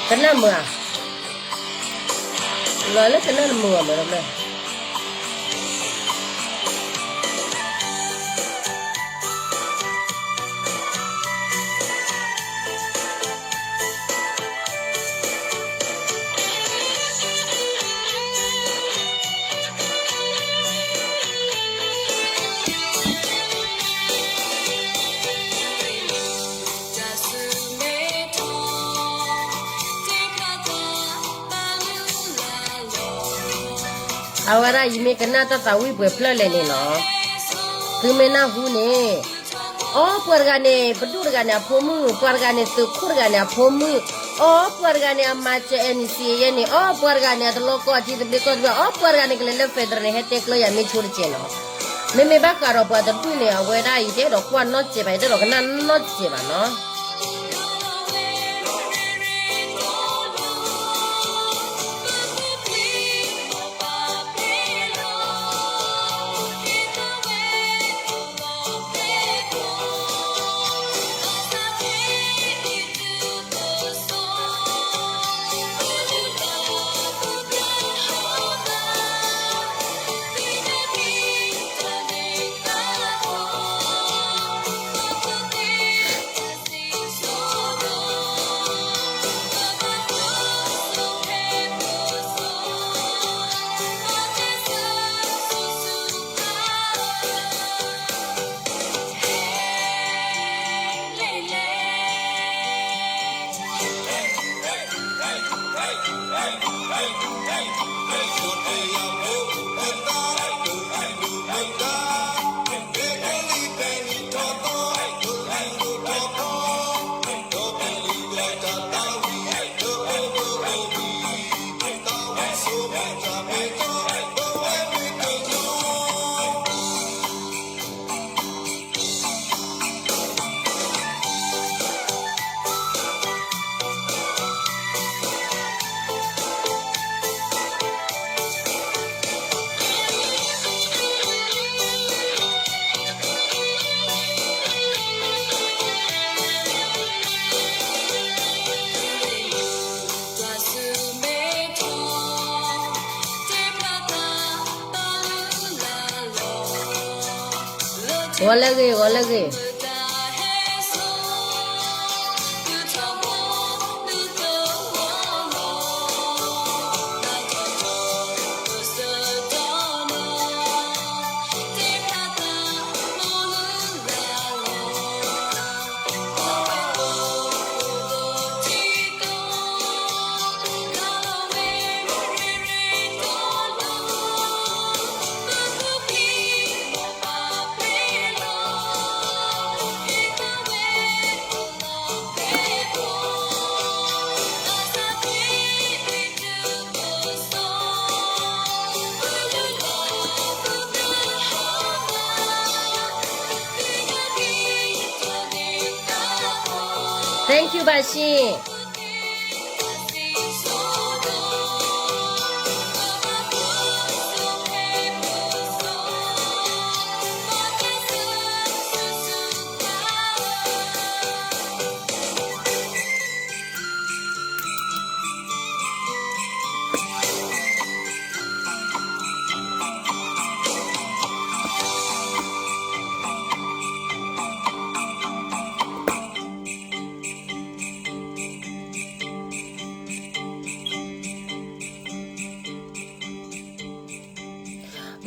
ကနၣ်မုာ်ဧါ, လီၤလၢကနၣ်နမုာ်အီၤမ့ၢ်တဘျီ အဝဲဒၣ်ယမ့ၢ်ကနၣ်တၢ်သးဝံၣ်ပှဲၤဖျၢၣ်လဲၣ်န့ၣ်လီၤ. သုမ့ၢ်နၢ်ဟူန့ၣ်, အီ ပှၤတဂၤန့ၣ် ပဒိၣ်တဂၤန့ၣ်အဖိမုၣ်, ပှၤတဂၤန့ၣ်သုးခိၣ်တဂၤန့ၣ်အဖိမုၣ်, အီ ပှၤတဂၤန့ၣ်အမၤစၢၤ NCA ယဲန့ၣ်, အီ ပှၤတဂၤန့ၣ်အတလီကီၢ်ထံသဘျ့ကီၢ်သဘျ့, အီ ပှၤတဂၤန့ၣ်ကလဲၤလၢ federal န့ၣ် ဟဲတဲကျၢၤယၤမ့ၢ်ဆိတကဲးနီၤ. မ့မ့ၢ်ဘၣ်ဃးဒီးပှၤတဒူၣ်န့ၣ် အဝဲဒၣ်အံၤတဲဒီးကွၢ်နီတစဲးဘၣ်, ယတဲဒီးကနၣ်နီတစဲးဘၣ်နီၤ. ဂီၤလၢအဂ့ၤ, ဂီၤလၢအဂ့ၤ. Thank you ဘၣ်ဆ့.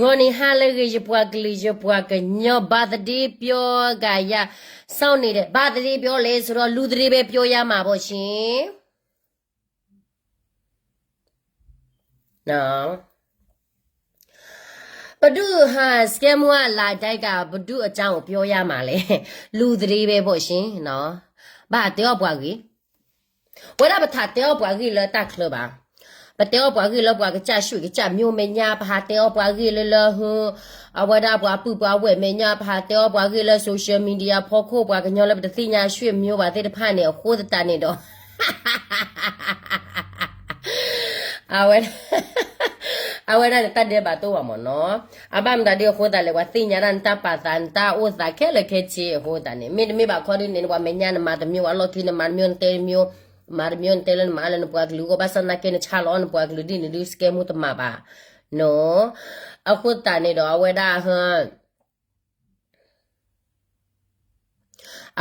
ဂီၤနံၤဟါလၢအဂ့ၤ ယပှၤကလုာ် ယပှၤကညီ birthday ပြောကယၤ စောင့်နေတယ် birthday ပြောလဲဆိုတော့ လူသရေပဲပြောရမှာပေါ့ရှင်. ပဒုးဟး စကဲမူအလါဒဲက ပဒုးအကြောင်းကိုပြောရမှာလဲ လူသရေပဲပေါ့ရှင်နော်. ဘၣ်တဲအီၣ်ပှၤဂ့ၤ ဝဲဒၣ်ပထးတဲအီၣ်ပှၤဂ့ၢ်လၢတၢ်ချၢဘၣ်. ပတဲအီၣ်ပှၤဂ့ၢ်လၢပှၤကစၢ်ရွှ့ၣ်ကစၢ်မျိုးမဲာ်ညါ ပဟးတဲအီၣ်ပှၤဂ့ၢ်လၢလၢဟု အဝဲဒၣ်ပှၤပုၢ်ပှၤဝဲၢ်မဲာ်ညါ ပဟးတဲအီၣ်ပှၤဂ့ၢ်လၢ social media ဖီခိၣ် ပှၤကညီလၢပတသ့ၣ်ညါရွှ့ၣ်မျိုးဘၣ်သ့ၣ်တဖၣ်န့ၣ် အဃိသတးန့ၣ်ဒီး အဝဲ အဝဲဒၣ်နတၢ်ဒဲးဘးတအိၣ်ဘၣ်မ့ၢ်နီၤ. အဘၣ်မတၤဒ်အဃိသတးလဲၣ် ပှၤသ့ၣ်ညါဒၣ်နတၢ်ပာ်သး နတၢ်အိၣ်သးခဲလၢာ်ခဲဆ့အဃိသတးန့ၣ် မ့တမ့ၢ်ဘၣ်ခီဒ်န့ၣ် ပှၤမဲာ်ညါနမၤတမျိုး အလီၢ်ခံနမၤတမျိုး နတဲတမျိုး မၤတမံၤနတဲလၢနမၤလၢနပှၤကလုာ်အဂီၢ် ဘၣ်ဆၣ်သနာ်က့နဆါလီၤအီၣ်နပှၤကလုာ်ဒ်န့ၣ်ဒုး စကဲမူတမၤဘၣ်နီၤ. အဃိသတးန့ၣ်ဒီး အဝဲဒၣ်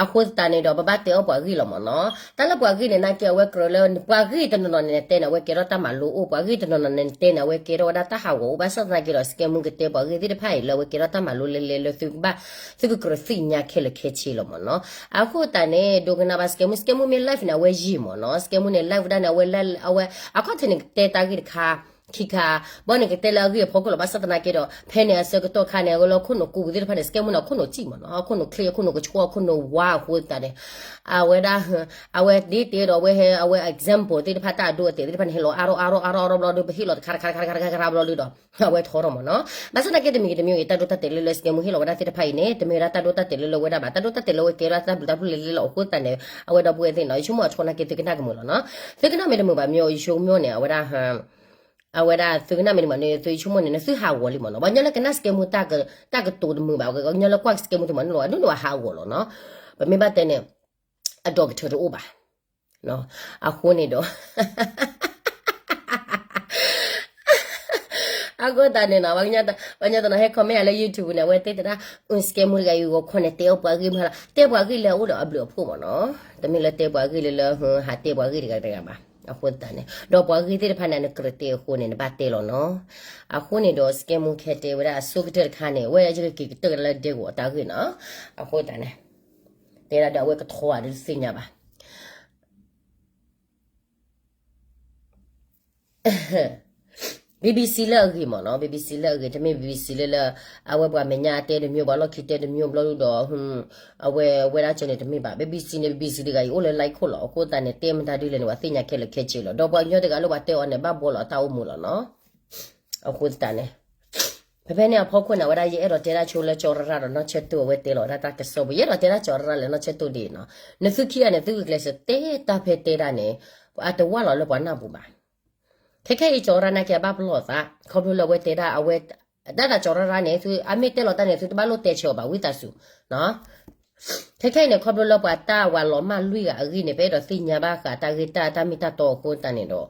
အဃိသတးန့ၣ်ဒီး ပဘၣ်တဲအီၣ်ပှၤဂ့ၢ်လီၤမ့ၢ်နီၤ. တၢ်လၢပှၤဂ့ၢ်န့ၣ် နာ်က့အဝဲကြၢးလၢ ပှၤဂ့ၢ်တနီၤနီၤန့ၣ် နတဲန့ၣ် အဝဲကဲထီၣ်တၢ်မၤလိအိၣ်, ပှၤဂ့ၢ်တနီၤနီၤန့ၣ် နတဲန့ၣ် အဝဲကဲထီၣ်ဝဲဒၣ်တၢ်ဟးဂီၤအိၣ်, ဘၣ်ဆၣ်သနာ်က့ဒီး စကဲမူကတဲပှၤဂ့ၢ်သ့ၣ်တဖၣ်အံၤလၢအဝဲကဲထီၣ်တၢ်မၤလိလဲၤလဲၤလၢသုကဘၣ် သုကကြၢးသ့ၣ်ညါခဲလၢာ်ခဲဆ့လီၤမ့ၢ်နီၤ. အဃိသတးန့ၣ် ဒိကနၣ်ဘၣ်စကဲမူ, စကဲမူမ့ၢ် live န့ၣ် အဝဲယံာ်မ့ၢ်နီၤ. စကဲမူန့ၣ် live ဒၣ်န့ၣ် အဝဲ အဝဲ အခီၣ်ထံးန့ၣ် ကတဲတၢ်ဂ့ၢ်တခါ ခံခါ, ဘၣ်န့ၣ်ကတဲလၢအဂ့ၢ်အဖီခိၣ်လီၤ. ဘၣ်ဆၣ်သနာ်က့ဒီး ဖဲန့ၣ်အဆၢကတီၢ်ခါန့ၣ် အဝဲလၢခိၣ်နူာ်ကူပူၤသ့ၣ်တဖၣ်န့ၣ် စကဲမူန့ၣ် အခိၣ်နူာ်စံၣ်မ့ၢ်နီၤ, အခိၣ်နူာ်ချ့ အခိၣ်နူာ်ကဆှီ အခိၣ်နူာ်ဝါအဃိသတးန့ၣ် အဝဲဒၣ် အဝဲဒ်တဲဒီး အဝဲဟဲ အဝဲ example သ့ၣ်တဖၣ် တၢ်အဒိအတဲာ်သ့ၣ်တဖၣ်န့ၣ် ဟဲလီၤအါထီၣ်အါထီၣ်အါထီၣ်အါထီၣ်ဘျီဒီး ပဟ့ၣ်လီၤတခါတခါတခါတခါတခါတခါဘျီဒီး အဝဲထီထီၣ်မ့ၢ်နီၤ. ဘၣ်ဆၣ်သနာ်က့တမံၤတမံၤ တၢ်ဒိတၢ်တဲာ်လၢလၢစကဲမူဟ့ၣ်လီၤဝဲဒၣ်သ့ၣ်တဖၣ်အံၤန့ၣ် တမ့ၢ်ဝဲဒၣ်တၢ်ဒိတၢ်တဲာ်လၢလၢဝဲဒၣ်ဘၣ်, တၢ်ဒိတၢ်တဲာ်လၢဝဲကဲဒၣ်တၢ်ဘျုးတၢ်ဖှိၣ်လဲၤလဲၤလီၤ. အဃိသတးန့ၣ် အဝဲဒီပုၢ်ဝဲၢ်သ့ၣ်နီၤ ယဆိကမိၣ်အဆီနာ်က့သုကနၣ်ကမုာ်လီၤနီၤ. သုကနၣ်မ့ၢ်တမုာ်ဘၣ်မ့ၢ် ယဆိကမိၣ်န့ၣ် အဝဲဒၣ် အဝဲဒၣ်သုကနၣ်မ့ၢ်တမုာ်န့ၣ် သုဆိကမိၣ်န့ၣ် နသုဟးဂီၤလံမ့ၢ်နီၤ. ပှၤကညီလၢကနၣ်စကဲမူတၢ်ကတိၤတမုာ်ဘၣ်, ပှၤကညီလၢကွၢ်စကဲမူတမုာ်န့ၣ်လီၤ အဒိန့ၣ်ပှၤဟးဂီၤလီၤနီၤ. ပမ့ၢ်ဘၣ်တဲန့ၣ် အဒီကထၢတအိၣ်ဘၣ်. အဃိန့ၣ်ဒီး အဃိသတးန့ၣ်နီၤ ပှၤကညီတနီၤဟဲ comment ယၤလၢ YouTube န့ၣ် အဝဲတဲတဒၣ် စကဲမူတဂၤအံၤဂီၤခီန့ၣ် တဲအီၣ်ပှၤဂ့ၢ်မးလီၤ, တဲပှၤဂ့ၢ်လၢအအိၣ်ဒီးအဘျုးအဖှိၣ်မ့ၢ်နီၤ. တမ့ၢ်လၢတဲပှၤဂ့ၢ်လၢလၢ ဟးတဲပှၤဂ့ၢ်တဂၤတဂၤဘၣ်. အဃိသတးန့ၣ် ဒီးပှၤဂ့ၢ်သ့ၣ်တဖၣ်န့ၣ် နကြၢးတဲအဃိန့ၣ် နဘၣ်တဲလီၤနီၤ. အဃိန့ၣ်ဒီး စကဲမူခဲတဲဝဲဒၣ်အဆိကတၢၢ်တခါန့ၣ် အဝဲယကက့ၤကတၢၢ်လၢဒဲကဝီၤအတၢ်ဂ့ၢ်နီၤ. အဃိသတးန့ၣ် တဲဒၣ်ဒီးအဝဲကထီဧါဒီးတသ့ၣ်ညါဘၣ်. BBC လၢအဂ့ၤမ့ၢ်နီၤ, BBC လၢအဂ့ၤ တမ့ၢ် BBC လၢလၢ အဝဲပှၤမဲာ်ညါတဲတမျိုး ပှၤလီၢ်ခံတဲတမျိုးဘျီဒုဒီး အဝဲဝဲဒၣ်ကၠီန့ၣ်တမ့ၢ်ဘၣ်. BBC န့ၣ် BBC တဂၤအံၤအိၣ်လၢ like ခိၣ်လီၤ. အဃိသတးန့ၣ် တဲမတၤဒ်လဲၣ်န့ၣ် ပှၤသ့ၣ်ညါခဲလၢာ်ခဲဆ့လီၤ. ဒီးပှၤကညီတဂၤလၢပှၤတဲအီၤန့ၣ် ဘၣ်ဘှီလီၤအတၢ်အိၣ်မူလီၤနီၤ. အဃိသတးန့ၣ် ဖဲဖဲန့ၣ်အဖီခိၣ်န့ၣ် အဝဲဒၣ်ယအဲၣ်ဒိးတဲဒၣ်ဆိလၢကၠီရၣ်ဒီးနီၢ်ဆၢတိၢ် အဝဲတဲလီၤဝဲဒၣ်တၢ်ကစီၣ်ပူၤ, ယအဲၣ်ဒိးတဲဒၣ်ကၠီရၣ်လၢနီၢ်ဆၢတိၢ်ဒ်အံၤနီၤ. နသုခံဂၤန့ၣ် သုဂုာ်ကျဲးစၢးတဲတၢ်ဖဲတဲဒၣ်န့ၣ် အတဝၢ်လီၤလၢပှၤနၢ်ပူၤဘၣ်. ခဲခဲအံၤကၠီရၣ်နာ်က့အဘၣ်ပလီၢ်သး ခီဖျိလၢအဝဲတဲဒၣ်အဝဲ ဒၣ်သးကၠီရၣ်န့ၣ် သုအမ့ၢ်တဲလီၤတၢ်န့ၣ် သုတဘၣ်လိၣ်တဲဆၢအီၤဘၣ် ဝံသးစူၤ ခဲခဲအံၤန့ၣ် ခီဖျိလၢပှၤတၢ်ဝၤလီၤမၢ်လွံၢ်ဂၤအဂ့ၢ်န့ၣ် ပအဲၣ်ဒိးသ့ၣ်ညါဘၣ်ဃးတၢ်ဂ့ၢ်တၢ်တၢ်မ့ၢ်တၢ်တီအဃိသတးန့ၣ်ဒီး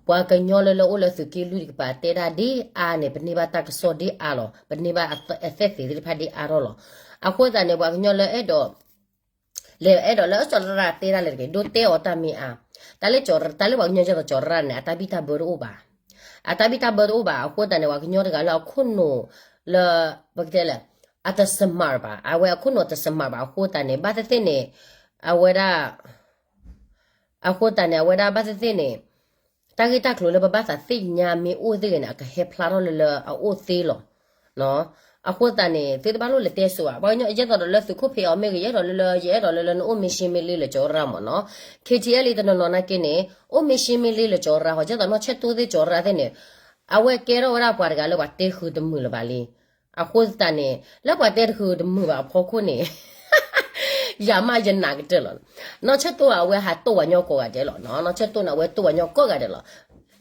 ပှၤကညီလၢလၢအိၣ်လၢသုးက့လွံၢ်တကပၤတဲဒၣ်ဒ်အါန့ၣ် ပန့ၢ်ဘၣ်တၢ်ကစီၣ်ဒ်အါလီၤ, ပန့ၢ်ဘၣ်အသဲးသ့းသ့ၣ်တဖၣ်ဒ်အါထီၣ်လီၤ. အဃိသတးန့ၣ် ပှၤကညီလၢအဲၣ်ဒိး လဲၤအဲၣ်ဒိးလၢကၠီရၣ်တဲဒၣ်လဲၣ်တက့ၢ် ဒိးတဲအီၤတၢ်မ့ၢ်အါ, တၢ်လၢကၠီ တၢ်လၢပှၤကညီကၠီရၣ်န့ၣ် အတၢ်ဘံၣ်တၢ်ဘၢတအိၣ်ဘၣ်. အတၢ်ဘံၣ်တၢ်ဘၢတအိၣ်ဘၣ် အဃိသတးန့ၣ် ပှၤကညီတဂၤလၢအခိၣ်နူာ်လၢ ပကတဲလဲၣ် အတ smart ဘၣ်, အဝဲအခိၣ်နူာ်တ smart ဘၣ် အဃိသတးန့ၣ် ဘၣ်သ့ၣ်သ့ၣ်န့ၣ် အဝဲဒၣ် အဃိသတးန့ၣ် အဝဲဒၣ်ဘၣ်သ့ၣ်သ့ၣ်န့ၣ် တၢ်ဂ့ၢ်တၢ်ကျိၤလၢပဘၣ်သးသ့ၣ်ညါမ့ၢ်အိၣ်သ့ၣ်ဂ့ၤန့ၣ် အကဟဲဖျါထီၣ်လၢလၢအအိၣ်သ့လီၤ. အဃိသတးန့ၣ် သုတဘၣ်လိၣ်လဲၤတဲစိၤဘၣ်, ပှၤကညီယအဲၣ်ဒိးဒီးလၢသုးခိၣ်ဖံးအီၤမ့ၢ်ဂ့ၤ ယအဲၣ်ဒိးလၢလၢ ယအဲၣ်ဒိးလၢလၢနအိၣ်မ့ၢ်ရှ့မ့ၢ်လ့လၢကၠီရၣ်မ့ၢ်နီၤ, KTLA တနီၤနီၤနာ်က့န့ၣ် အိၣ်မ့ၢ်ရှ့မ့ၢ်လ့လၢကၠီရၣ် ဟီ ကဲသိးနီၢ်ဆၢတိၢ်သ့ၣ်ကၠီရၣ်သ့ၣ်န့ၣ် အဝဲကဲထီၣ်ဝဲဒၣ်ပှၤတဂၤလၢပှၤတဲဃုာ်တမုာ်လၢၤဘၣ်လံ. အဃိသတးန့ၣ် လၢပှၤတဲတဃုာ်တမုာ်ဘၣ်အဖီခိၣ်န့ၣ် ယၤမးယနာ်ကတၢၢ်လီၤ. နီၢ်ဆၢတိၢ် အဝဲဟးတိၢ်ဝဲညီကိးဂၤဒဲးလီၤ. နီၢ်ဆၢတိၢ်န့ၣ် အဝဲတိၢ်ဝဲညီကိးဂၤဒဲးလီၤ.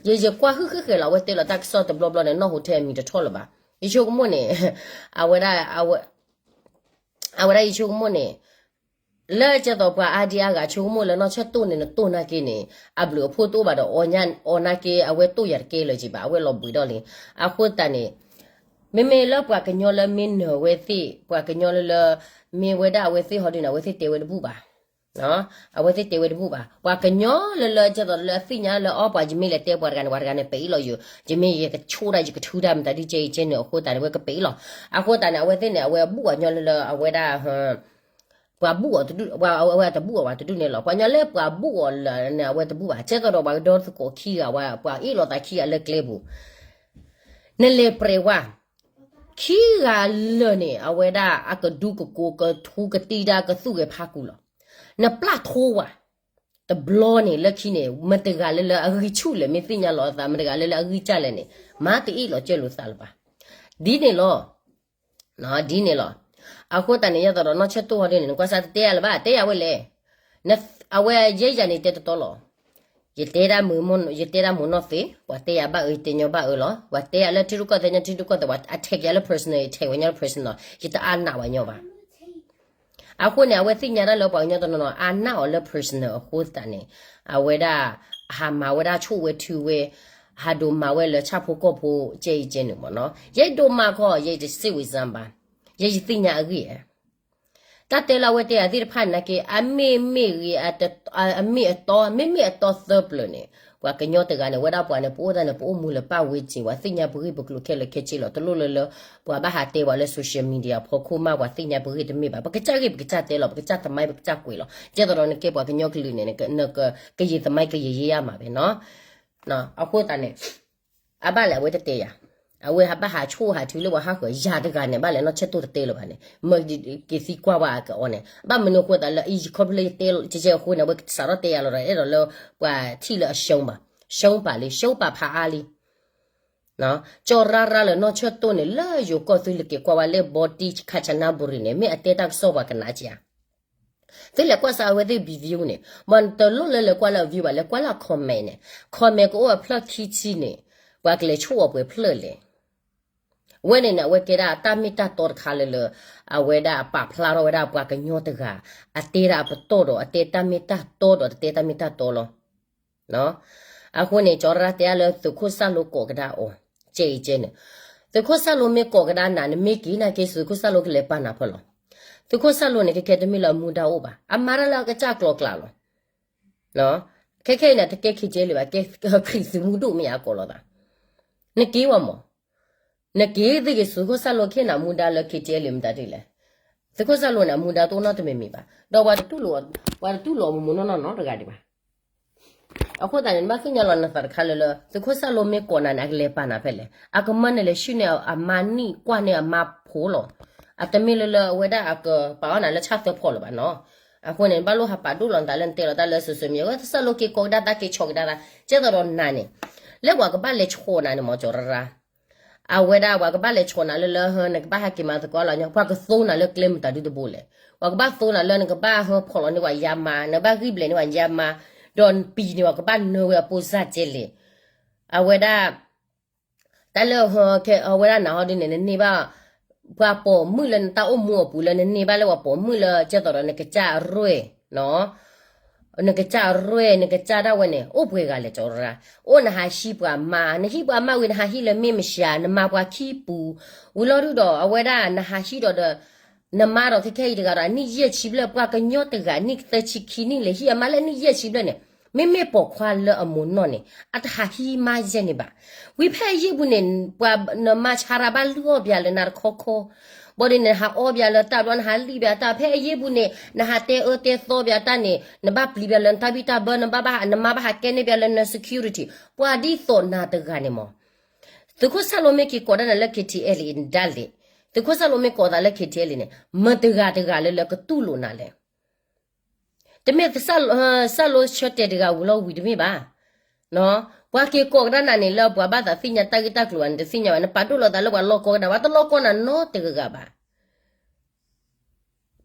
ယ ယကွၢ်ဟုၣ်ဃဲဃဲလီၤ အဝဲတဲလီၤတၢ်ကစီၣ်တဘျီဘျီန့ၣ် နီၢ်ဟိထဲအမံၤတထီၣ်လၢၤဘၣ်. ယဆိကမိၣ်န့ၣ် အဝဲဒၣ် အဝဲဒၣ်ယဆိကမိၣ်န့ၣ် လၢကဲသိးပှၤအါဒံအါဂၤဆိကမိၣ်လၢနီၢ်ဆၢတိၢ်န့ၣ် နတိၢ်နာ်က့န့ၣ် အဘျုးအဖှိၣ်တအိၣ်ဘၣ်ဒီး အီၤနာ်က့ အဝဲတိၢ်ယၤတကဲလၢၤက့ဘၣ် အဝဲလီၤဘှံးထီၣ်လံ. အဃိသတးန့ၣ် မ့မ့ၢ်လၢပှၤကညီလၢမ့ၢ်နၢၤဝဲသ့ၣ် ပှၤကညီလၢလၢ မ့ၢ်ဝဲဒၣ်အဝဲသ့ၣ်ဟီဒုန့ၣ် အဝဲသ့ၣ်တဲဝဲတဘူၣ်ဘၣ်. အဝဲသ့ၣ်တဲဝဲတဘူၣ်ဘၣ်. ပှၤကညီလၢလၢကဲသိးလၢအသ့ၣ်ညါလၢအီၤ ပှၤယမ့ၢ်လဲၤတဲပှၤတဂၤန့ၣ် ပှၤတဂၤန့ၣ်ပအ့ၣ်လီၤယိာ် ယမ့ၢ်ယကဆိၣ်ဒၣ်ယကထုဒၣ်မတၤဒ်ကဲအံၤကဲန့ၣ် အဃိသတးန့ၣ် အဝဲကပအ့ၣ်လီၤ. အဃိသတးန့ၣ် အဝဲသ့ၣ်န့ၣ် အဝဲဘူၣ်အီၤညီလၢလၢအဝဲဒၣ် ပှၤဘူၣ်အီၤတဒူၣ် အဝဲတဘူၣ်အီၤဘၣ်တဒူၣ်န့ၣ်လီၤ. ပှၤညီလၢပှၤဘူၣ်အီၤလၢာ်န့ၣ် အဝဲတဘူၣ်ဘၣ်. ကဲသိးဒီးပှၤကဒီသကိးခံဂၤဝဲ ပှၤအ့ၣ်လိာ်သးခံဂၤလၢကျဲပူၤ နလဲၤပြဲးဝဲ ခံဂၤလၢာ်န့ၣ် အဝဲဒၣ်အကဒူကကိးကထူကတံၢ်ဒၣ်ကသူၣ်ဂဲၤဖးကူၣ်လီၤ. နပျၢ်ထိဝဲ တဘျီန့ၣ် လၢခံန့ၣ် မတဂၤလၢလၢအဂံၢ်ဆူၣ်လဲၣ် မ့ၢ်သ့ၣ်ညါလီၤအသး မတဂၤလၢလၢအဂံၢ်စၢ်လဲၣ်န့ၣ် မၤတအ့ၣ်လီၤကၢလိာ်သးလၢၤဘၣ်. ဒ်န့ၣ်လီၤ. ဒ်န့ၣ်လီၤ. အဃိသတးန့ၣ် ယသးဒီးနီၢ်ဆၢတိၢ်ဟီဒ်န့ၣ် နကွၢ်စၢ်တတဲယၤလၢၤဘၣ် တဲယၤဝဲလဲၣ်. အဝဲယဲယၤန့ၣ်တဲတတီလီၤ. ယတဲဒၣ်မုၢ် ယတဲဒၣ်မိၢ်နီၢ်သ့ ပှၤတဲယၤဘၣ်အၢ ယတဲညီဘၣ်အၢလီၤ. ပှၤတဲယၤလၢထံရူၢ်ကီၢ်သဲးညီ ထံရူၢ်ကီၢ်သဲး ပှၤအ tag ယၤလၢ personal ယ tag ဝဲညီလၢ personal ယတအါနာ်ဝဲညီဘၣ်. အဃိန့ၣ် အဝဲသ့ၣ်ညါတၢ်လၢပှၤကညီတနီၤနီၤ အါနၢ်အီၤလၢ personal အဃိသတးန့ၣ် အဝဲဒၣ် ဟးမၤဝဲဒၣ်ဆိၣ်ဝဲထုဝဲ ဟးဒိးမၤဝဲလၢဆၣ်ဖိကီၢ်ဖိကဲအံၤကဲန့ၣ်မ့ၢ်နီၤ. ယဲဒိးမၤခီ ယဲတစ့ဝံစၢဘၣ်, ယဲယသ့ၣ်ညါအဂ့ၢ်ဧါ. တၢ်တဲလၢအဝဲတဲအသ့ၣ်တဖၣ်န့ၣ်က့ အမ့ၢ်မ့ၢ်ဂ့ၤ အမ့ၢ်အတီ မ့မ့ၢ်အတီသၢပျၢၤန့ၣ် ပှၤကညီတဂၤန့ၣ် ဝဲဒၣ်ပှၤန့ၣ် ပအိၣ်တၢ်န့ၣ် ပအိၣ်မူလၢပၢ်ဝဲက့ၤ ပှၤသ့ၣ်ညါပဂ့ၢ်ပကျိၤခဲလၢာ်ခဲဆ့လီၤ. တလိၣ်လၢလၢ ပှၤဘၣ်ဟးတဲပှၤလၢ social media ဖီခိၣ်မး ပှၤသ့ၣ်ညါပဂ့ၢ်တမ့ၢ်ဘၣ်. ပကစၢ်ဂ့ၢ်ပကစၢ်တဲလီၤ, ပကစၢ်သမိုင်းပကစၢ်ကွဲးလီၤ. ကဲသိးဒီးနကဲပှၤကညီကလုာ်န့ၣ် နက ကယံာ်သမိုင်းကယံာ်ယဲယါမးပဲနီၤ. အဃိသတးန့ၣ် အဘၣ်လဲၣ် အဝဲတတဲယၤ, အဝဲဘၣ်ဟးဆိၣ်ဟးထုလၢပှၤဟးဃၢၤယၤတဂၤန့ၣ် ဘၣ်လဲၣ်နီၢ်ဆၢၣ်တိၢ်တတဲလၢၤဘၣ်န့ၣ် မ့ၢ်က့ၤသံကွၢ်ဝဲအကအီၤန့ၣ် ဘၣ်မနုၤအဃိသတးလၢအံၤ ခီဖျိလၢယတဲကဲကဲအဃိန့ၣ် အဝဲစးထီၣ်တဲယၤလီၤဒီး အဲၣ်ဒိးလၢပှၤထံၣ်လၢအရှုံးဘၣ်, ရှုံးဘၣ်လံ ရှုံးဘၣ်ဖးအါလံ ကၠီၤရါရါလၢနီၢ်ဆၢၣ်တိၢ်န့ၣ် လၢယိၤကီၢ်သုလက့ၤကွၢ်ဝဲလၢ ဘီတံၣ် ခၣ်ဆနါဘူရံၤန့ၣ် မ့ၢ်အတဲတၢ်ကစီၣ်ပှၤကနၣ်က့ဧါ. သုလဲၤကွၢ်စးအဝဲသ့ၣ် video န့ၣ် မ့ၢ်တလိၣ်လၢလဲၤကွၢ်လၢအ view ဘၣ် လဲၤကွၢ်လၢအ comment န့ၣ် comment ကအိၣ်အဖျၢၣ်ခံဆံန့ၣ် ပှၤကလဲၤဆိၣ်အီၤပှဲၤဖျၢၣ်လဲၣ်. ဝဲန့ၣ်န့ၣ် အဝဲကဲဒၣ်တၢ်မ့ၢ်တၢ်တီတခါလၢလၢ အဝဲဒၣ်အပာ်ဖျါထီၣ်ဝဲဒၣ်ပှၤကညီတဂၤ အတဲဒၣ်အပတီၢ်ဒီး အတဲတၢ်မ့ၢ်တၢ်တီဒီး တတဲတၢ်မ့ၢ်တၢ်တီလီၤ. အဃိန့ၣ် ကၠီၤရါတဲအါလၢသုးခိၣ်စၢ်လိကိးကဒါအီၤ ကဲအံၤကဲန့ၣ်, သုးခိၣ်စၢ်လိမ့ၢ်ကိးကဒါနၤ နမ့ၢ်က့ၤနာ်က့ သုးခိၣ်စၢ်လိကလဲၤပာ်နၤဖဲလဲၣ်. သုးခိၣ်စၢ်လိန့ၣ် ခဲခဲတမ့ၢ်လၢအမူဒါအိၣ်ဘၣ်, အမၤတၢ်လၢအကစၢ်ကျိၤကျဲလီၤ. ခဲခဲအံၤန့ၣ် တကဲ ခ့ကဲလံ ဘၣ် ကဲခရံာ်သုးမုၢ်ဒိၣ်မ့ၢ်ယကိးလိာ်သး, နက့ၤဝဲမး နက့ၤသ့ၣ်ဂ့ၤ သုးခိၣ်စၢ်လိခဲနၤမူဒါလၢ ခ့ကဲလံ မတၤဒ်လဲၣ်. သုးခိၣ်စၢ်လိန့ၣ် အမူဒါတအိၣ်နီတမံၤမံၤဘၣ်, ဒီးပှၤတတူၢ်လိာ်, ပှၤတတူၢ်လိာ်အမိၢ်မိၢ်နီၢ်နီၢ်နီတဂၤဒံးဘၣ်. အဃိသတးန့ၣ် နဘၣ်သ့ၣ်ညါလီၤနသးတခါလၢလၢ သုးခိၣ်စၢ်လိမ့ၢ်ကိးနၤန့ၣ် အကလဲၤပာ်နၤဖဲလဲၣ်, အကမၢန့ၣ်လဲၤဆှုၣ်န့ၢ်အမါနံၣ် ကွၢ်န့ၢ်အမါဖိလီၤ. အတမ့ၢ်လၢလၢအဝဲဒၣ်အကပာ်အီၣ်နၤလၢဆၣ်သၢဖီလၢၤဘၣ်နီၤ. အဃိန့ၣ် နဘၣ်လိၣ်ဟးပာ်ဒိၣ်လီၤနသးလၢနတဲလီၤတၢ်လၢ social media ဝဲစၢ်လိက့ၤကိးကဒါသး က့ၤဆီၣ်ကဒါသး, ကဲသိးဒီးနၤန့ၣ် လၢပှၤကဘၣ်လဲၤဆိးနၤန့ၣ် မ့ၢ်ကၠီၤရါရါ အဝဲဒၣ်ပှၤကဘၣ်လဲၤဆိးနၤလၢလၢဟၢ နကဘၣ်ဟဲက့ၤမၤသကိးလီၤညီ, ပှၤကသိနၤလၢကျဲမတၤဒုတဘိလဲၣ်. ပှၤကဘၣ်သိနၤလၢနကဘၣ်ဟၢဖီၣ်လီၤန့ၢ်ပှၤယါမါ, နကဘၣ်ဂံၢ်ဘျဲၣ်န့ၢ်ပှၤယါမါ, ဒီးနပံၤန့ၣ် ပှၤကဘၣ်နၢဝဲအပိၢ်စၢ်ကဲလဲၣ်. အဝဲဒၣ် တၢ်လၢဟၢ အဝဲဒၣ်နၤဟီဒ်န့ၣ် နန့ၢ်ဘၣ် ပှၤပိာ်မုၣ်လၢနတၢ်အိၣ်မူအပူၤလၢ နန့ၢ်ဘၣ်လၢပှၤပိာ်မုၣ်လၢ ကဲသိးဒီးနကစၢ်ရဲၣ် နကစၢ်ရဲၣ် နကစၢ်ဒၣ်ဝဲန့ၣ် အိၣ်ပှဲၤဂၤလဲၣ် ကၠီၤရါရါ. အိၣ်နဟးဟံးပှၤမါ, နဟံးပှၤမါဝံၤ နဟးဟံးလၢမ့ၢ်မရှၤ, နမၤပှၤခံပူၤ, ဝံၤလီၤဒုဒီး အဝဲဒၣ်နဟးဟံးဒီးဒီး နမါဒီးခဲခဲအံၤတဂၤဒီး အနံၣ်ယဲၢ်ဆံဘျဲၣ် ပှၤကညီတဂၤ နံၣ်သၢဆံခံနံၣ်လဲၤဟံးအမါလၢနံၣ်ယဲၢ်ဆံဘျဲၣ်န့ၣ် မ့မ့ၢ်ပိာ်ခွါလၢအမိၢ်နီၢ်န့ၣ် အတဟးဟံးမါယဲၢ်န့ၣ်ဘၣ်. ဝံၤဖဲအယံၤပူၤန့ၣ် ပှၤနမါဆါရၤဘၣ်လုၢ်အီၣ်ပၠးလၢနၤတခီခီ ဘၣ်ဒီးနဟးအီပၠးလၢတၢ်ဘျီ နဟးလံၣ်ပၠးတၢ် ဖဲအယံၤပူၤန့ၣ် နဟးတဲအၢတဲသီပၠးတၢ်န့ၣ် နဘၣ်ပျံၤပၠးလၢနတၢ်ဘံၣ်တၢ်ဘၢ နဘၣ်ဘၣ် နမါဘၣ်ဟးကဲန့ၢ်ပၠးလၢန security ပှၤဒ်သိးနၤတဂၤန့ၣ်မး. သုးခိၣ်စၢ်လိမ့ၢ်က့ၤကိးဒၣ်နၤလၢ ခ့ထံအဲလံ ဒၣ်လဲာ်, သုးခိၣ်စၢ်လိမ့ၢ်ကိးသးလၢ ခ့ထံအဲလံ န့ၣ် မတၤတဂၤတဂၤလၢလၢကတူၢ်လိာ်နၤလဲၣ်. တမ့ၢ် စၢ်လိဆၢတဲာ်တဂၤဝံၤလီၤဝံၤတမ့ၢ်ဘၣ်. ပှၤက့ၤကိးကဒါနၤန့ၣ်လၢပှၤဘၣ်သးသ့ၣ်ညါတၢ်ဂ့ၢ်တၢ်ကျိၤဘၣ်န့ၣ် တသ့ၣ်ညါဘၣ် နပာ်ဒိၣ်လီၤသးလၢပှၤလီၢ်ကီကဒါ ပှၤတလီၢ်ကီနၤနီတဂၤဂၤဘၣ်.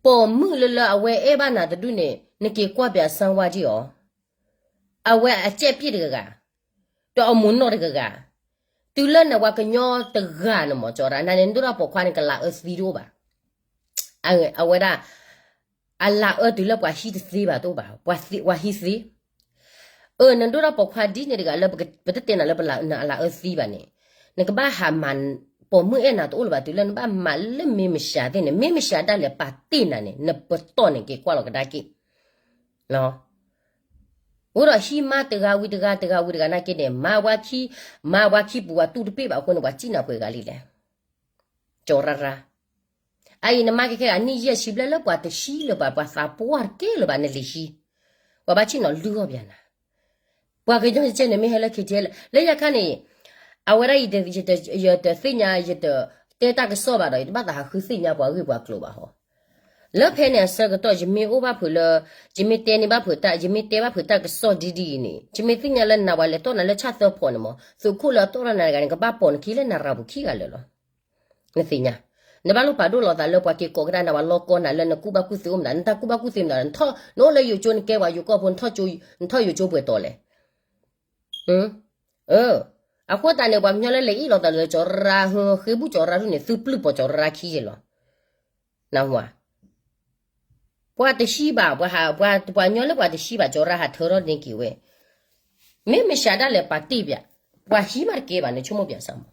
ပိာ်မုၣ်လၢလၢအဝဲအဲၣ်ဘၣ်နၤတဒူၣ်န့ၣ် နက့ၤကွၢ်ပၠးစၢဝါဒံးအီၤ, အဝဲအစဲးပျ့ၣ်တဂၤဂၤ, ဒီးအမိၢ်နီၢ်တဂၤဂၤ, တုၤလၢနဝၤကညီတဂၤန့ၣ်မး ကၠီၤရါ နန့ၣ် နဒိၣ်ထီၣ်ပိာ်ခွါန့ၣ် ကလၤအၢသံတအိၣ်ဘၣ်. အဝဲဒၣ် အလၤအၢတုၤလၢပှၤဟံးတသ့ဘၣ်တအိၣ်ဘၣ်, ပှၤဟံးသ့. အၢ နဒိၣ်ထီၣ်ပိာ်ခွါဒ်န့ၣ်တဂၤလၢ ပတတဲနၤလၢပလၤအၢသံဘၣ်န့ၣ်, နကဘၣ်ဟးမၤ ပိာ်မုၣ်အဲၣ်နၤတအိၣ်လၢၤဘၣ် တုၤလၢနဘၣ်မၤလၢမ့ၢ်မရှၤသ့ၣ်န့ၣ် မ့ၢ်မရှၤဒၣ်လဲာ်ပာ်တ့ၢ်နၤန့ၣ် နပတီၢ်န့ၣ်က့ၤကွၢ်လီၤကဒါက့ၤ အဃိဒီးဟံးမါတဂၤဝံၤတဂၤ တဂၤဝံၤတဂၤနာ်က့န့ၣ် မၤပှၤခံ, မၤပှၤခံပူၤပှၤတူၢ်တပ့ၢ်ဘၣ်အဃိန့ၣ် ပှၤစံၣ်နၤပှဲၤဂၤလံလဲၣ်. ကၠီၤရါရါ, အအံၤနမါကဲခဲဂၤ နံၣ်ယဲၢ်ဆံဘျဲၣ်လၢပှၤတဟံးလၢၤဘၣ် ပှၤသးပှၢ်တကဲလၢၤဘၣ် နလဲၤဟံး, ပှၤဘၣ်ဆ့ၣ်နီၤလုၢ်အီၣ်ပၠးနၤ, ပှၤကညီကဲန့ၣ်မ့ၢ်ဟဲလၢခံကဲလၢာ် လၢယခါန့ၣ်, အဝဲဒၣ် ယတသ့ၣ်ညါ ယတတဲတၢ်ကစီၣ်ဘၣ်ဒီး ယတဘၣ်သးဟးဃုသ့ၣ်ညါပှၤဂ့ၢ်ပှၤကျိၤဘၣ်ဟီ လၢဖဲန့ၣ်အဆၢကတီၢ် ယမ့ၢ်အိၣ်ဘၣ်ဖုးလၢ, ယမ့ၢ်တဲန့ၢ်ဘၣ်ဖုးတၢ် ယမ့ၢ်တဲဘၣ်ဖုးတၢ်ကစီၣ်ဒ်ဒ်အံၤန့ၣ် ယမ့ၢ်သ့ၣ်ညါလၢနၤပှၤလဲၤတီၢ်နၤလၢဆၣ်သၢဖီန့ၣ်မး သုးခိၣ်လၢအတီၢ်ထီၣ်နၤတဂၤန့ၣ် ကဘၣ်ပိာ်နခံလၢနရၤပူၤခံဂၤလၢာ်လီၤ. နသ့ၣ်ညါ, နဘၣ်လိၣ်ပာ်ဒိၣ်လီၤသးလၢပှၤက့ၤကိးကဒါနၤ ပှၤလီၢ်ကီနၤလၢနကူၣ်ဘၣ်ကူၣ်သ့အိၣ်မတၤ နတၢ်ကူၣ်ဘၣ်ကူၣ်သ့မတၤ နအိၣ်လၢယိၤကၠိနကဲပှၤယိၤကီၢ်ဖိ နထီၣ်ယိၤကၠိပှဲၤတီၤလဲၣ်. အဃိသတးန့ၣ် ပှၤကညီလၢလဲၤအ့ၣ်လိာ်သးလၢကၠီၤရါ ဟဃ့ဘူၣ်ကၠီၤရါဒ်န့ၣ် သုပျုၢ်ပိာ်ကၠီၤရါခံယဲၢ်လီၤ. နၢ်ဟူဧါ. ပှၤတဟံးဘၣ်, ပှၤဟး, ပှၤ, ပှၤကညီလၢပှၤတဟံးဘၣ် ကၠီၤရၣ်ဟးထၢထီၣ်န့ၢ်က့ၤဝဲ, မ့ၢ်မ့ၢ်စှၤဒၣ်လဲာ်ပာ်တ့ၢ်ပၠး, ပှၤဟံးမးတကဲဘၣ်န့ၣ် ဆိကမိၣ်ပၠးစၢ်မး,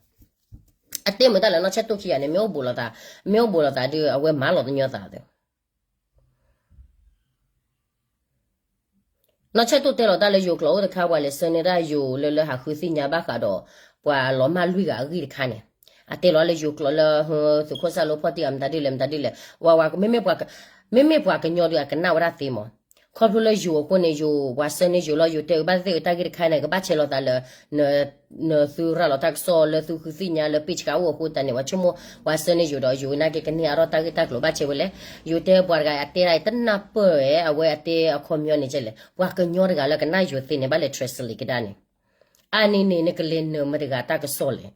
အတဲမုာ်တၢ်လၢနီၢ်ဆဲးတိၢ်ခံဂၤန့ၣ် မ့ၢ်အိၣ်ဘူးလိာ်သး, မ့ၢ်အိၣ်ဘူးလိာ်သးဒီး အဝဲမၤလီၤတညီသးသၢ နီၢ်ဆဲးတိၢ်တဲလီၤတၢ်လၢယိၤကျိာ်အိၣ်တခါ ပှၤလဲၤဆှၢန့ၢ်ဒၣ်ယိၤလၢလၢဟးဃုသ့ၣ်ညါဘၣ်ဃးဒီး ပှၤလီၤမၢ်လွံၢ်ဂၤအဂ့ၢ်တခါန့ၣ်, အတဲလီၤလၢယိၤကျိာ်လၢ သုးခိၣ်စၢ်လိဖီၣ်တံၢ်အမတၤဒ်လဲၣ်မတၤဒ်လဲၣ်, ဝဲဝဲ မ့မ့ၢ်ပှၤကညီဒီးအကနၣ်ဝဲဒၣ်သ့မး, ခီဖျိလၢယိၤအဃိန့ၣ် ယိၤ ပှၤဆှၢန့ၢ်ယိၤလီၤ ယိၤတဲအုးဘၣ်သ့ၣ်အုးတၢ်ဂ့ၢ်တခါန့ၣ် ကဘၣ်ဆဲးလီၤသးလၢ နသုရၤလီၤတၢ်ကစီၣ်လၢသုဃုသ့ၣ်ညါလၢပ့ၢ်ဆှၣ်အိၣ်အဃိသတးန့ၣ် ပှၤဆိကမိၣ် ပှၤဆှၢန့ၢ်ယိၤဒီးယိၤနာ်က့ကန့ၢ်အါထီၣ်တၢ်ဂ့ၢ်တၢ်ကျိၤဘၣ်ဆဲးဝဲလဲၣ်, ယိၤတဲပှၤတဂၤအတဲဒၣ်အံၤတနၢ်ပၢၢ်ဝဲ အဝဲအတဲအခီပညီန့ၣ်ကလဲၣ်, ပှၤကညီတဂၤလၢကနၣ်ယိၤသ့န့ၣ် ဘၣ်လဲၤ translate ကဒါန့ၣ်, အန့ၣ်န့ၣ် နကလဲၤနၢၤမတၤတဂၤတၢ်ကစီၣ်လဲၣ်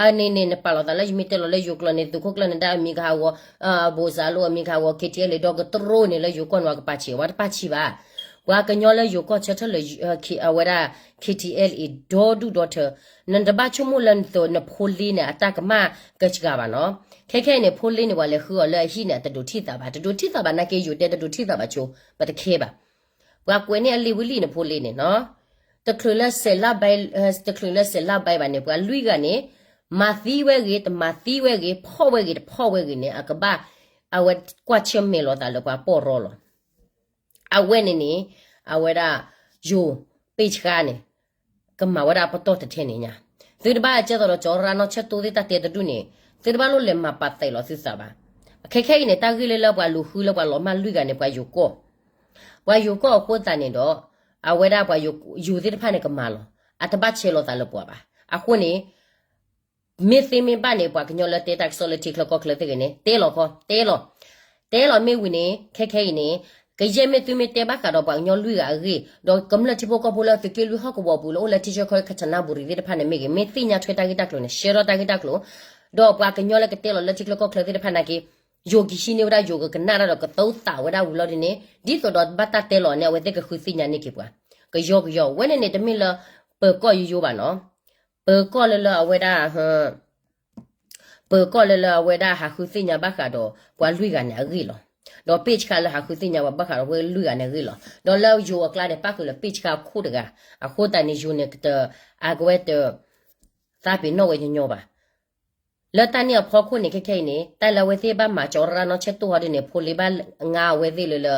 အန့ၣ်န့ၣ် နပာ်လီၤသးလၢယမ့ၢ်တဲလီၤလၢယိၤကျိာ်န့ၣ် သုးခိၣ်ကျၢၢ်နဒါအမံၤကဟးဂီၤ, ဘိၣ်စၢ်လိအမံၤကဟးဂီၤ KTLA ဒီးကတြိန့ၣ်လၢယိၤကီၢ်န့ၣ် ပှၤကပာ်ဆံး ပှၤတပာ်ဆံးဘၣ်, ပှၤကညီလၢယိၤကီၢ်ဆၢထၢၣ်လၢ အဝဲဒၣ် KTLA ဒီဒူၣ်ဒီထၢ, နတဘၣ်ဆိကမိၣ်လၢနဖိလ့န့ၣ် အတၢ်ကမၣ်ကစှၤဘၣ်နီၤ, ခဲခဲအံၤန့ၣ် ဖိလ့န့ၣ် ပှၤလဲၤဃုအီၤလၢအဟံၣ်န့ၣ် အတဒိးထံၣ်သးဘၣ်, တဒိးထံၣ်သးဘၣ်နာ်က့ ယိၤတဲတဒိးထံၣ်သးဘၣ်ဆိ, ပတခဲဘၣ် ပှၤကွဲးန့ၢ်အလံာ်ဝံၤလံန့ၣ် ဖိလ့န့ၣ်နီၤ, တချုးလၢစဲးလါဘဲ, တချုးလၢစဲးလါဘဲဘၣ်န့ၣ် ပှၤလွံၢ်ဂၤန့ၣ် မၤသံဝဲဂ့ၤ တမၤသံဝဲဂ့ၤ ဖီၣ်ဝဲဂ့ၤ တဖီၣ်ဝဲဂ့ၤန့ၣ် အကဘၣ် အဝဲကွၢ်ဆၢၣ်မဲာ်လိာ်သးလၢပှၤပီၢ်ရီလီၤ. အဝဲန့ၣ်န့ၣ် အဝဲဒၣ် ယိၤပ့ၢ်ဆှါန့ၣ် ကမၤဝဲဒၣ်ပတီၢ်တထဲန့ၣ်ညါ, သုတဘၣ်ကဲသိးဒီးကၠီၤရၣ်နီၢ်ဆဲးတိၢ်သ့ၣ်တၢ်တဲတဒူၣ်န့ၣ် သုတဘၣ်လိၣ်လဲၤမၤပာ်သဲးလီၤသုသးဘၣ်. ခဲခဲအံၤန့ၣ် တၢ်ဂ့ၢ်လၢလၢပှၤလူၤဃုလၢပှၤလီၤမၢ်လွံၢ်ဂၤန့ၣ် ပှၤယိၤကီၢ်, ပှၤယိၤကီၢ်အဃိသတးန့ၣ်ဒီး အဝဲဒၣ်ပှၤယိၤ, ယိၤသ့ၣ်တဖၣ်န့ၣ်ကမၤလီၤ, အတဘၣ်ဆဲးလီၤသးလၢပှၤဘၣ်. အဃိန့ၣ် မ့ၢ်သ့မ့ၢ်ဘၣ်န့ၣ် ပှၤကညီလၢတဲတၢ်ကစီၣ်လၢထံချၢကီၢ်ချၢသ့ၣ်ဂ့ၤန့ၣ် တဲလီၤခီ, တဲလီၤ, တဲလီၤမ့ၢ်ဝံၤန့ၣ် ခဲခဲအံၤန့ၣ် ကယဲၢ်မ့ၢ်သုမ့ၢ်တဲဘၣ်ဃးဒီးပှၤကညီလွံၢ်ဂၤအဂ့ၢ် ဒီးကမျၢၢ်ထံဖိကီၢ်ဖိလၢသုးက့လွံၢ်ဟီၣ်ကဝီၤပူၤလၢအိၣ်လၢထံဆၢကီၢ်ဆၢ ကၠနၣ်ဘူရံၤသ့ၣ်တဖၣ်န့ၣ်မ့ၢ်ဂ့ၤ မ့ၢ်သ့ၣ်ညါထွဲတၢ်ဂ့ၢ်တၢ်ကျိၤန့ၣ် ရှဲထီၣ်တၢ်ဂ့ၢ်တၢ်ကျိၤ, ဒီးပှၤကညီလၢကတဲလီၤလၢထံချၢကီၢ်ချၢသ့ၣ်တဖၣ်နာ်က့ ယိၤကဟံးန့ၢ်ဝဲဒၣ် ယိၤကကနၣ်တၢ်ဒီးကသီသးဝဲဒၣ်ဝံၤလီၤဒ်န့ၣ် ဒ်သိးဒီးဘၣ်တၢ်တဲလီၤန့ၣ် အဝဲသ့ၣ်ကဃုသ့ၣ်ညါန့ၢ်က့ၤပှၤ ကယီကယီ ဝဲန့ၣ်န့ၣ် တမ့ၢ်လၢ ပၢၤကီၢ်ယိယိဘၣ်နီၤ, ပၢၤကီၢ်လၢလၢအဝဲဒၣ် ပၢၤကီၢ်လၢလၢအဝဲဒၣ်ဟးဃုသ့ၣ်ညါဘၣ်ဃးဒီးပှၤလွံၢ်ဂၤန့ၣ်အဂ့ၢ်လီၤ. ဒီးပ့ၢ်ဆှါလၢဟးဃုသ့ၣ်ညါဘၣ်ဃးဒီးပှၤလွံၢ်ဂၤန့ၣ်အဂ့ၢ်လီၤ. ဒီးလၢယိၤအကျါန့ၣ် ပၣ်ဃုာ်လၢပ့ၢ်ဆှါခိၣ်တဂၤ, အဃိသတးန့ၣ် ယိၤန့ၣ်ကတၢၢ် အကဝဲတၢၢ် သးပ့ၤနီၣ်ဝဲညီညီဘၣ်. လၢတၢ်န့ၣ်အဖီခိၣ်န့ၣ် ခဲခဲအံၤန့ၣ် တၢ်လၢအဝဲသ့ၣ်ဘၣ်မၤကၠီၤရၣ်နီၢ်ဆဲးတိၢ်ဟီဒ်န့ၣ် ဖိလ့ဘၣ်ငါအဝဲသ့ၣ်လၢလၢ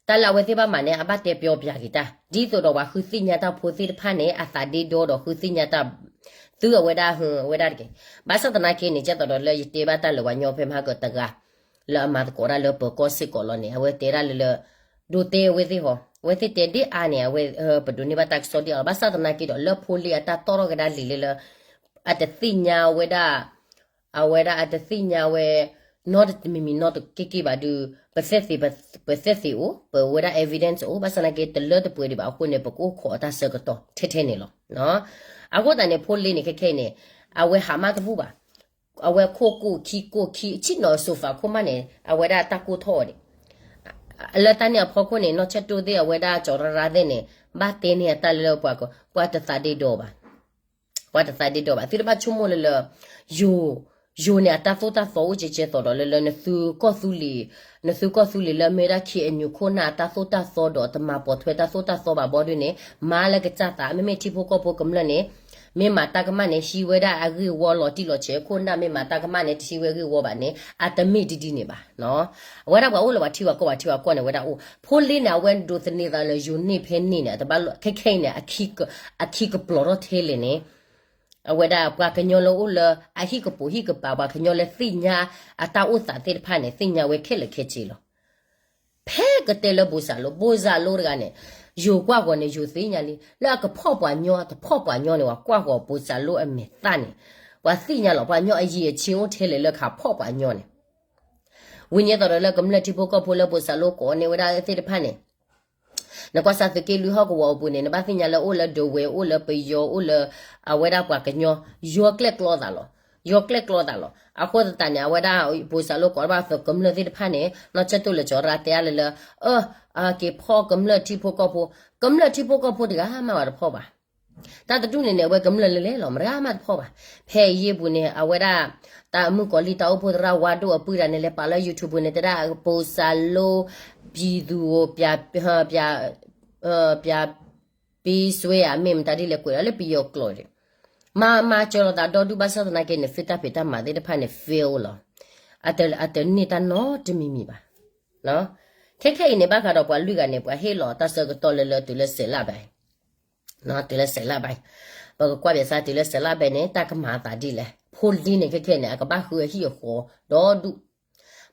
တၢ်လၢအဝဲသ့ၣ်ဘၣ်မၤန့ၣ် အဘၣ်တဲပျီပျၢ်က့ၤတၢ် ဒ်သိးဒီးပှၤဃုသ့ၣ်ညါတၢ်ဖိသ့ၣ်တဖၣ်န့ၣ် အသးဒ့ဒီဒီးဃုသ့ၣ်ညါတၢ် သုအဝဲဒၣ်ဟူးဝဲဒၣ်တက့ၢ်. ဘၣ်ဆၣ်သနာ်က့န့ၣ် ကဲသိးဒီးလၢယတဲဘၣ်တၢ်လၢပှၤညီဖဲမဟါကတဂၤ လၢအမၤသကိးတၢ်လၢပၢၤကီၢ်စ့ၢ်ကီးလီၤန့ၣ် အဝဲတဲဒၣ်လၢလၢ ဒိးတဲအဝဲသ့ၣ်ဟီ အဝဲသ့ၣ်တဲဒ်အါန့ၣ် အဝဲ ပဒိးန့ၢ်ဘၣ်တၢ်ကစီၣ်ဒ်အါလီၤ. ဘၣ်ဆၣ်သနာ်က့ဒီး လၢဖိလ့အတၢ်တီၣ်ထီၣ်ကဒါလံာ်လၢလၢ အတသ့ၣ်ညါဝဲဒၣ် အဝဲဒၣ်အတသ့ၣ်ညါဝဲ နီတမံၤမံၤနီတက့ၢ်က့ၢ်ဘၣ်ဒီး ပသက်သေ, ပသက်သေအိၣ် ပဝဲဒၣ် evidence အိၣ် ဘၣ်ဆၣ်သနာ်က့ တလၢတပှဲၤဒံးဘၣ်အဃိန့ၣ် ပကအိၣ်ခိးအတၢ်ဆၢကတီၢ်ထဲထဲန့ၣ်လီၤ. အဃိသတးန့ၣ် ဖိလ့န့ၣ် ခဲခဲအံၤန့ၣ် အဝဲဟးမးတဘူၣ်ဘၣ်. အဝဲခိၣ်ကိၢ်ခံကိၢ်ခံ ဆ့ၣ်နီၤ sofa ခိၣ်မးန့ၣ် အဝဲဒၣ်တၢ်ကိၢ်ထီၣ်အီၤန့ၣ် လၢတၢ်န့ၣ်အဖီခိၣ်န့ၣ် နီၢ်ဆဲးတိၢ်သ့ၣ်အဝဲဒၣ်ကၠီၤရၣ်ရၣ်သ့ၣ်န့ၣ် ဘၣ်တဲန့ၢ်အတၢ်လၢပှၤ ပှၤတသးဒ့ဒီဘၣ်. ပှၤတသးဒ့ဒီဘၣ်. သုတဘၣ်ဆိကမိၣ်လၢလၢ ယိၤ, ယိၤန့ၣ် အတၢ်သိၣ်တၢ်သီအိၣ်ကဲကဲသိးဒီးလၢလၢ နသုကီၢ်သူလ့ၤ, နသုကီၢ်သူလ့ၤလၢမ့ၢ်ဒၣ် KNU ခိၣ်နၢ်အတၢ်သိၣ်တၢ်သီဒီးတမၤပိာ်ထွဲတၢ်သိၣ်တၢ်သီဘၣ်ဘီဒ်န့ၣ် မၤလၢကစၢ်သး မ့မ့ၢ်ထံဖိကီၢ်ဖိကမျၢၢ်န့ၣ် မ့ၢ်မၤတၢ်ကမၣ်န့ၣ် ဟံးဝဲဒၣ်အဂ့ၢ်ဝီလီၤတံၢ်လီၤဆဲး ခိၣ်နၢ်မ့ၢ်မၤတၢ်ကမၣ်န့ၣ် တဟံးဝဲဂ့ၢ်ဝီဘၣ်န့ၣ် အတမ့ၢ်ဒ်ဒ်န့ၣ်ဘၣ်. အဝဲဒၣ်ပှၤအိၣ်လၢပှၤထံပှၤကီၢ်ပှၤထံပှၤကီၢ်န့ၣ် အဝဲဒၣ်အိၣ် ဖိလ့န့ၣ် အဝဲဒိးသန့ၤသးလၢယိၤန့ၢ်ဖဲန့ၣ်န့ၣ် တဘၣ်လၢ ခဲခဲအံၤန့ၣ် အခံကပျီၤထီၣ်ထဲလဲၣ်န့ၣ် အဝဲဒၣ်ပှၤကညီလၢအိၣ်လၢ အဟံၣ်ကပိာ်ဟံၣ်ကပၤ ပှၤကညီလၢသ့ၣ်ညါအတၢ်အိၣ်သးသ့ၣ်တဖၣ်န့ၣ် သ့ၣ်ညါဝဲခဲလၢာ်ခဲဆ့လီၤ. ဖဲကတဲလၢဘိၣ်စၢ်လိ, ဘိၣ်စၢ်လိတဂၤန့ၣ် ယိၤကွၢ်ဂီၤန့ၣ် ယိၤသ့ၣ်ညါလံ လၢအကဖီၣ်ပှၤညီ အတဖီၣ်ပှၤညီန့ၣ် ပှၤကွၢ်ဂီၤဘိၣ်စၢ်လိအမဲာ်သၣ်န့ၣ် ပှၤသ့ၣ်ညါလီၤ ပှၤညီအယံာ်အဆံအိၣ်ထဲလဲၣ်လၢကဖီၣ်ပှၤညီန့ၣ် ဝံၤန့ၣ်သိးဒီးလၢကမျၢၢ်ထံဖိကီၢ်ဖိလၢ ဘိၣ်စၢ်လိကိးန့ၢ်ဝဲဒၣ်သ့ၣ်တဖၣ်န့ၣ် နကွၢ်စၢ်သုးက့လွံၢ်ဟီၣ်ကဝီၤအပူၤန့ၣ် နဘၣ်သ့ၣ်ညါလၢအိၣ်လၢဒဝဲၢ် အိၣ်လၢပယီၤ အိၣ်လၢ အဝဲဒၣ်ပှၤကညီ ယီၤကျဲၣ်ကျီသးလီၤ. ယီၤကျဲၣ်ကျီသးလီၤ. အဃိသတးန့ၣ် အဝဲဒၣ်ဘိၣ်စၢ်လိကိးဘၣ်သုးကမျၢၢ်သ့ၣ်တဖၣ်န့ၣ် နီၢ်ဆဲးတိၢ်လၢကၠီၤရၣ်တဲအါလၢလၢ အၢ အက့ၤဖီၣ်ကမျၢၢ်ထံဖိကီၢ်ဖိ, ကမျၢၢ်ထံဖိကီၢ်ဖိတဂၤမးဘၣ်တဖီၣ်ဘၣ်. တၢ်တဒူၣ်န့ၣ်န့ၣ် အဝဲကမျၢၢ်လၢလဲၣ်လီၤ မတၤမးတဖီၣ်ဘၣ်. ဖဲအယ့ၢ်ပူၤန့ၣ် အဝဲဒၣ် တၢ်မုၣ်ကီၤလံၢ်တၢ်အိၣ်ဖှိၣ်သရၣ်ဝါဒိၣ်အပုၢ်တဂၤန့ၣ် လဲၤပာ်လၢ YouTube ပူၤန့ၣ် တဲဒၣ် ပိစလိ ပြည်သူကို ပြ ပြ ပြပေးစွဲ မ့ၢ်မတၤဒ်လဲၣ် ကွဲးလီၤလၢပယီၤကျိာ်ဒီး မၤမၤစၢၤလိာ်သးဒီဒူၣ် ဘၣ်ဆၣ်သနာ်က့န့ၣ် သုတၢ်ဖံးတၢ်မၤသ့ၣ်တဖၣ်န့ၣ် fail လီၤ. အတ အတန့ၢ်တၢ်နီတမံၤမံၤဘၣ်. ခဲခဲအံၤန့ၣ် ဘၣ်ဃးဒီးပှၤလွံၢ်ဂၤန့ၣ် ပှၤဟ့ၣ်လီၤတၢ်ဆၢကတီၢ်လၢလၢတုၤလၢစဲးလါဘၣ် တုၤလၢစဲးလါဘၣ်, ပကကွၢ်ဘၣ်စၢ်တုၤလၢစဲးလါဘၣ်န့ၣ် တၢ်ကမၤအသးဒ်လဲၣ်. ဖိလ့န့ၣ် ခဲခဲန့ၣ် အကဘၣ်ဃုအဟံၣ်အဃီဒီဒူၣ်.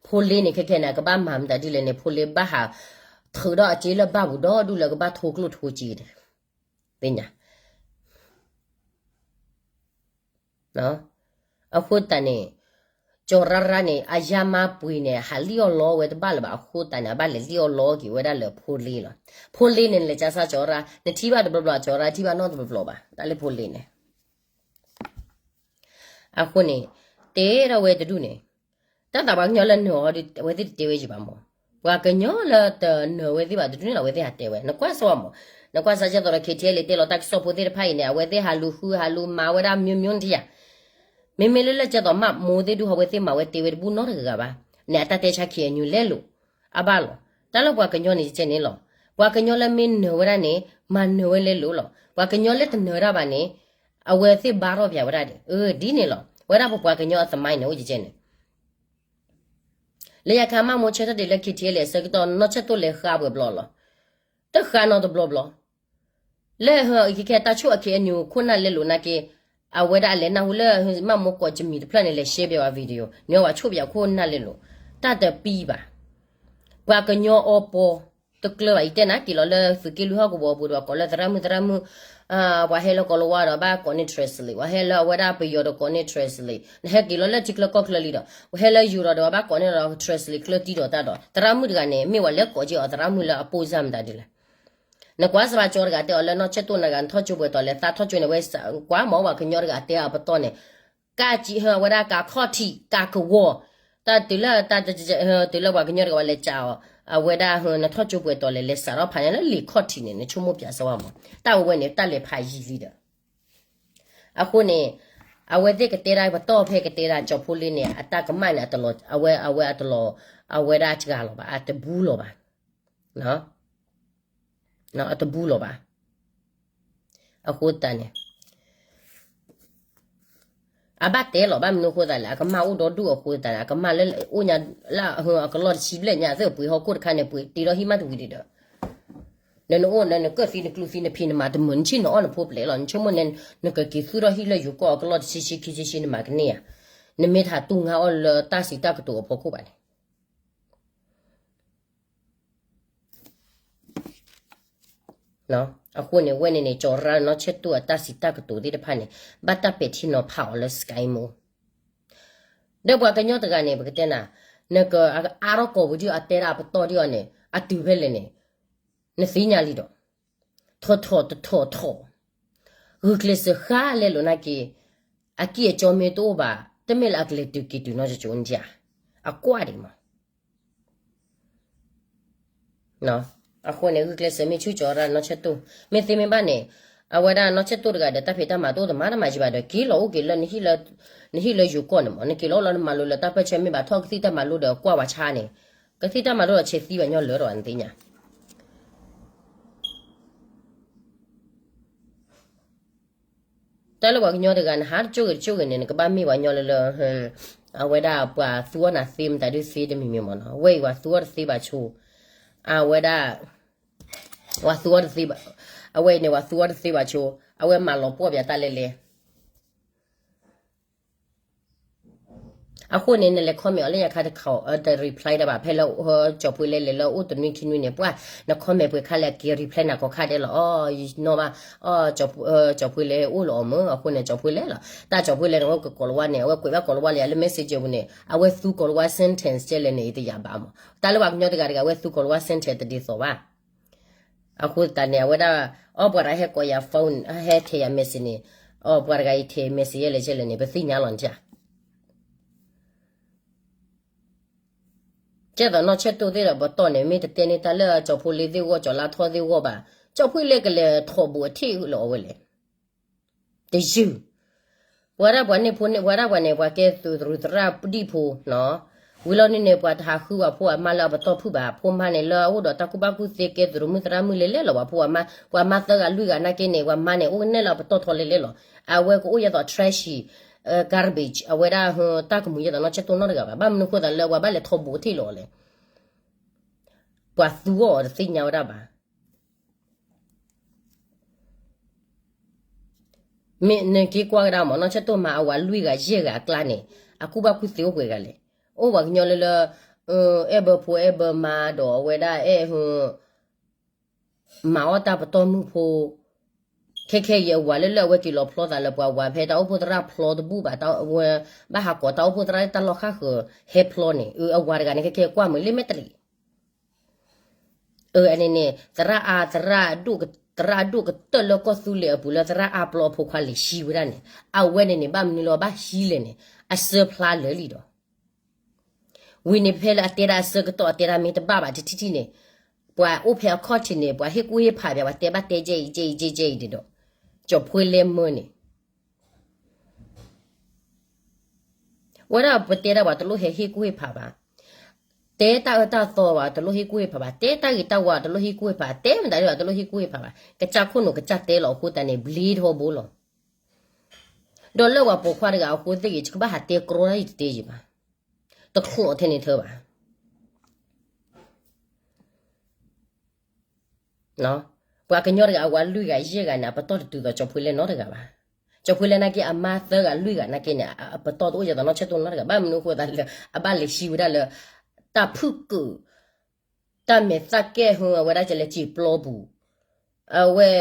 ဖိလ့န့ၣ် ခဲခဲန့ၣ် အကဘၣ်မၤမတၤဒ်လဲၣ်န့ၣ် ဖိလ့ဘၣ်ဟးထုးဒီးအစ့လၢဘၣ်ပူၤဒီဒူၣ်လၢကဘၣ်ထိကျိၣ်ထိစ့န့ၣ် သ့ၣ်ညါ အဃိသတးန့ၣ် ကၠီၤရၢ်ရၢ်န့ၣ် အယါမါပှ့ၤန့ၣ် ဟးလံၣ်အီၣ်လီဝဲတဘၣ်လၢၤဘၣ်. အဃိသတးန့ၣ် အဘၣ်လဲၤလံၣ်အီၣ်လီက့ၤဝဲဒၣ်လၢဖိလ့လီၤ. ဖိလ့န့ၣ် လဲၤကၠါစၢ်ကၠီၤရၢ်, နထံၣ်ဘၣ်တဘျီဘျီ ကၠီၤရၢ် ထံၣ်ဘၣ်နီတဘျီဘျီဘၣ် တၢ်လၢဖိလ့န့ၣ်. အဃိန့ၣ် တဲထီၣ်ဝဲတဒူၣ်န့ၣ် တၢ်သးပှၤကညီလၢနၢၤအီၤဒီး အဝဲသ့ၣ်တတဲဝဲယံၤဘၣ်မး. ပှၤကညီလၢတနၢၤဝဲသ့ၣ်ဘၣ်တဒူၣ်န့ၣ်လီၤ အဝဲသ့ၣ်ဟးတဲဝဲ နကွၢ်စ့ၢ်ကီးမး. နကွၢ်စ့ၢ်ကီး ကဲသိးဒီး ခ့ထံအဲလ့ တဲလီၤတၢ်ကစီၣ်ဖိသ့ၣ်တဖၣ်အံၤန့ၣ် အဝဲသ့ၣ်ဟးလူၤဃု ဟးလူၤမၤဝဲဒၣ် မျိုးမျိုး နထံၣ်ဧါ. မ့မ့ၢ်လၢလၢကဲသိးမး မိၢ်သ့ၣ်ဒူၣ် အဝဲသ့ၣ်မၤဝဲတဲဝဲတဘူၣ်နီတဂၤဂၤဘၣ်. န့ၣ်အတၢ်တဲဆါ ခ့အညူ လဲလိာ် အဘၣ်လီၤ. တၢ်လၢပှၤကညီန့ၣ် ကဲန့ၣ်လီၤ. ပှၤကညီလၢမ့ၢ်နၢၤဝဲဒၣ်န့ၣ် မၤနၢၤဝဲလဲလိာ်လီၤ. ပှၤကညီလၢတနၢၤဒၣ်ဘၣ်န့ၣ် အဝဲသ့ၣ်ဘါထီၣ်ပၠးဝဲဒၣ်ဒီး အၢ ဒ်န့ၣ်လီၤ. ဝဲဒၣ်ပပှၤကညီအသမိုင်းန့ၣ် အိၣ်ကဲန့ၣ် လၢယခါမး မိၢ်ဆၢထၢၣ်ဒံးလၢ ခ့ထံအဲလ့ အဆၢကတီၢ် နီၢ်ဆၢၣ်တိၣ်လဲၤဃါပှဲၤဘျီလီၤ. တဃါနီတဘျီဘျီ. လၢဟဲခဲခဲတၢ်ဆိၣ်အ ခ့အညူ ခိၣ်နၢ်လဲလိာ်နာ်က့ အဝဲဒၣ်အလဲၤနၢ်ဟူလၢ မးမိၢ်ကိးကမံၤတဖျၢၣ်န့ၣ် လဲၤ share ပၠးဝဲ video န့ၣ် ပှၤဆိၣ်ပၠးခိၣ်နၢ်လဲလိာ် တၢ်တပံဘၣ်. ပှၤကညီအီပီ တကျၢၤဘၣ် ယတဲနၤက့ၤလီၤလၢသုးက့လွံၢ်ဟီၣ်ကဝီၤပူၤဒီး ကိးလၢသရၣ်မုၣ်သရၣ်မုၣ် ပှၤဟဲလၢကိၤလၤဝါဒီးဘၣ်ကိးန့ၢ် translate, ပှၤဟဲလၢအဝဲဒၣ်ပယီၤဒီးကိးန့ၢ် translate, နဟဲက့ၤလီၤလၢထံချၢကီၢ်ချၢလံဒီး ပှၤဟဲလၢယူၤဒီးဒီးဘၣ်ကိးန့ၢ်ဒီး translate ကျၢၤတံၢ်ဒီးတၢ်ဒီး သရၣ်မုၣ်တဂၤန့ၣ် မ့ၢ်ဝဲလဲၤကိးက့ၤအီၤသရၣ်မုၣ်လၢအပိၢ်စၢ်မတၤဒ်လဲၣ်. နကွၢ်စၢ်ဘၣ်ကၠီတဂၤတဲအီၤလၢ နီၢ်ဆၢၣ်တိၣ်နဂၤ နထီၣ်ကၠိပှဲၤတီၤလဲၤသးထီၣ်ကၠိန့ၣ် ဝဲကွၢ်မး ပှၤကညီတဂၤတဲအီၤပတီၢ်န့ၣ် ကးကံးဟၢ အဝဲဒၣ်ကးခီၣ်ထံး ကးကဝီၤ တၢ်တုၤလၢ တၢ်တုၤလၢပှၤကညီတဂၤဝဲလဲၤကးအီၤ အဝဲဒၣ် နထီၣ်ကၠိပှဲၤတီၤလဲၤ လဲၤစးထီၣ်ဖးညါလၢလံာ်ခီၣ်ထံးန့ၣ် နဆိကမိၣ်ပၠးစၢ်ဝဲမး တၢ်ဝဲန့ၣ် တၢ်လဲၤဖးယံာ်လံဒီး အဃိန့ၣ် အဝဲသ့ၣ်ကတဲဒၣ်ပတီၢ်ဖဲကတဲဒၣ်ကၠီၤဖိလ့န့ၣ် အတၢ်ကမၣ်န့ၣ် အတလီၤ အဝဲ အဝဲအတလီၤ အဝဲဒၣ်စှၤလီၤဘၣ် အတဘူလီၤဘၣ် အတဘူလီၤဘၣ်. အဃိသတးန့ၣ် အဘၣ်တဲလီၤ ဘၣ်မနုၤအဃိသတးလဲၣ် အကမၣ်အိၣ်ဒီဒူၣ်အဃိသတးန့ၣ် အကမၣ်လၢအိၣ်ညါလၢအကလီၢ်တဆံဘျဲၣ်ညါ သ့ၣ်ပှ့ၤဟီၣ်ခိၣ်တခါန့ၣ် ပှ့ၤတ့ထီၣ်ဟံၣ်မးတဝံၤဒံးဒီး နနအိၣ်နကၢၣ်သံနကျူသံနဖံးနမၤတမုာ် နဆ့ၣ်နအီၣ်နဖိပျဲလီၤ နဆိကမိၣ်န့ၣ် နကက့ၤသူၣ်ထီၣ်ဟံၣ်လၢယိၤကီၢ်အကလီၢ်တဆံဆံခံဆံဆံနမၤကန့ၢ်ဧါ. နမ့ၢ်တဟးတူၢ်ငါအီၣ်လၢတၢ်စံးတၢ်ကတိၤအဖီခိၣ်ဘၣ်န့ၣ် အဃိန့ၣ် ဝဲန့ၣ်န့ၣ် ကၠီၤရၢ်နီၢ်ဆဲၣ်တူၢ်အတၢ်စံးတၢ်ကတိၤသ့ၣ်တဖၣ်န့ၣ် ဘၣ်တၢ်ပဲာ်ထံနီၤဖးအီၤလၢ Sky Mo ဒီးပှၤကညီတဂၤန့ၣ် ပကတဲနၤ နကအါထီၣ်ကိာ်ပူၤဒံးအီၤ အတဲဒၣ်အပတီၢ်ဒံးအီၤန့ၣ် အတုၤဖဲလဲၣ်န့ၣ် နသ့ၣ်ညါလံဒီး ထီၣ်ထီၣ်တထီၣ်ထီၣ် ဂုာ်ကျဲးစၢးဃါလဲလိာ်နာ်က့ အကံၢ်အစီမ့ၢ်တအိၣ်ဘၣ် တမ့ၢ်လၢအကလဲၤတုၤက့ၤတုၤနီၢ်ကၠိန့ၣ်ဧါ အကွၢ်ဒံးမး အဃိန့ၣ် ဂုာ်ကျဲးစၢးမ့ၢ်ဆူကၠီၤရၢ်နီၢ်ဆဲၣ်တူၢ် မ့ၢ်သ့မ့ၢ်ဘၣ်န့ၣ် အဝဲဒၣ်နီၢ်ဆဲၣ်တူၢ်တဂၤဒီး တၢ်ဖံးတၢ်မၤတအိၣ်တမၤတမၤယံၤဘၣ်ဒီး က့ၤလီၤအိၣ်က့ၤလၢ နဟံၣ်လၢယိၤကီၢ်န့ၣ်မး နက့ၤလီၤလၢနမၤလိလၢတၢ်ပၢၢ်ဆၢမ့ၢ်ဘၣ်ထီၣ်ကသံၣ်တၢ်မၤလိဒီးကွၢ်ဝဲဆါန့ၣ် ကသံၣ်တၢ်မၤလိဒီးဆဲးသံဘၣ်ညီလၢာ်ဒီးနသ့ၣ်ညါ တၢ်လၢပှၤကညီတဂၤ နဟးတကၠိဂ့ၤတကၠိဂ့ၤန့ၣ် နကဘၣ်မ့ၢ်ပှၤကညီလၢလၢ အဝဲဒၣ်ပှၤသူအီၤနၤသ့မတၤဒုးသ့တမံၤမံၤမးနီၤ ဝဲအံၤပှၤသူအီၤတသ့ဘၣ်ဆိ အဝဲဒၣ် ပှၤသူအီၤတသ့ဘၣ် အဝဲအံၤန့ၣ် ပှၤသူအီၤတသ့ဘၣ်ဆိ အဝဲမၤလီၤပှီၢ်ပၠးတၢ်လဲၣ်လဲၣ် အဃိန့ၣ် နလဲၤ comment အီၤလၢညါခါတခီ တ reply တၢ်ဘၣ် ဖဲလၢ ကၠီၤပှ့ၤလဲလဲၤလၢအိၣ်တနွံခံနွံန့ၣ် ပှၢ် န comment ပှ့ၤခါလဲၣ် အက့ၤ reply နၤကိးခါဒဲးလီၤ အီၤ ယနီၣ်ဘၣ် အီၤ ကၠီၤပှ့ၤလဲအိၣ်လီၤအီၤမ့ၢ် အဃိန့ၣ် ကၠီၤပှ့ၤလဲလီၤ တၢ်ကၠီၤပှ့ၤလဲန့ၣ် အိၣ်ကကိးလီၤဝါန့ၣ် အဝဲကွဲးဘၣ်ကိးလီၤဝါလၢယၤလၢ messenger ပူၤန့ၣ် အဝဲသူကိးလီၤဝါ sentence ကဲလဲၣ်န့ၣ် ယတယာ်ဘၣ်မး တၢ်လၢပှၤကညီတဂၤတဂၤ အဝဲသူကိးလီၤဝါ sentence တဒ်သိးဘၣ် အဃိသတးန့ၣ် အဝဲဒၣ် အီၣ်ပှၤတဂၤဟဲကိးယၤ phone ဟဲထဲယၤ message န့ၣ် အီၣ်ပှၤတဂၤအံၤထဲ message ယဲလဲၣ်ကဲလဲၣ်န့ၣ် ပသ့ၣ်ညါလီၤနထံၣ်ဧါ ကဲသိးနီၢ်ဆဲၣ်တူၢ်သ့ၣ်ဒီးပတီၢ်န့ၣ် မ့ၢ်တတဲန့ၢ်တၢ်လၢကၠီၤဖိလ့သ့ၣ်ဂီၢ် ကၠီၤလါထီၣ်သ့ၣ်ဂီၢ်ဘၣ် ကၠီၤပှ့ၤလဲကလဲၤထီၣ်ဘူးအထံၣ်လၢအဝဲလဲၣ် တယုၢ် ပှၤဒၣ်ပှၤန့ၣ်ဖိန့ၣ် ပှၤဒၣ်ပှၤန့ၣ် ပှၤကဲသုးသရူးသရၣ်ပဒံၣ်ဖိနီၤ, ဝံၤလီၤန့ၣ်န့ၣ် ပှၤတဟးဃုပှၤဖိအမါလၢအပတီၢ်ဖုၣ်ဘၣ်, ဖိမါန့ၣ်လၢအအိၣ်ဒီး တၢ်ကူၣ်ဘၣ်ကူၣ်သ့ကဲသုးရူးမုၣ်သရၣ်မုၣ်လဲၤလဲၤလီၤ, ပှၤဖိအမါ ပှၤမါသၢဂၤလွံၢ်ဂၤနာ်က့န့ၣ် ပှၤမါန့ၣ် အိၣ်ကနဲၣ်လၢအပတီၢ်ထီလဲၤလဲၤလီၤ, အဝဲကအိၣ်ယဲသိး trashy garbage အဝဲဒၣ် တၢ်ကမူၤယဲသိးနီၢ်ဆဲးတိၢ်နီတဂၤဘၣ်, ဘၣ်မနုၤဃိသးလၢပှၤဘၣ်လဲၤထီဘိးထံၣ်လီၤလဲၣ်, ပှၤသူအီၤတသ့ၣ်ညါဝဲဒၣ်ဘၣ် မ့ၢ်နက့ၤကွၢ်ကဒါမ့ၢ် နီၢ်ဆဲးတိၢ်မၤအဝၤလွံၢ်ဂၤယဲၢ်ဂၤအကျါန့ၣ် အကူၣ်ဘၣ်ကူၣ်သ့အိၣ်ပှဲၤဂၤလဲၣ်, အိၣ်ပှၤကညီလၢလၢ အဲၣ်ဘၢဖိအဲၣ်ဘၢမါဒီးအဝဲဒၣ်အဲၣ် မၤအီၣ်တၢ်ပတီၢ်မုၢ်ဖိ, ခဲခဲအံၤအဝၤလၢလၢအဝဲက့ၤလီၤဖျီသးလၢပှၤဝၤဖဲတၢ်အိၣ်ဖှိၣ်သရၣ်ဖျီတဘူၣ်ဘၣ်, ဝဲဘၣ်ဟးကိးတၢ်အိၣ်ဖှိၣ်သရၣ်လၢတၢ်လီၢ်ဃၣ်ဃၢၤဟဲဖျီန့ၣ်, အဝၤတဂၤန့ၣ် ခဲခဲကွၢ်မုာ်လၢမဲာ်တရံး အန့ၣ်န့ၣ် သရၣ်အါ သရၣ်ဒိၣ်ကတၢၢ်လၢကီၢ်သူလ့ၤအပူၤလၢ သရၣ်အါပျီအဖိခွါလဲၤဟံးဝဲဒၣ်န့ၣ်, အဝဲန့ၣ်န့ၣ် ဘၣ်မနုၤလၢဘၣ်ဟံးလဲၣ်န့ၣ် အစၢဖျါလၢာ်လံဒီး ဝံၤန့ၣ်ဖဲလၢအတဲဒၣ်အဆၢကတီၢ်အတဲဒၣ်မ့ၢ်တဘၣ်ဘၣ်တထံၣ်ထံၣ်န့ၣ်, ပှၤအိၣ်ဖဲအခီၣ်ထံးန့ၣ် ပှၤဟ့ၣ်ကူၣ်ဟ့ၣ်ဖးပှၤ ပှၤတဲဘၣ်တဲကဲအံၤကဲအံၤကဲကဲအံၤန့ၣ်ဒီး, ကၠီၤဖှ့လဲမၢန့ၣ်, ဝဲဒၣ်ပတဲဒၣ်ပှၤတလိၣ်ဟဲဟ့ၣ်ကူၣ်ဟ့ၣ်ဖးဘၣ်, တဲတၢ်အၢတၢ်သီဘၣ်တလိၣ်ဟ့ၣ်ကူၣ်ဟ့ၣ်ဖးဘၣ်, တဲတၢ်ဂ့ၤတၢ်ဝါတလိၣ်ဟ့ၣ်ကူၣ်ဟ့ၣ်ဖး, တဲမတၤဒ်ဘၣ်တလိၣ်ဟ့ၣ်ကူၣ်ဟ့ၣ်ဖးဘၣ်, ကစၢ်ခိၣ်နူာ်ကစၢ်တဲလီၤအဃိသတးန့ၣ် ဘျ့ထီဘိလီၤ. ဒီးလၢပှၤပိာ်ခွါတဂၤအဃိသ့ၣ်ဂ့ၤ ယကဘၣ်ဟးတဲကြီတၢ်ယတတဲယံၤဘၣ်, တချီးထဲန့ၣ်ထၢဘၣ်. ပှၤကညီတဂၤအဝၤလွံၢ်ဂၤယဲၢ်ဂၤန့ၣ် အပတီၢ်တတုၤသိးကၠီၤဖှ့လဲနီတဂၤဘၣ်. ကၠီၤဖှ့လဲနာ်က့အမါသၢဂၤလွံၢ်ဂၤနာ်က့န့ၣ် အပတီၢ်တအိၣ်ယဲသိးနီၢ်ဆဲးတိၢ်နီတဂၤ, ဘၣ်မနုၤအဃိသးလၢ အဘၣ်လဲၤဟံးဝဲဒၣ်လၢ တၢ်ဖုၣ်ကုာ် တၢ်မဲာ်သၣ်ကဲၣ်ဟါ အဝဲဒၣ်ကလဲၤစံာ်ပျီပူၤ, အဝဲ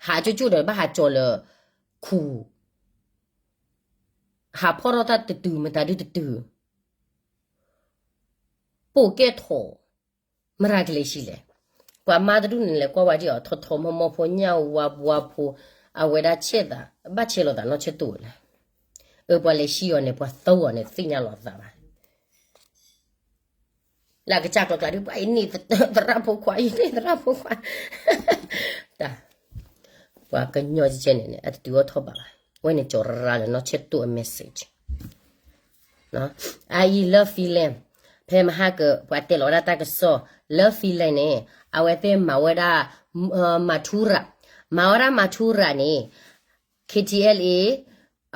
ဟးကၠိကၠိဒီးဘၣ်ဟးကၠီၤလၢ ခူၣ် ဟးဖီၣ်ထီၣ်တၢ်တတုၤမတၤဒုတတုၤ, ပိာ်ကဲၣ်ထိး, မတၤကလဲၤဟံးလဲၣ်. ပှၤမါတဒူၣ်န့ၣ် လဲၤကွၢ်ဝဲဒ်အီၤ ထီၣ်ထီၣ်မီၢ်မီၢ်ဖိညၣ်ဝါဘှါဖိ, အဝဲဒၣ်ဆဲးသး ဘၣ်ဆဲးလိာ်သးနီၢ်ဆဲးတိၢ်ဝဲလဲၣ်. အၢ ပှၤလဲၤဟံးအီၤန့ၣ် ပှၤသၢဂၤန့ၣ် သ့ၣ်ညါလီၤသးဘၣ်. လၢကစၢ်ကျီကျါဒ် ပှၤအံၤန့ၣ် သရၣ်ဖိခွါ အံၤန့ၣ်သရၣ်ဖိခွါ, တၢ် ပှၤကညီကဲန့ၣ်န့ၣ် အတတုၤအိၣ်ထီၣ်ဘၣ်ဘၣ်, အဝဲန့ၣ်ကၠီၤရၤလၢနီၢ်ဆဲးတိၢ်အ message အအံၤလၢ Finland, ဖဲမဟါက ပှၤတဲလီၤဝဲဒၣ်တၢ်ကစီၣ် လၢ Finland န့ၣ် အဝဲသ့ၣ်မၤဝဲဒၣ် မၤထူရၤ, မၤဝဲဒၣ်မၤထူရၤန့ၣ် KTLA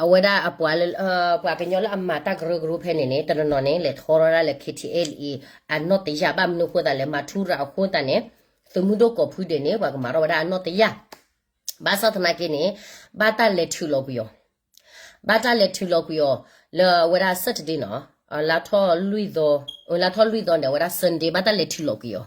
အဝဲဒၣ်အပှၤလၢ ပှၤကညီလၢအမၤတၢ်ကရၢကရိဖဲန့ၣ်န့ၣ် တနီၤနီၤန့ၣ် လဲၤထီထီၣ်ဝဲဒၣ်လၢ KTLA အနီၢ်တယၢ် ဘၣ်မနုၤအဃိသတးလဲၣ် မၤထူရၤအဃိသတးန့ၣ် သုးမုၢ်ဒိၣ်ကိးဖုဒဲးန့ၣ် ပှၤကမၤထီၣ်ဝဲဒၣ်အနီၢ်တယၢ် ဘၣ်ဆၣ်သနာ်က့န့ၣ် ဘၣ်တၢ်လဲၤထုးလီၤကွံာ်အီၤ, ဘၣ်တၢ်လဲၤထုးလီၤကွံာ်အီၤ လၢအဝဲဒၣ် Saturday နီၤ, လါထီၣ်လွံၢ်သီ, လါထီၣ်လွံၢ်သီန့ၣ် အဝဲဒၣ် Sunday ဘၣ်တၢ်လဲၤထုးလီၤကွံာ်အီၤ,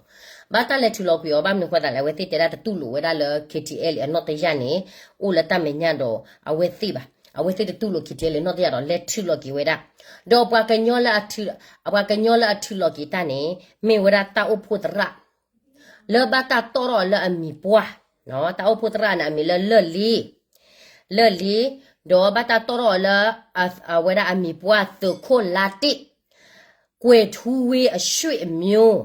ဘၣ်တၢ်လဲၤထုးလီၤကွံာ်အီၤ ဘၣ်မနုၤဃိသတးလဲၣ် အဝဲသ့ၣ်တဲဒၣ်တတူၢ်လိာ်ဝဲဒၣ်လၢ KTLA အနီၢ်တယၢ်န့ၣ် အိၣ်လၢတၢ်မဲာ်ညါဒီး အဝဲသ့ၣ်ဘၣ်, အဝဲသ့ၣ်တတူၢ်လိာ် KTLA နီၢ်တယၢ်ဒီး လဲၤထုးလီၤက့ၤဝဲဒၣ်, ဒီးပှၤကညီလၢအထုးလီၤက့ၤတၢ်န့ၣ် မ့ၢ်ဝဲဒၣ်တၢ်အိၣ်ဖှိၣ်သရၣ် လၢဘၣ်တၢ်တီၣ်ထီၣ်အီၤလၢအမံၤပှၢ်, တၢ်အိၣ်ဖှိၣ်သရၣ်န့ၣ် အမံၤလၢလၢၢ်လ့, လၢၢ်လ့, ဒီးဘၣ်တၢ်တီၣ်ထီၣ်အီၤလၢ အဝဲဒၣ်အမံၤပှၢ်သုးခိၣ်လါတ့ၣ်, ကွဲၤထူဝ့အရွှ့ၣ်အမျိုး,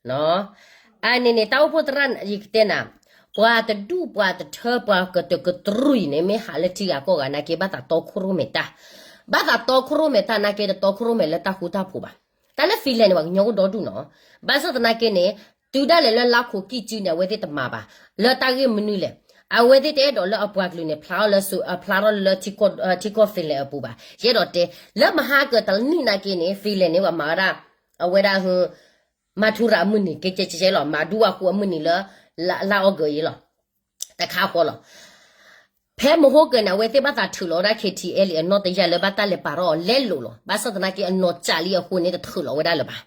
အန့ၣ်န့ၣ် တၢ်အိၣ်ဖှိၣ်သရၣ်ယကတဲနၤ, ပှၤတဒူၣ်ပှၤတထၢပှၤကတကတြူၢ်အံၤန့ၣ် မ့ၢ်ဟးလၢထံဂၤကီၢ်ဂၤနာ်က့ ဘၣ်သးတီခိၣ်ရိၣ်မဲာ်တၢ်, ဘၣ်သးတီခိၣ်ရိၣ်မဲာ်တၢ်နာ်က့ တတီခိၣ်ရိၣ်မဲာ်လၢတၢ်ဃူတၢ်ဖိးဘၣ်. တၢ်လၢ Finland န့ၣ် ပှၤကညီအိၣ်ဒီဒူၣ်နီၤ, ဘၣ်ဆၣ်သနာ်က့န့ၣ် တုၤဒၣ်လဲာ်လၢလါခိၣ်ကံၢ်စုန့ၣ် အဝဲသ့ၣ်တမၤဘၣ်, လၢတၢ်ဂ့ၢ်မနုၤလဲၣ်, အဝဲသ့ၣ်တအဲၣ်ဒိးလၢအပှၤကလုာ်န့ၣ် ဖျါထီၣ်လၢ ဖျါထီၣ်လၢ ထံကီၢ် Finland အပူၤဘၣ်. ယအဲၣ်ဒိးတဲ လၢမဟါကတနံၣ်နာ်က့န့ၣ် Finland န့ၣ် ပှၤမၤဝဲဒၣ် အဝဲဒၣ် မၤထူရၤအမုၢ်နံၤ ကဲကဲကဲကဲလီၤ, မၤဒူဝၤဃိအမုၢ်နံၤလၢ လါအီကူးအံၤလီၤ. တခါဃီလီၤ. ဖဲမဟါကန့ၣ် အဝဲသ့ၣ်ဘၣ်သးထုးလီၤဝဲဒၣ် KTLA အနီၢ်တယၢ်လၢဘၣ်တၢ်လဲၤပာ်ထီၣ်အီၤလဲလိာ်လီၤ. ဘၣ်ဆၣ်သနာ်က့ အနီၢ်ကၠးလံအဃိန့ၣ် တထုးလီၤဝဲဒၣ်လၢၤဘၣ်.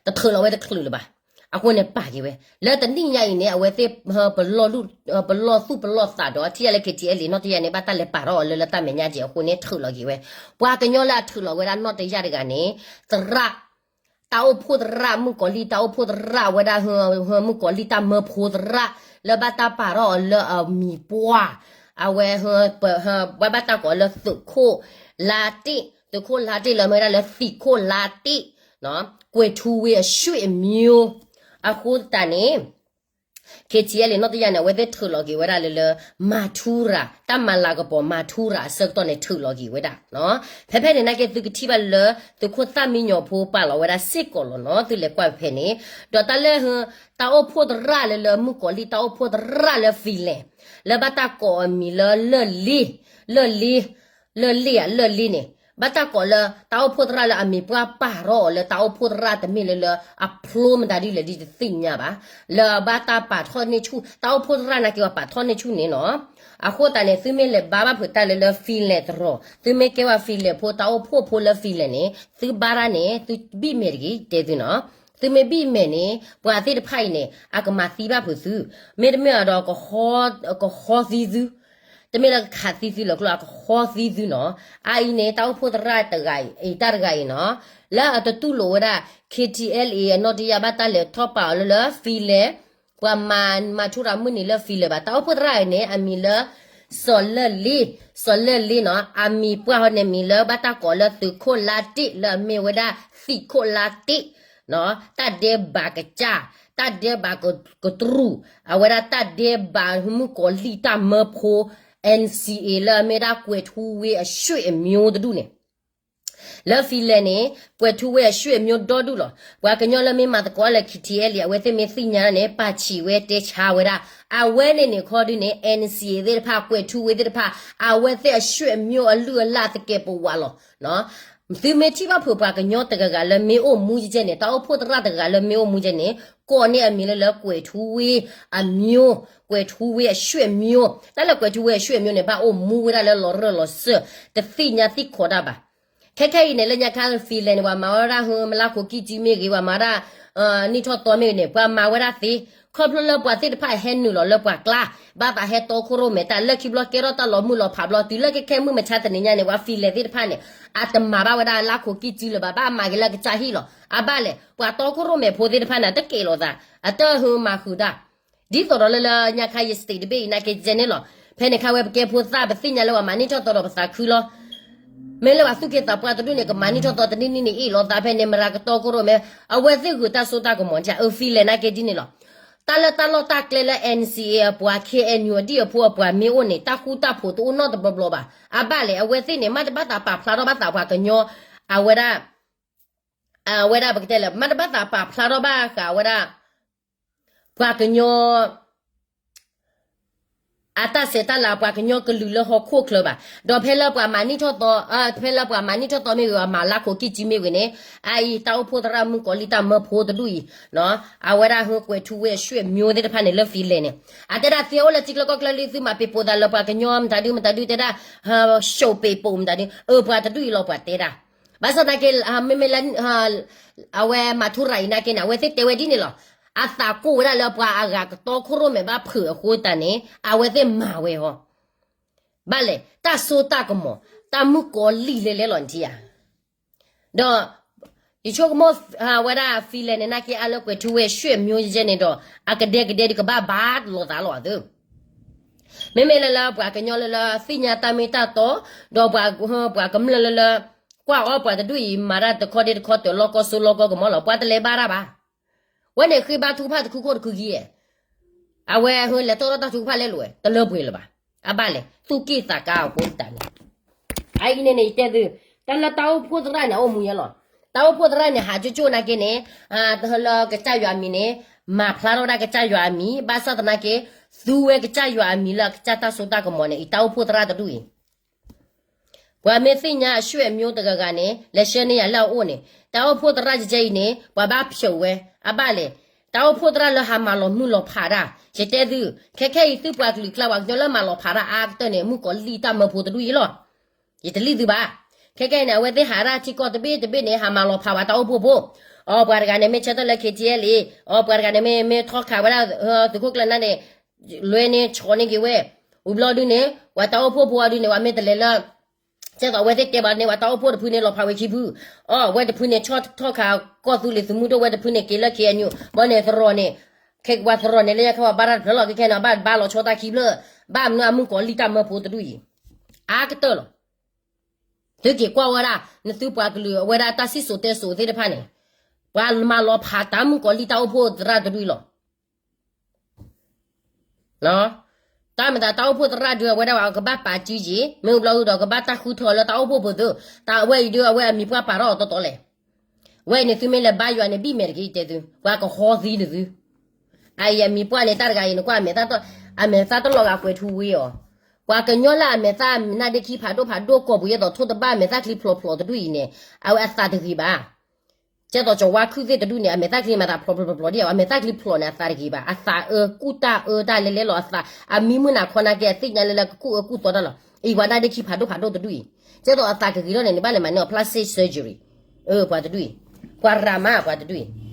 တထုးလီၤဝဲတချုးလၢၤဘၣ်. အဃိန့ၣ်ပာ်က့ၤဝဲ လၢတနံၣ်ညါအံၤန့ၣ် အဝဲသ့ၣ် ပလီၢ်သူၣ်ပလီၢ်သးဒီး ထံၣ်ယၤလၢ KTLA နီၢ်တယၢ်န့ၣ် ဘၣ်တၢ်လဲၤပာ်ထီၣ်အီၤလၢ လၢတၢ်မဲာ်ညါကဲအဃိန့ၣ် ထုးလီၤက့ၤဝဲ. ပှၤကညီလၢအထုးလီၤဝဲဒၣ်နီၢ်တယၢ်တဂၤန့ၣ် သရၣ် တၢ်အိၣ်ဖှိၣ်သရၣ်မုၣ်ကီၤလံၢ် တၢ်အိၣ်ဖှိၣ်သရၣ်ဝဲဒၣ် မုၣ်ကီၤလံၢ်တၢ်မၢဖိသရၣ် လၢဘၣ်တၢ်ပာ်ထီၣ်အီၤလၢအမံၤပှၢ် အဝဲ ဘၣ်တၢ်ကိးလၢသုးခိၣ်လါတ့ၢ် သုးခိၣ်လါတ့ၢ်လၢမ့ၢ်ဝဲဒၣ်လၢသံးခိၣ်လါတ့ၢ် ကွဲၤထူဝ့အရွှ့ၣ်အမျိုး အဃိသတးန့ၣ် KTLA နီၢ်တယၢ်န့ၣ် အဝဲသ့ၣ်ထုးလီၤက့ၤဝဲဒၣ်လၢလၢ မၤထူရၤ တၢ်မၤလၤကပီၤမၤထူရၤအဆၢကတီၢ်န့ၣ် ထုးလီၤက့ၤဝဲဒၣ်နီၤ. ဖဲဖဲန့ၣ်နာ်က့ သုကထံၣ်ဘၣ်လၢ သုးခိၣ်သၣ်မံညီၤဖိပာ်လီၤဝဲဒၣ်စ့ၢ်ကီးလီၤနီၤ သုလဲၤကွၢ်ဖဲန့ၣ်, ဒီးတၢ်လၢ တၢ်အိၣ်ဖှိၣ်သရၣ်လၢလၢမုၣ်ကီၤလံၢ် တၢ်အိၣ်ဖှိၣ်သရၣ်လၢ Finland လၢဘၣ်တၢ်ကိးအမံၤလၢလၢၢ်လ့ လၢၢ်လ့ လၢၢ်လ့ဧါ လၢၢ်လ့န့ၣ် ဘၣ်တၢ်ကိးလၢတၢ်အိၣ်ဖှိၣ်သရၣ်လၢအမံၤပှၢ်ပာ်ထီၣ်အီၤလၢတၢ်အိၣ်ဖှိၣ်သရၣ်တမ့ၢ်လၢလၢအဖျိမတၤဒ်လဲၣ်ဒ်တသ့ၣ်ညါဘၣ်, လၢအဘၣ်တၢ်ပာ်ထီၣ်န့ၢ်ဆူၣ် တၢ်အိၣ်ဖှိၣ်သရၣ်နာ်က့ပာ်ထီၣ်န့ၢ်ဆူၣ်န့ၣ်နီၤ. အဃိသတးန့ၣ် သုမ့ၢ်လဲၤဘါဘၣ်ဖုးတၢ်လၢလၢ Finland တရီၤ သုမ့ၢ်ကဲဝဲ Finland ဖိ တၢ်အိၣ်ဖှိၣ်ဖိလၢ Finland န့ၣ် သုဘါတၢ်န့ၣ် သုဘံၣ်မဲာ်တဂ့ၤ တဲသုနီၤ. သုမ့ၢ်ဘံၣ်မဲာ်န့ၣ် ပှၤသ့ၣ်တဖၣ်အံၤန့ၣ် အကမၤသံဘၣ်ဖုးသု, မ့တမ့ၢ်ဒီး ကဃီသံသု တမ့ၢ်လၢကခးသံသုလီၤကျိ အကဃီသံသုနီၤ. အအံၤန့ၣ် တၢ်အိၣ်ဖှိၣ်သရၣ်တဂၤအံၤ တၢ်တဂၤအံၤနီၤ, လၢအတတူၢ်လိာ်ဝဲဒၣ် KTLA အနီၢ်တယၢ်ဘၣ်တၢ်လဲၤထီၣ်ပာ်အီၤလၢလၢ Finland ပှၤမၤ မၤထူရၤမုၢ်နံၤလၢ Finland ဘၣ်. တၢ်အိၣ်ဖှိၣ်သရၣ်အံၤန့ၣ် အမံၤလၢ စီၤလၢၢ်လ့, စီၤလၢၢ်လ့နီၤ, အမံၤပှၢ်ဟီန့ၣ်မံၤလၢဘၣ်တၢ်ကိးလၢသုးခိၣ်လါတ့ၢ် လၢအမ့ၢ်ဝဲဒၣ်သံးခိၣ်လါတ့ၢ် တၢ်ဒဲးဘးကစၢ်, တၢ်ဒဲးဘးကတြူၢ်, အဝဲဒၣ်တၢ်ဒဲးဘးမုၣ်ကီၤလံၢ်တၢ်မၢဖိ NCA လၢအမ့ၢ်ဒၣ်ကွဲၤထူဝ့အရွှ့ၣ်အမျိုးတဒူၣ်န့ၣ်, လၢ Finland န့ၣ် ကွဲၤထူဝ့အရွှ့ၣ်အမျိုးဒီဒူၣ်လီၤ. ပှၤကညီလၢမ့ၢ်မၤသကိးလၢ KTLA အဝဲသ့ၣ်မ့ၢ်သ့ၣ်ညါန့ၣ် ပာ်ဆံးဝဲတဲဆါဝဲဒၣ်, အဝဲန့ၣ်န့ၣ်ခီဒုန့ၣ် NCA သ့ၣ်တဖၣ် ကွဲၤထူဝ့သ့ၣ်တဖၣ် အဝဲသ့ၣ်အရွှ့ၣ်အမျိုးအလုၢ်အလၢ်သကဲးပဝးလီၤ. သုမ့ၢ်ထံၣ်ဘၣ်ဖုးပှၤကညီတဂၤဂၤလၢမ့ၢ်အိၣ်မူကဲကဲန့ၣ် တၢ်အိၣ်ဖှိၣ်သရၣ်တဂၤလၢမ့ၢ်အိၣ်မူကဲန့ၣ် ကိးန့ၢ်အမံၤလၢလၢကွဲၤထူဝ့အမျိုး, ကွဲၤထူဝ့အရွှ့ၣ်အမျိုး, တၢ်လၢကွဲၤထူဝ့အရွှ့ၣ်အမျိုးန့ၣ် ဘၣ်အိၣ်မူဝဲဒၣ်လၢလီၤရၢၢ်လီၤစၢၢ်, တသ့ၣ်ညါသံၣ်ခိးတၢ်ဘၣ်. ခဲခဲအံၤန့ၣ် လၢညါခါ Finland န့ၣ် ပှၤမၤဝဲဒၣ်ဟၢမလါခိၣ်ကံၢ်စုမ့ၢ်ဂ့ၤ ပှၤမၤဝဲဒၣ် နံၣ်ထီၣ်သီမ့ၢ်ဂ့ၤန့ၣ် ပှၤမၤဝဲဒၣ်သ့, ခီဖျိလၢပှၤသ့ၣ်တဖၣ်ဟဲနုာ်လီၤလၢပှၤကျါ, ဘၣ်သးဟဲတီခိၣ်ရိၣ်မဲာ်တၢ်လၢခံဘျီကဲထီၣ်တၢ်လီၤမုၢ်လီၤဖးဘျီ တုၤလၢကဲခဲမုၢ်မဆါတနံၤညါန့ၣ် ပှၤ Finland သ့ၣ်တဖၣ်န့ၣ် အတမၤဘၣ်ဝဲဒၣ်လါခိၣ်ကံၢ်စုလၢၤဘၣ်, ဘၣ်မၤက့ၤလၢကစၢ်ဟံၣ်လီၤ. အဘၣ်လဲၣ် ပှၤတီခိၣ်ရိၣ်မဲာ်ဖိသ့ၣ်တဖၣ်န့ၣ် အတကဲးလိာ်သး, အတၢ်ဟူမၤဃုာ်တၢ် ဒ်သိးဒီးလၢလၢညါခါယ state တဘ့ၣ်အံၤနာ်က့ကဲန့ၣ်လီၤ. ဖဲန့ၣ်ခါဝဲပကဲဖိသၣ် ပသ့ၣ်ညါလၢပှၤမၤနံၣ်ထီၣ်သီဒီးပသးခုလီၤ. မ့ၢ်လၢပှၤသူၣ်က့သးပှၢ်တဒူၣ်န့ၣ် ကမၤနံၣ်ထီၣ်သီတနံၣ်နံၣ်န့ၣ် အ့ၣ်လိာ်သးဖဲန့ၣ် မရၤကတီခိၣ်ရိၣ်မဲာ် အဝဲသ့ၣ်ဂုာ်တၢ်စိတၢ်ကမီၤ အ Finland နာ်က့ဒ်န့ၣ်လီၤ. တၢ်လၢတၢ်လီၢ်တၢ်ကျဲလၢ NCA အပှၤ KNU အဒံၣ်အဖိအပှၤမ့ၢ်အိၣ်န့ၣ် တၢ်ဃူတၢ်ဖိးတအိၣ်နီတဘျီဘျီဘၣ်. အဘၣ်လဲၣ် အဝဲသ့ၣ်န့ၣ် မ့ၢ်တဘၣ်သးပာ်ဖျါထီၣ်ဘၣ်သးပှၤကညီ အဝဲဒၣ် အဝဲဒၣ်ပကတဲလၢ မ့ၢ်တဘၣ်သးပာ်ဖျါထီၣ်ဘၣ်ဃးဝဲဒၣ် ပှၤကညီ အတၢ်ဆဲးတၢ်လၤ ပှၤကညီကလုာ်လၢဟီၣ်ခိၣ်ချၢဘၣ်. ဒီးဖဲလၢပှၤမၤနံၣ်ထီၣ်သီ, ဖဲလၢပှၤမၤနံၣ်ထီၣ်သီမ့ၢ်ဂ့ၤ ပှၤမၤလါခိၣ်ကံၢ်စုမ့ၢ်ဂ့ၤန့ၣ်, အအံၤတၢ်အိၣ်ဖှိၣ်သရၣ်မုၣ်ကီၤလံၢ်တၢ်မၢဖိတဒူၣ်အံၤ, အဝဲဒၣ်ဟူကွဲၤထူဝ့အရွှ့ၣ်မျိုးသ့ၣ်တဖၣ်န့ၣ်လၢ Finland န့ၣ်, အတဲဒၣ်သ့အိၣ်လၢထံကျိကီၢ်ကျိလံ သုမၤပ့ၤပိာ်သးလၢပှၤကညီမတၤဒုမတၤဒုတဲဒၣ် ရှုံးပ့ၤပိာ်မတၤဒု, အၢ ပှၤတဒူၣ်အံၤလီၤပှၤတဲဒၣ်. ဘၣ်ဆၣ်သနာ်က့ မ့မ့ၢ်လၢ အဝဲမၤထူရၤအံၤနာ်က့န့ၣ် အဝဲသ့ၣ်တဲဝဲဒ်န့ၣ်လီၤ. အသးကိၢ်ဝဲဒၣ်လၢပှၤအဂၤကတီခိၣ်ရိၣ်မဲာ်ဘၣ်ဖုးအဃိသတးန့ၣ် အဝဲသ့ၣ်မၤဝဲဟီ. ဘၣ်လဲၣ် တၢ်စိတၢ်ကမီၤ တၢ်မုၣ်ကီၤလံၢ်လဲၤလဲၤလီၤနထံၣ်ဧါ. ဒီး ယဆိကမိၣ်ဝဲဒၣ် Finland န့ၣ် နာ်က့အါလၢကွဲၤထူဝ့ရွှ့ၣ်မျိုးယဲန့ၣ်ဒီး အကဒဲကဒဲဒုးကဘၣ်ဘါလိာ်သးလီၤအသး. မ့မ့ၢ်လၢလၢပှၤကညီလၢလၢသ့ၣ်ညါတၢ်မ့ၢ်တၢ်တီ, ဒီးပှၤ ပှၤကမျၢၢ်လၢလၢ ကွၢ်အီပှၤတဒူၣ်အံၤ မၤတၢ်တခီဒ့တခီတၢၤလီၢ်ကီၢ်စိလီၢ်ကီၢ်ကမီၤလီၤ ပှၤတလဲၤဘါတၢ်ဘၣ်. ဝဲန့ၣ်ဃ့ဘါထုကဖၣ်တခုခိၣ်တခုကံ, အဝဲဟဲလဲၤထီၣ်ထီၣ်တၢ်ထုကဖၣ်လဲလိာ်ဝဲ တလၢပှဲၤလၢၤဘၣ်. အဘၣ်လဲၣ် သူၣ်က့ၣ်သးကါအဃိသတးန့ၣ် အအံၤန့ၣ်န့ၣ် ယတဲသု, တၢ်လၢတၢ်အိၣ်ဖှိၣ်သရၣ်န့ၣ် အအိၣ်မူယဲလီၤ. တၢ်အိၣ်ဖှိၣ်သရၣ်န့ၣ် ဟးကၠိကၠိနာ်က့န့ၣ်, လၢကစၢ်ယွၤအမံၤန့ၣ်, မၤဖျါထီၣ်ဝဲဒၣ်ကစၢ်ယွၤအမံၤ, ဘၣ်ဆၣ်သနာ်က့, သူဝဲကစၢ်ယွၤအမံၤလၢအကစၢ်တၢ်စိတၢ်ကမီၤန့ၣ် အံၤတၢ်အိၣ်ဖှိၣ်သရၣ်တဒူၣ်အံၤ ပှၤမ့ၢ်သ့ၣ်ညါအရွှ့ၣ်အမျိုးတဂၤဂၤန့ၣ် လဲၤဆှၢန့ၢ်ယၤလၢအအိၣ်န့ၣ်, တၢ်အိၣ်ဖှိၣ်သရၣ်ကဲအံၤန့ၣ် ပှၤဘၣ်ဖျိးဝဲ, အဘၣ်လဲၣ်, တၢ်အိၣ်ဖှိၣ်သရၣ်လၢဟးမၤလီၤမုၢ်လီၤဖးတၢ်, ယတဲသု, ခဲခဲအံၤသုပှၤကလုာ်ကျါ ပှၤကညီလၢမၤလီၤဖးတၢ်အါကတၢၢ်န့ၣ် မုၣ်ကီၤလံၢ်တၢ်မၢဖိတဒူၣ်အံၤလီၤ. ယတလံၣ်သုဘၣ်. ခဲခဲအံၤန့ၣ် အဝဲသ့ၣ်ဟးဒၣ်ထံကီၢ်တဘ့ၣ်တဘ့ၣ်န့ၣ် ဟးမၤလီၤဖးဝဲတၢ်အိၣ်ဖှိၣ်ဖိ, အီ ပှၤတဂၤန့ၣ်မ့ၢ်ဆၢထၢၣ်လၢ KTLA, အီ ပှၤတဂၤန့ၣ်မ့ၢ် မ့ၢ်ထီၣ်ခးဝဲဒၣ် သုးခိၣ်ကျၢၢ်နါန့ၣ် လွဲန့ၢ်ဆီန့ၢ်က့ၤဝဲ, ဝံၤဘျီဒုန့ၣ် ပှၤတၢ်အိၣ်ဖှိၣ်ဖိအီၤဒုန့ၣ် ပှၤမ့ၢ်တလဲၤလၢ ကဲသိးအဝဲသ့ၣ်တဲဘၣ်န့ၣ် ပှၤတၢ်အိၣ်ဖှိၣ်တဖုန့ၣ် လီၤဖးဝဲခံဖု, အီ အဝဲတဖုန့ၣ် ဆီၣ်ထီၣ်ခးကီၢ်သူလ့ၤသုးမုၢ်ဒိၣ်ဝဲတဖုန့ၣ် က့ၤလၢ KNU, ဘၣ်န့ၣ်သရိာ်န့ၣ်, ခဲကပှၤသရိာ်န့ၣ် လၢညါခါပှၤဘါတၢ်တဖျၢၣ်လီၤ ခဲခဲန့ၣ် ဘၣ်ဘါလီၤဆီတၢ်ခံဖျၢၣ်, ဘၣ်မနုၤအမုၣ်ကီၤလံၢ်တၢ်မၢဖိတဒူၣ်အံၤ, အါကတၢၢ်လီၤ. သုက့ၤကွၢ်ဝဲဒၣ် နသုပှၤကလုာ်အဝဲဒၣ်တၢ်စံၣ်စိၤတဲစိၤသ့ၣ်တဖၣ်န့ၣ်, ပှၤမၤလီၤဖးတၢ်မုၣ်ကီၤလံၢ်တၢ်အိၣ်ဖှိၣ်သရၣ်တဒူၣ်အံၤလီၤ. တၢ်မၤသးတၢ်အိၣ်ဖှိၣ်သရၣ်ဒုး အဝဲဒၣ်ကဘၣ်ပာ်စုယံၤ မ့ၢ်ဘျီဒုးဒီးကဘၣ်တၢ်ဃုထၢလၢတၢ်အိၣ်ဖှိၣ်ဖိသု, တၢ်အဝဲအံၤဒုး အဝဲအမံၤပှၢ်ပာ်ထီၣ်အီၤတီတီလဲၣ်. ဝဲအံၤန့ၣ်သုမ့ၢ်လဲၤဘါယွၤန့ၣ် ဘံၣ်မဲာ်တက့ၢ် ယတဲသု, ပှၤကဟီသံတသု. အအံၤအမံၤပှၢ်န့ၣ် တၢ်တဂၤအံၤန့ၣ် ကွၢ်အမဲာ်သၣ်တလီၤဂာ်ကွဲးထူဝ့အီၤ, ပှၤကညီလၢအမဲာ်သၣ်မနုၤဒ့ခံဖးဒိၣ်ဖးဒိၣ်ကိာ်ပူၤ ယဲသိးထိၣ်တဘၣ် အမဲာ်သၣ်ချံဖျိးဖျိးတဒူၣ်အံၤန့ၣ် အဝဲအသးတဂ့ၤဘၣ်. ကဲသိးကၠီၤဝါခုၣ်သ့ၣ်တဒူၣ်န့ၣ် အမဲာ်သၣ်ချံမၤသးဖျိးဖျိးဖျိးဒ်အံၤ အမဲာ်သၣ်ချံဖျိးန့ၣ် အသးတဂ့ၤဘၣ်, အသးအၢကူၣ်တၢ်အၢတၢ်လဲၤလဲၤလီၤအသး, အမံမုၢ်နၤခီနာ်က့ အသ့ၣ်ညါလၢလၢကကူၣ်အၢကူၣ်သီတၢ်လီၤ. အံၤပှၤနါဒ့ခံဖးဒိၣ်ဖးဒိၣ်တဒူၣ်အံၤ, ကဲသိးအသးကဂ့ၤထီၣ်န့ၣ် နဘၣ်လဲၤမၤန့ၢ်အီၤ plastic surgery, ပှၤတဒူၣ်အံၤ, ပှၤရၤမးပှၤတဒူၣ်အံၤ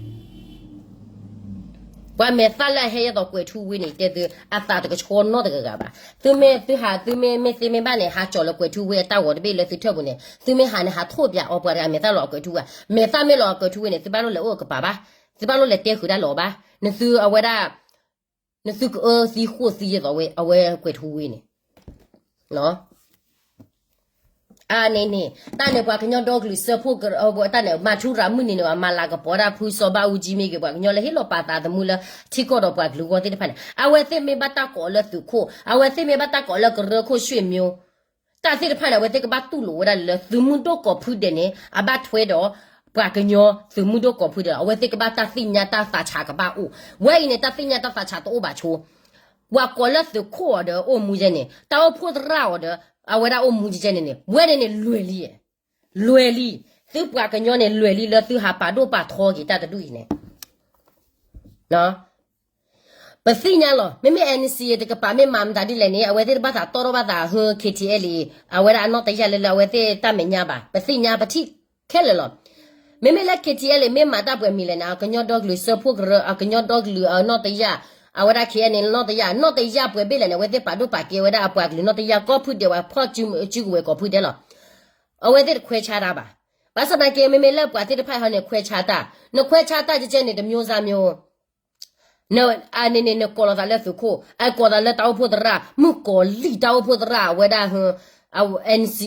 ပှၤမဲာ်သၣ်လၢအဟဲယဲသိးကွဲးထူဝ့န့ၣ် တဲသု အသးတကဆှီနီတဂၤဂၤဘၣ်. သုမ့ၢ်သုဟး သုမ့ၢ်မ့ၢ်သ့မ့ၢ်ဘၣ်န့ၣ် ဟးကၠီၤလၢကွဲးထူဝ့အတၢ်ဂီၤတဘ့ၣ်လၢသုထၢပူၤန့ၣ် သုမ့ၢ်ဟးန့ၣ် ဟးထိၣ်ပၠးအီၤပှၤတဂၤမဲာ်သၣ်လီၤအကွဲးထူဝ့, မဲာ်သၣ်မ့ၢ်လီၤအကွဲးထူဝ့န့ၣ် သုဘၣ်လိၣ်လဲၤအိၣ်အကပၤဘၣ်, သုဘၣ်လိၣ်လဲၤတဲဃုာ်ဒၣ်လီၤဘၣ်, နသုအဝဲဒၣ် နသုကအၢသံဃိၣ်သံယဲသိးဝဲ အဝဲကွဲးထူဝ့န့ၣ် အန့ၣ်န့ၣ် တၢ်န့ၣ်ပှၤကညီဒီကလုာ်စၢဖှိၣ်ကရၢ တၢ်န့ၣ် မၤထူရၤမုၢ်နံၤန့ၣ် မၤလၤကပီၤဒၣ်ဖုစီၤဘၣ်အူကၠံမ့ၢ်ဂ့ၤ ပှၤကညီလၢဟ့ၣ်လီၤပာ်သးသမူလၢ ထံကီၢ်ဒီးပှၤကလုာ်အဂီၢ်သ့ၣ်တဖၣ်န့ၣ် အဝဲသ့ၣ်မ့ၢ်ဘၣ်တၢ်ကိးလၢသုးခိၣ် အဝဲသ့ၣ်မ့ၢ်ဘၣ်တၢ်ကိးလၢကရၢခိၣ်ရွှ့ၣ်မျိ တၢ်သ့ၣ်တဖၣ်န့ၣ် အဝဲသ့ၣ်ကဘၣ်တူၢ်လိာ်ဝဲဒၣ်လၢသုးမုၢ်ဒိၣ်ကိးဖုဒဲးန့ၣ် အဘၣ်ထွဲဒီး ပှၤကညီသုးမုၢ်ဒိၣ်ကိးဖုဒဲးလီၤ. အဝဲသ့ၣ်ကဘၣ်တၢ်သ့ၣ်ညါတၢ်သးဆးကဘၣ်အိၣ်, ဝဲအံၤန့ၣ် တၢ်သ့ၣ်ညါတၢ်သးဆးတအိၣ်ဘၣ်ဆိ ပှၤကိးလၢသုးခိၣ်အီၤဒီးအိၣ်မူယဲန့ၣ် တၢ်အိၣ်ဖှိၣ်သရၣ်အီၤဒီး အဝဲဒၣ်အိၣ်မူယဲန့ၣ်န့ၣ် ဝဲန့ၣ်န့ၣ်လွဲၢ်လံ, လွဲၢ်လံ, သုပှၤကညီန့ၣ်လွဲၢ်လံလၢသုဟးပာ်ဒိၣ်ပာ်ထီက့ၤတၢ်တဒူၣ်အံၤန့ၣ် ပသ့ၣ်ညါလီၤ. မ့မ့ၢ် NCA တကပၤမ့ၢ်မၤမတၤဒ်လဲၣ်န့ၣ် အဝဲသ့ၣ်တဘၣ်သးတီထီၣ်ဘၣ်သးဟၢ KTLA အဝဲဒၣ်အနီၢ်တယၢ်လၢလၢအဝဲသ့ၣ်တၢ်မဲာ်ညါဘၣ်, ပသ့ၣ်ညါပထံၣ်ခဲလၢာ်လီၤ. မ့မ့ၢ်လၢ KTLA မ့ၢ်မၤတၢ်ပှဲၤမံၤလဲၣ်န့ၣ် အကညီဒီကလုာ်စၢဖှိၣ်ကရၢ အကညီဒီကလုာ်အနီၢ်တယၢ်, အဝဲဒၣ် KNA နီၢ်တယၢ် နီၢ်တယၢ်ပှဲၤဘ့ၣ်လဲၣ်န့ၣ် အဝဲသ့ၣ်ပာ်ဒိၣ်ပာ်ကဲဝဲဒၣ်အပှၤကလုာ်နီၢ်တယၢ် ကီၢ်ဖုဒဲးဝဲဖီၣ်စုကဝဲၤကီၢ်ဖုဒဲးလီၤ. အဝဲသ့ၣ်တခွဲးဆါတၢ်ဘၣ်. ဘၣ်ဆၣ်သနာ်က့ မ့မ့ၢ်လၢပှၤသ့ၣ်တဖၣ်ဟီန့ၣ် ခွဲးဆါတၢ်, နခွဲးဆါတၢ်ကဲကဲန့ၣ် တမျိုးသားမျိုး န အန့ၣ်န့ၣ် နကိးလီၤသးလၢသုးခိၣ်, အကိးသးလၢတၢ်အိၣ်ဖှိၣ်သရၣ်, မုၣ်ကီၤလံၢ်တၢ်အိၣ်ဖှိၣ်သရၣ် အဝဲဒၣ် NC,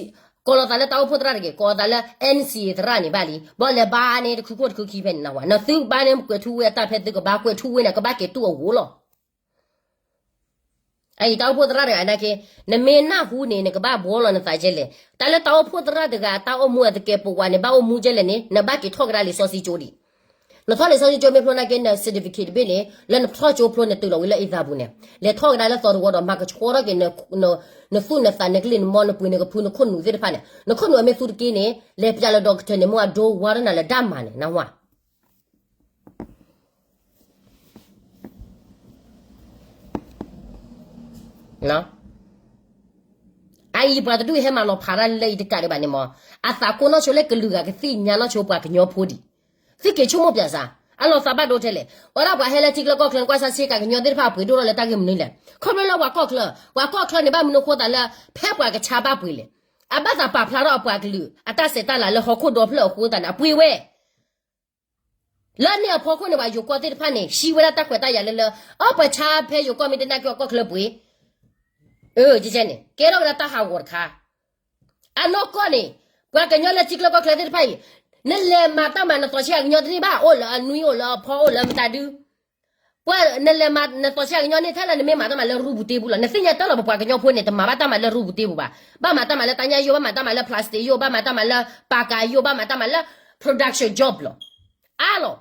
ကိးလီၤသးလၢတၢ်အိၣ်ဖှိၣ်သရၣ်တဂ့ၤ, ကိးသးလၢ NCA သရၣ်န့ၣ်ဘၣ်လံ. ဘၣ်လဲၤဘါန့ၣ် တခုခိၣ်တခုခံဖဲန့ၣ်နဝဲ, နသုဘါန့ၣ်ကွဲးထူဝ့အတၢ်ဖဲသုကဘါကွဲးထူဝ့န့ၣ် ကဘၣ်က့ၤတူၢ်အဂီၢ်လီၤ. အအံၤတၢ်အိၣ်ဖှိၣ်သရၣ်တဂၤနာ်က့, နမ့ၢ်နၢ်ဟူန့ၣ် နကဘၣ်ဘှီလီၤနသးကဲလဲၣ်. တၢ်လၢတၢ်အိၣ်ဖှိၣ်သရၣ်တဂၤ တၢ်အိၣ်မူအသကဲးပဝးန့ၣ် ဘၣ်အိၣ်မူကဲလဲၣ်န့ၣ် နဘၣ်က့ၤထီၣ်ကဒါလံာ်စီဆှံကၠိဒံး. နထီၣ်လံာ်စီဆှံကၠိမ့ၢ်ဖျိနာ်က့ န certificate တဘ့ၣ်န့ၣ် လၢနထီၣ်ကၠိဖျိန့ၣ် တုၤလီၤဝံၤလၢအံသးပူၤန့ၣ် လဲၤထီၣ်ကဒါလၢသီတဝီဒီး မၤကဆှီထီၣ်က့ၤ နသူၣ်နသး နကလံၢ်နမီ နပှ့ၤနကဖု နခိၣ်နူာ်သ့ၣ်တဖၣ်န့ၣ် နခိၣ်နူာ်အမ့ၢ်သူတက့န့ၣ် လဲၤပျးလၢ doctor န့ၣ် မ့ၢ်အဒိဝါထီၣ်နၤလၢဒၣ်မၤန့ၣ် နဝဲ အအံၤပှၤတဒူၣ်ဟဲမၤလီၤဖးတၢ်လၢအံၤတကးဒံးဘၣ်န့ၣ်မး, အသးကိးနီၢ်ဆိလၢကလုာ်ဂၤကသ့ၣ်ညါနီၢ်ဆိပှၤကညီဖိဒံး, သုက့ၤဆိကမိၣ်ပၠးစၢ်, အလီၤသးဘၣ်ဒိထဲလဲၣ်. ပှၤဒၣ်ပှၤဟဲလၢထံကျါကီၢ်ချၢ ကွၢ်ဆၣ်ဆ့ကၤကညီသ့ၣ်တဖၣ်ပှ့ၤဒိၣ်ထီၣ်လၢတၢ်ဂ့ၢ်မနုၤလဲၣ်. ခီဖျိလၢပှၤကီၢ်ချၢ, ပှၤကီၢ်ချၢန့ၣ် ဘၣ်မနုၤဃိသးလၢ ဖဲပှၤကဆါဘၣ်ပှ့ၤလဲၣ်. အဘၣ်သးပာ်ဖျါထီၣ်အပှၤကလုာ် အတၢ်ဆဲးတၢ်လၤလၢဟီၣ်ခိၣ်ဒီဖျၢၣ်အဃိသတးန့ၣ် အပှ့ၤဝဲ လၢန့ၣ်အဖီခိၣ်န့ၣ် ပှၤယိၤကီၢ်သ့ၣ်တဖၣ်န့ၣ် ဟံးဝဲဒၣ်တၢ်ခွဲးတၢ်ယာ်လၢလၢ အၢ ပှၤဆါဖဲယိၤကီၢ်မ့ၢ်တနာ်က့ၤအကီၢ်ချၢပှ့ၤ, အၢ ကဲန့ၣ် ကဲထီၣ်ဝဲဒၣ်တၢ်ဟးဂီၤတခါ. အနီၢ်ကီၢ်န့ၣ် ပှၤကညီလၢထံကျါကီၢ်ချၢသ့ၣ်တဖၣ်အံၤ နလဲၤမၤတၢ်မၤနသီဆ့ကၤကညီတန့ၢ်ဘၣ်, အိၣ်လၢအနွံအိၣ်လၢအဖီအိၣ်လၢမတၤဒု ပှၤနလဲၤမၤနသီဆ့ကၤကညီန့ၣ် ထဲလၢနမ့ၢ်မၤတၢ်မၤလၢရူပူၤတ့ပူၤလီၤ. နသ့ၣ်ညါတၢ်လီၤ ပပှၤကညီဖိန့ၣ် တမၤဘၣ်တၢ်မၤလၢရူပူၤတ့ပူၤဘၣ်. ဘၣ်မၤတၢ်မၤလၢတၢ်ညၣ်ယိၣ်, ဘၣ်မၤတၢ်မၤလၢ plastic ယိၣ်, ဘၣ်မၤတၢ်မၤလၢ ပာ်ကၤယိၣ်, ဘၣ်မၤတၢ်မၤလၢ production job လီၤ. အါလီၤ.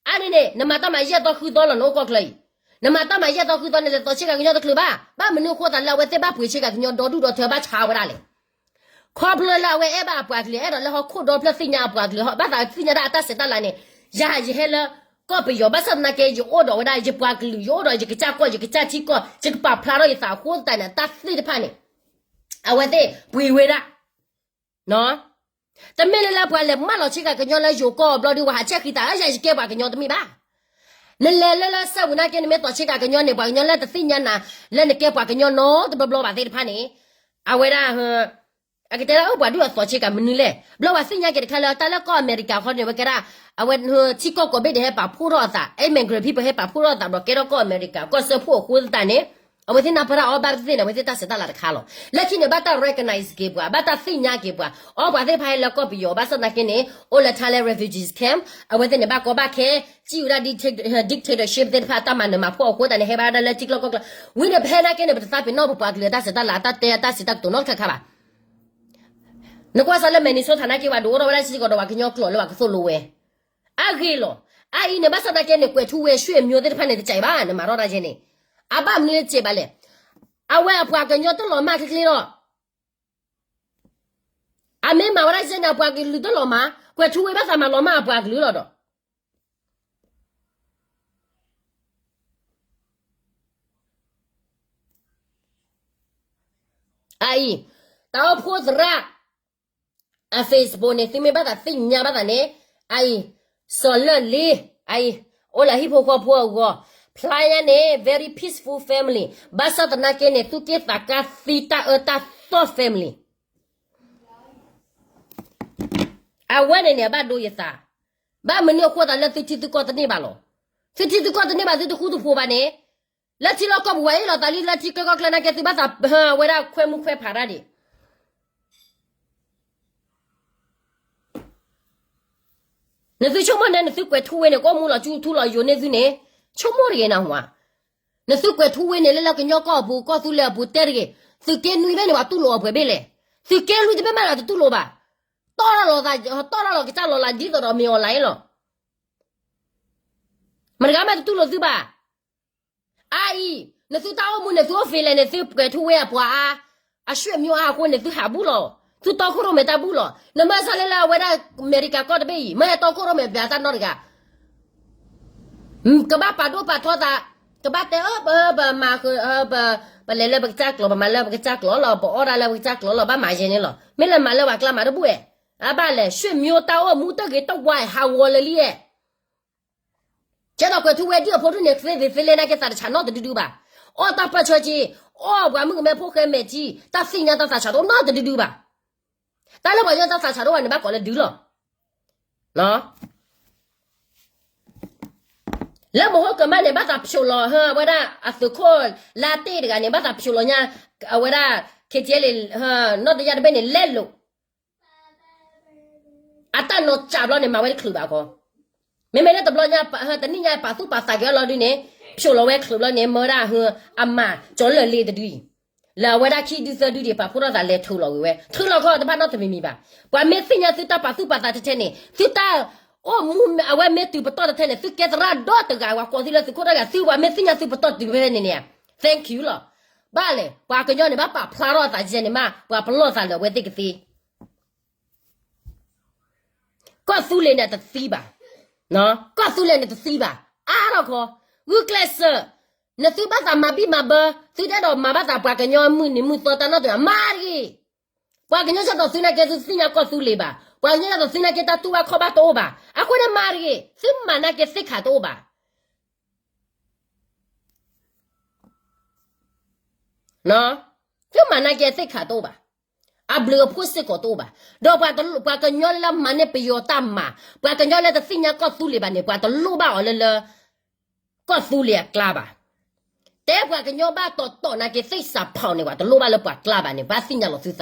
အါန့ၣ်န့ၣ် နမၤတၢ်မၤယဲၢ်သီဃုသီလီၤ နအိၣ်ကီၢ်ချၢအံၤ. နမၤတၢ်မၤယဲၢ်သီဃုသီ နလဲၤသီဆ့ကၤကညီတချုးဘၣ်. ဘၣ်မနုၤအဃိသးလၢအဝဲသ့ၣ်ဘၣ်ပှ့ၤဆ့ကၤကညီဒီဒူၣ်ဒီထၢဘၣ်ဆါဝဲဒၣ်လဲၣ်. ခီဖျိလၢအဝဲအဲၣ်ဘၣ်အပှၤကလုာ် အဲၣ်ဒိးလၢဟီၣ်ခိၣ်ဒီဖျၢၣ်သ့ၣ်ညါအပှၤကလုာ် ဘၣ်သးသ့ၣ်ညါတၢ်အတၢ်ဆဲးတၢ်လၤန့ၣ်, ယၤယဟဲလၢ ကီၢ်ပယီၤ ဘၣ်ဆၣ်သနာ်က့ ယအိၣ်ဒီးဝဲဒၣ်ယပှၤကလုာ် ယအိၣ်ဒီးယကစၢ်ကီၢ် ယကစၢ်ထံကီၢ် ယကပာ်ဖျါထီၣ်ယသးအဃိသတးန့ၣ် တၢ်သ့ၣ်တဖၣ်န့ၣ် အဝဲသ့ၣ်ပှ့ၤဝဲဒၣ် တမ့ၢ်လၢလၢပှၤလဲၤမၢလီၤဆ့ကၤကညီလၢယိၤကီၢ်ဘျီဒုး ပှၤဟးဆဲးဃံသး ယၤယကဲပှၤကညီတမ့ၢ်ဘၣ်. နလဲၤလၢလၢစဲးဝံၤနာ်က့ နမ့ၢ်သီဆ့ကၤကညီန့ၣ် ပှၤကညီလၢတသ့ၣ်ညါနၤ လၢနကဲပှၤကညီနီတဘျီဘျီဘၣ်သ့ၣ်တဖၣ်န့ၣ် အဝဲဒၣ် အကတဲဒၣ်အိၣ်ပှၤဒုးအသီဆ့ကၤမနုၤလဲၣ်. ဘျီပှၤသ့ၣ်ညါက့ၤတခါလၢ တၢ်လၢကီၢ်အမဲရကၤခီန့ၣ် ဝဲကဲဒၣ် အဝဲထံကီၢ်ကိးဘ့ၣ်န့ၣ် ဟဲပာ်ဖှိၣ်ထီၣ်အသး immigrant people ဟဲပာ်ဖှိၣ်ထီၣ်အသး ဘျီကဲထီၣ်ကီၢ်အမဲရကၤ ကီၢ်စၢဖှိၣ်အဃိသတးန့ၣ် အဝဲသ့ၣ်နၢ်ပၢၢ်တၢ်အီၣ်ဘၣ်သ့ၣ်န့ၣ် အဝဲသ့ၣ်တၢ်ဆဲးတၢ်လၤတခါလီၤ. လၢခံန့ၣ် ဘၣ်တၢ် recognize က့ၤပှၤ ဘၣ်တၢ်သ့ၣ်ညါက့ၤပှၤ အီပှၤသ့ၣ်တဖၣ်ဟဲလၢကီၢ်ပယီၤ ဘၣ်ဆၣ်သနာ်က့န့ၣ် အိၣ်လၢ Thailand refugee camp အဝဲသ့ၣ်န့ၣ် ဘၣ်ကီဘၣ်ခဲ စံၣ်ဝဲဒၣ် dictatorship သ့ၣ်တဖၣ် တၢ်မၤနၢၤမၤဖှီၣ်အဃိသတးန့ၣ် ဟဲဘၣ်ဒၣ်လၢထံကျိကီၢ်ကျိ ဝံၤန့ၣ် ပဟဲသနာ်က့န့ၣ် ပတသးပ့ၤနီၣ်ပပှၤကလုာ်အတၢ်ဆဲးတၢ်လၤ အတၢ်တဲအတၢ်စံးတၢ်ကတိၤနီတခါခါဘၣ်. နကွၢ်စၢ်လၢ Minnesota သနာ်က့ ပှၤဒုးအိၣ်ထီၣ်ဝဲဒၣ်စ့ၢ်ကီးဒီးပှၤကညီကျိာ်လၢပှၤကသိၣ်လိဝဲ အဂ့ၢ်လီၤ. အအံၤန့ၣ် ဘၣ်ဆၣ်သနာ်က့န့ၣ် ကွဲးထူဝ့ ဆွေမျိုးသ့ၣ်တဖၣ်န့ၣ် တစဲးဘၣ် နမၤထီၣ်တၢ်ယဲန့ၣ် အဘၣ်မနုၤတစဲးဘၣ်လဲၣ်. အဝဲအပှၤကညီတလီၤမၢ်ချ့ချ့လီၤ. အမ့ၢ်မၤဝဲဒၣ်ယဲန့ၣ် အပှၤကလုာ်တလီၤမၢ်, ကွဲးထူဝ့ဘၣ်သးမၤလီၤမၢ်အပှၤကလုာ်လီၤဒီး အအံၤ တၢ်အိၣ်ဖှိၣ်သရၣ် အ Facebook န့ၣ် သုမ့ၢ်ဘၣ်သးသ့ၣ်ညါဘၣ်သးန့ၣ် အအံၤ စီၤလၢၢ်လ့ အအံၤ အိၣ်လၢဟံၣ်ဖိဃီဖိအဂီၢ် ဖျါညါန့ၣ် very peaceful family ဘၣ်ဆၣ်သနာ်က့န့ၣ် သူၣ်က့ၣ်သးကါသံတၢ်အၢတၢ်သီ family အဝဲန့ၣ်န့ၣ် အဘၣ်ဒိယသး ဘၣ်မနုၤအဃိသးလၢသုထံသုကီၢ်တန့ၢ်ဘၣ်လီၤ. သုထံသုကီၢ်တန့ၢ်ဘၣ် သုတဃူတဖိးဘၣ်န့ၣ် လၢထံလီၢ်ကီၢ်ပူၤဝဲအံၤလီၤ သးလံလၢထံကျိကီၢ်ကျိနာ်က့ သုဘၣ်သးဝဲဒၣ်ခွဲမူခွဲဖးတၢ်ဒံး နသုဆိကမိၣ်န့ၣ် နသုကွဲးထူဝ့န့ၣ် ကအိၣ်မူလီၤ ကၠူထူလီၤယိာ်န့ၢ်သုန့ၣ် ဆိကမိၣ်တဂ့ၤနၢ်ဟူဧါ. နသုကွဲးထူဝ့န့ၣ် လၢလၢကညီကီၢ်အပူၤ ကီၢ်သူလ့ၤအပူၤတဲတဂ့ၤ, သုးက့နွံဘ့ၣ်န့ၣ် ပှၤတူၢ်လိာ်အီၤပှဲၤဘ့ၣ်လဲၣ်. သုးက့လွံၢ်တဘ့ၣ်မးလၢတတူၢ်လိာ်ဘၣ်. တီၢ်ထီၣ်လီၤသး တီၢ်ထီၣ်လီၤကစၢ်လီၤလး ဒ်သိးဒီးမ့ၢ်အီၤလၢအံၤလီၤ. မတဂၤမးတတူၢ်လိာ်သုဘၣ်. အအံၤ နသုတၢ်အိၣ်မူန့ၣ် သုအိၣ်ဖဲလဲၣ်န့ၣ် သုကွဲးထူဝ့အပှၤအါ အဆွေမျိုးအါအဃိန့ၣ် သုဟးဘူးလီၤ. သုတီခိၣ်ရိၣ်မဲာ်တၢ်ဘူးလီၤ. နမ့ၢ်စၢ်လၢလၢအဝဲဒၣ်အမဲရကၤကီၢ်တဘ့ၣ်အံၤ မ့ၢ်ဟဲတီခိၣ်ရိၣ်မဲာ်ပျးတၢ်နီတဂၤ ကဘၣ်ပာ်ဒိၣ်ပာ်ထီသး, ကဘၣ်တဲအၢ ပ ပမၤ ပ ပလဲၤလၢပကစၢ်ကျိာ် ပမၤလၢပကစၢ်ကျိာ်လီၤ ပအီၣ်ဒၣ်လၢပကစၢ်ကျိာ်လီၤ ဘၣ်မၤယဲန့ၣ်လီၤ. မ့ၢ်လၢမၤလၢပှၤကျါမၤတဘူၣ်အဲၣ်, အဘၣ်လဲၣ် ဆွေမျိုးတၢ်အိၣ်မူတဂ့ၤတဝါဟးဂီၤလၢာ်လံအဲၣ်. ကဲသိးကွဲးထူဝ့ဒ်အဖိဒုန့ၣ် သ့သ့သ့လဲၣ်နာ်က့ သးတဆးနီတဒုဒုဘၣ်. အီၣ်တၢ်ပၢၢ်ဆၢက့, အီၣ်ပှၤမုၣ်ကမဲဖိဃဲမဲာ်က့, တၢ်သ့ၣ်ညါတၢ်သးဆးတအိၣ်နီတဒုဒုဘၣ်. တၢ်လၢပှၤကညီတၢ်သးဆးတအိၣ်ဘၣ်န့ၣ် ဘၣ်ကိးလၢဒုလီၤ. လၢမဟိကမၣ်န့ၣ် ဘၣ်သးဖျိးလီၤ အဝဲဒၣ်အသုးခိၣ်လါတ့ၢ်တဂၤန့ၣ် ဘၣ်သးဖျိးလီၤညါ အဝဲဒၣ် ခ့ကဲလံ နီၢ်တယၢ်တဘ့ၣ်န့ၣ် လဲလိာ် အတၢ်နီၤစးဘျီန့ၣ် မၤဝဲတချုးဘၣ်ကီ, မ့မ့ၢ်လၢတဘျီညါ တနံၣ်ညါပာ်သူၣ်ပာ်သးက့ၤအလီၤဒုန့ၣ် ဖျိးလီၤဝဲချုးဘျီန့ၣ် မၢဒၣ်အမၤကၠီလၢာ်လ့တဒုအံၤ, လၢအဝဲဒၣ်ခံဒုသၢဒုဒံး ပာ်ဖှိၣ်ထီၣ်သးလဲၤထုးလီၤဝံၤဝဲ ထုးလီၤခီတဘၣ်နီတမံၤမံၤဘၣ်. ပှၤမ့ၢ်သ့ၣ်ညါသုတၢ်ပာ်သူၣ်ပာ်သးထဲထဲန့ၣ် သုတၢ်အိၣ်မူအဝဲမ့ၢ်တုၤပတီၢ်ထဲထဲန့ၣ် သုကဲသရၣ်ဒီတဂၤ ပှၤကိးသုလၢသုးခိၣ်တဂၤ သုပှၤမ့ၢ်သ့ၣ်ညါသုပတီၢ်တုၤဖဲန့ၣ်န့ၣ် thank you လီၤ. ဘၣ်လဲၣ် ပှၤကညီန့ၣ် ဘၣ်ပာ်ဖျါထီၣ်အသးယဲန့ၣ်မး ပှၤပလီၢ်သးလၢအဝဲသ့ၣ်ကသ့ ကီၢ်သူလ့ၤန့ၣ်တသံဘၣ်, ကီၢ်သူလ့ၤန့ၣ်တသံဘၣ်, အါထီၣ်ခီ, ဂုာ်ကျဲးစၢး, နသုဘၣ်သးမၤဘံၣ်မၤဘၢ, သုတအဲၣ်ဒိးမၤဘၣ်သးပှၤကညီမုၢ်နံၤမုၢ်သီတၢ်နီတမံၤ မၤတဂ့ၤ, ပှၤကညီဆၢတီၢ်သုနာ်က့သုသ့ၣ်ညါကီၢ်သူလ့ၤဘၣ်, ပှၤကညီဆၢတီၢ်သုနာ်က့တၢ်တူၢ်ဘၣ်ခီၣ်ဘၣ်တအိၣ်ဘၣ်, အဃိန့ၣ်မၤတဂ့ၤ, သုမၤနာ်က့သ့ၣ်ခးတအိၣ်ဘၣ် သုမၤနာ်က့သ့ၣ်ခးတအိၣ်ဘၣ်, အဘျုးအဖှိၣ်စ့ၢ်ကီးတအိၣ်ဘၣ်, ဒီးပှၤကညီလၢမၤန့ၢ်ပယီၤတၢ်မၤ, ပှၤကညီလၢတသ့ၣ်ညါကီၢ်သူလ့ၤဘၣ်န့ၣ် ပှၤတလိၣ်ဘၣ်အီၤလၢလၢ ကီၢ်သူလ့ၤအကျါဘၣ်, တဲပှၤကညီဘၣ်တီတီနာ်က့သ့ၣ်စးဖီးန့ၣ် ပှၤတလိၣ်ဘၣ်လၢပှၤကျါဘၣ်န့ၣ် ဘၣ်သ့ၣ်ညါလီၤသုသ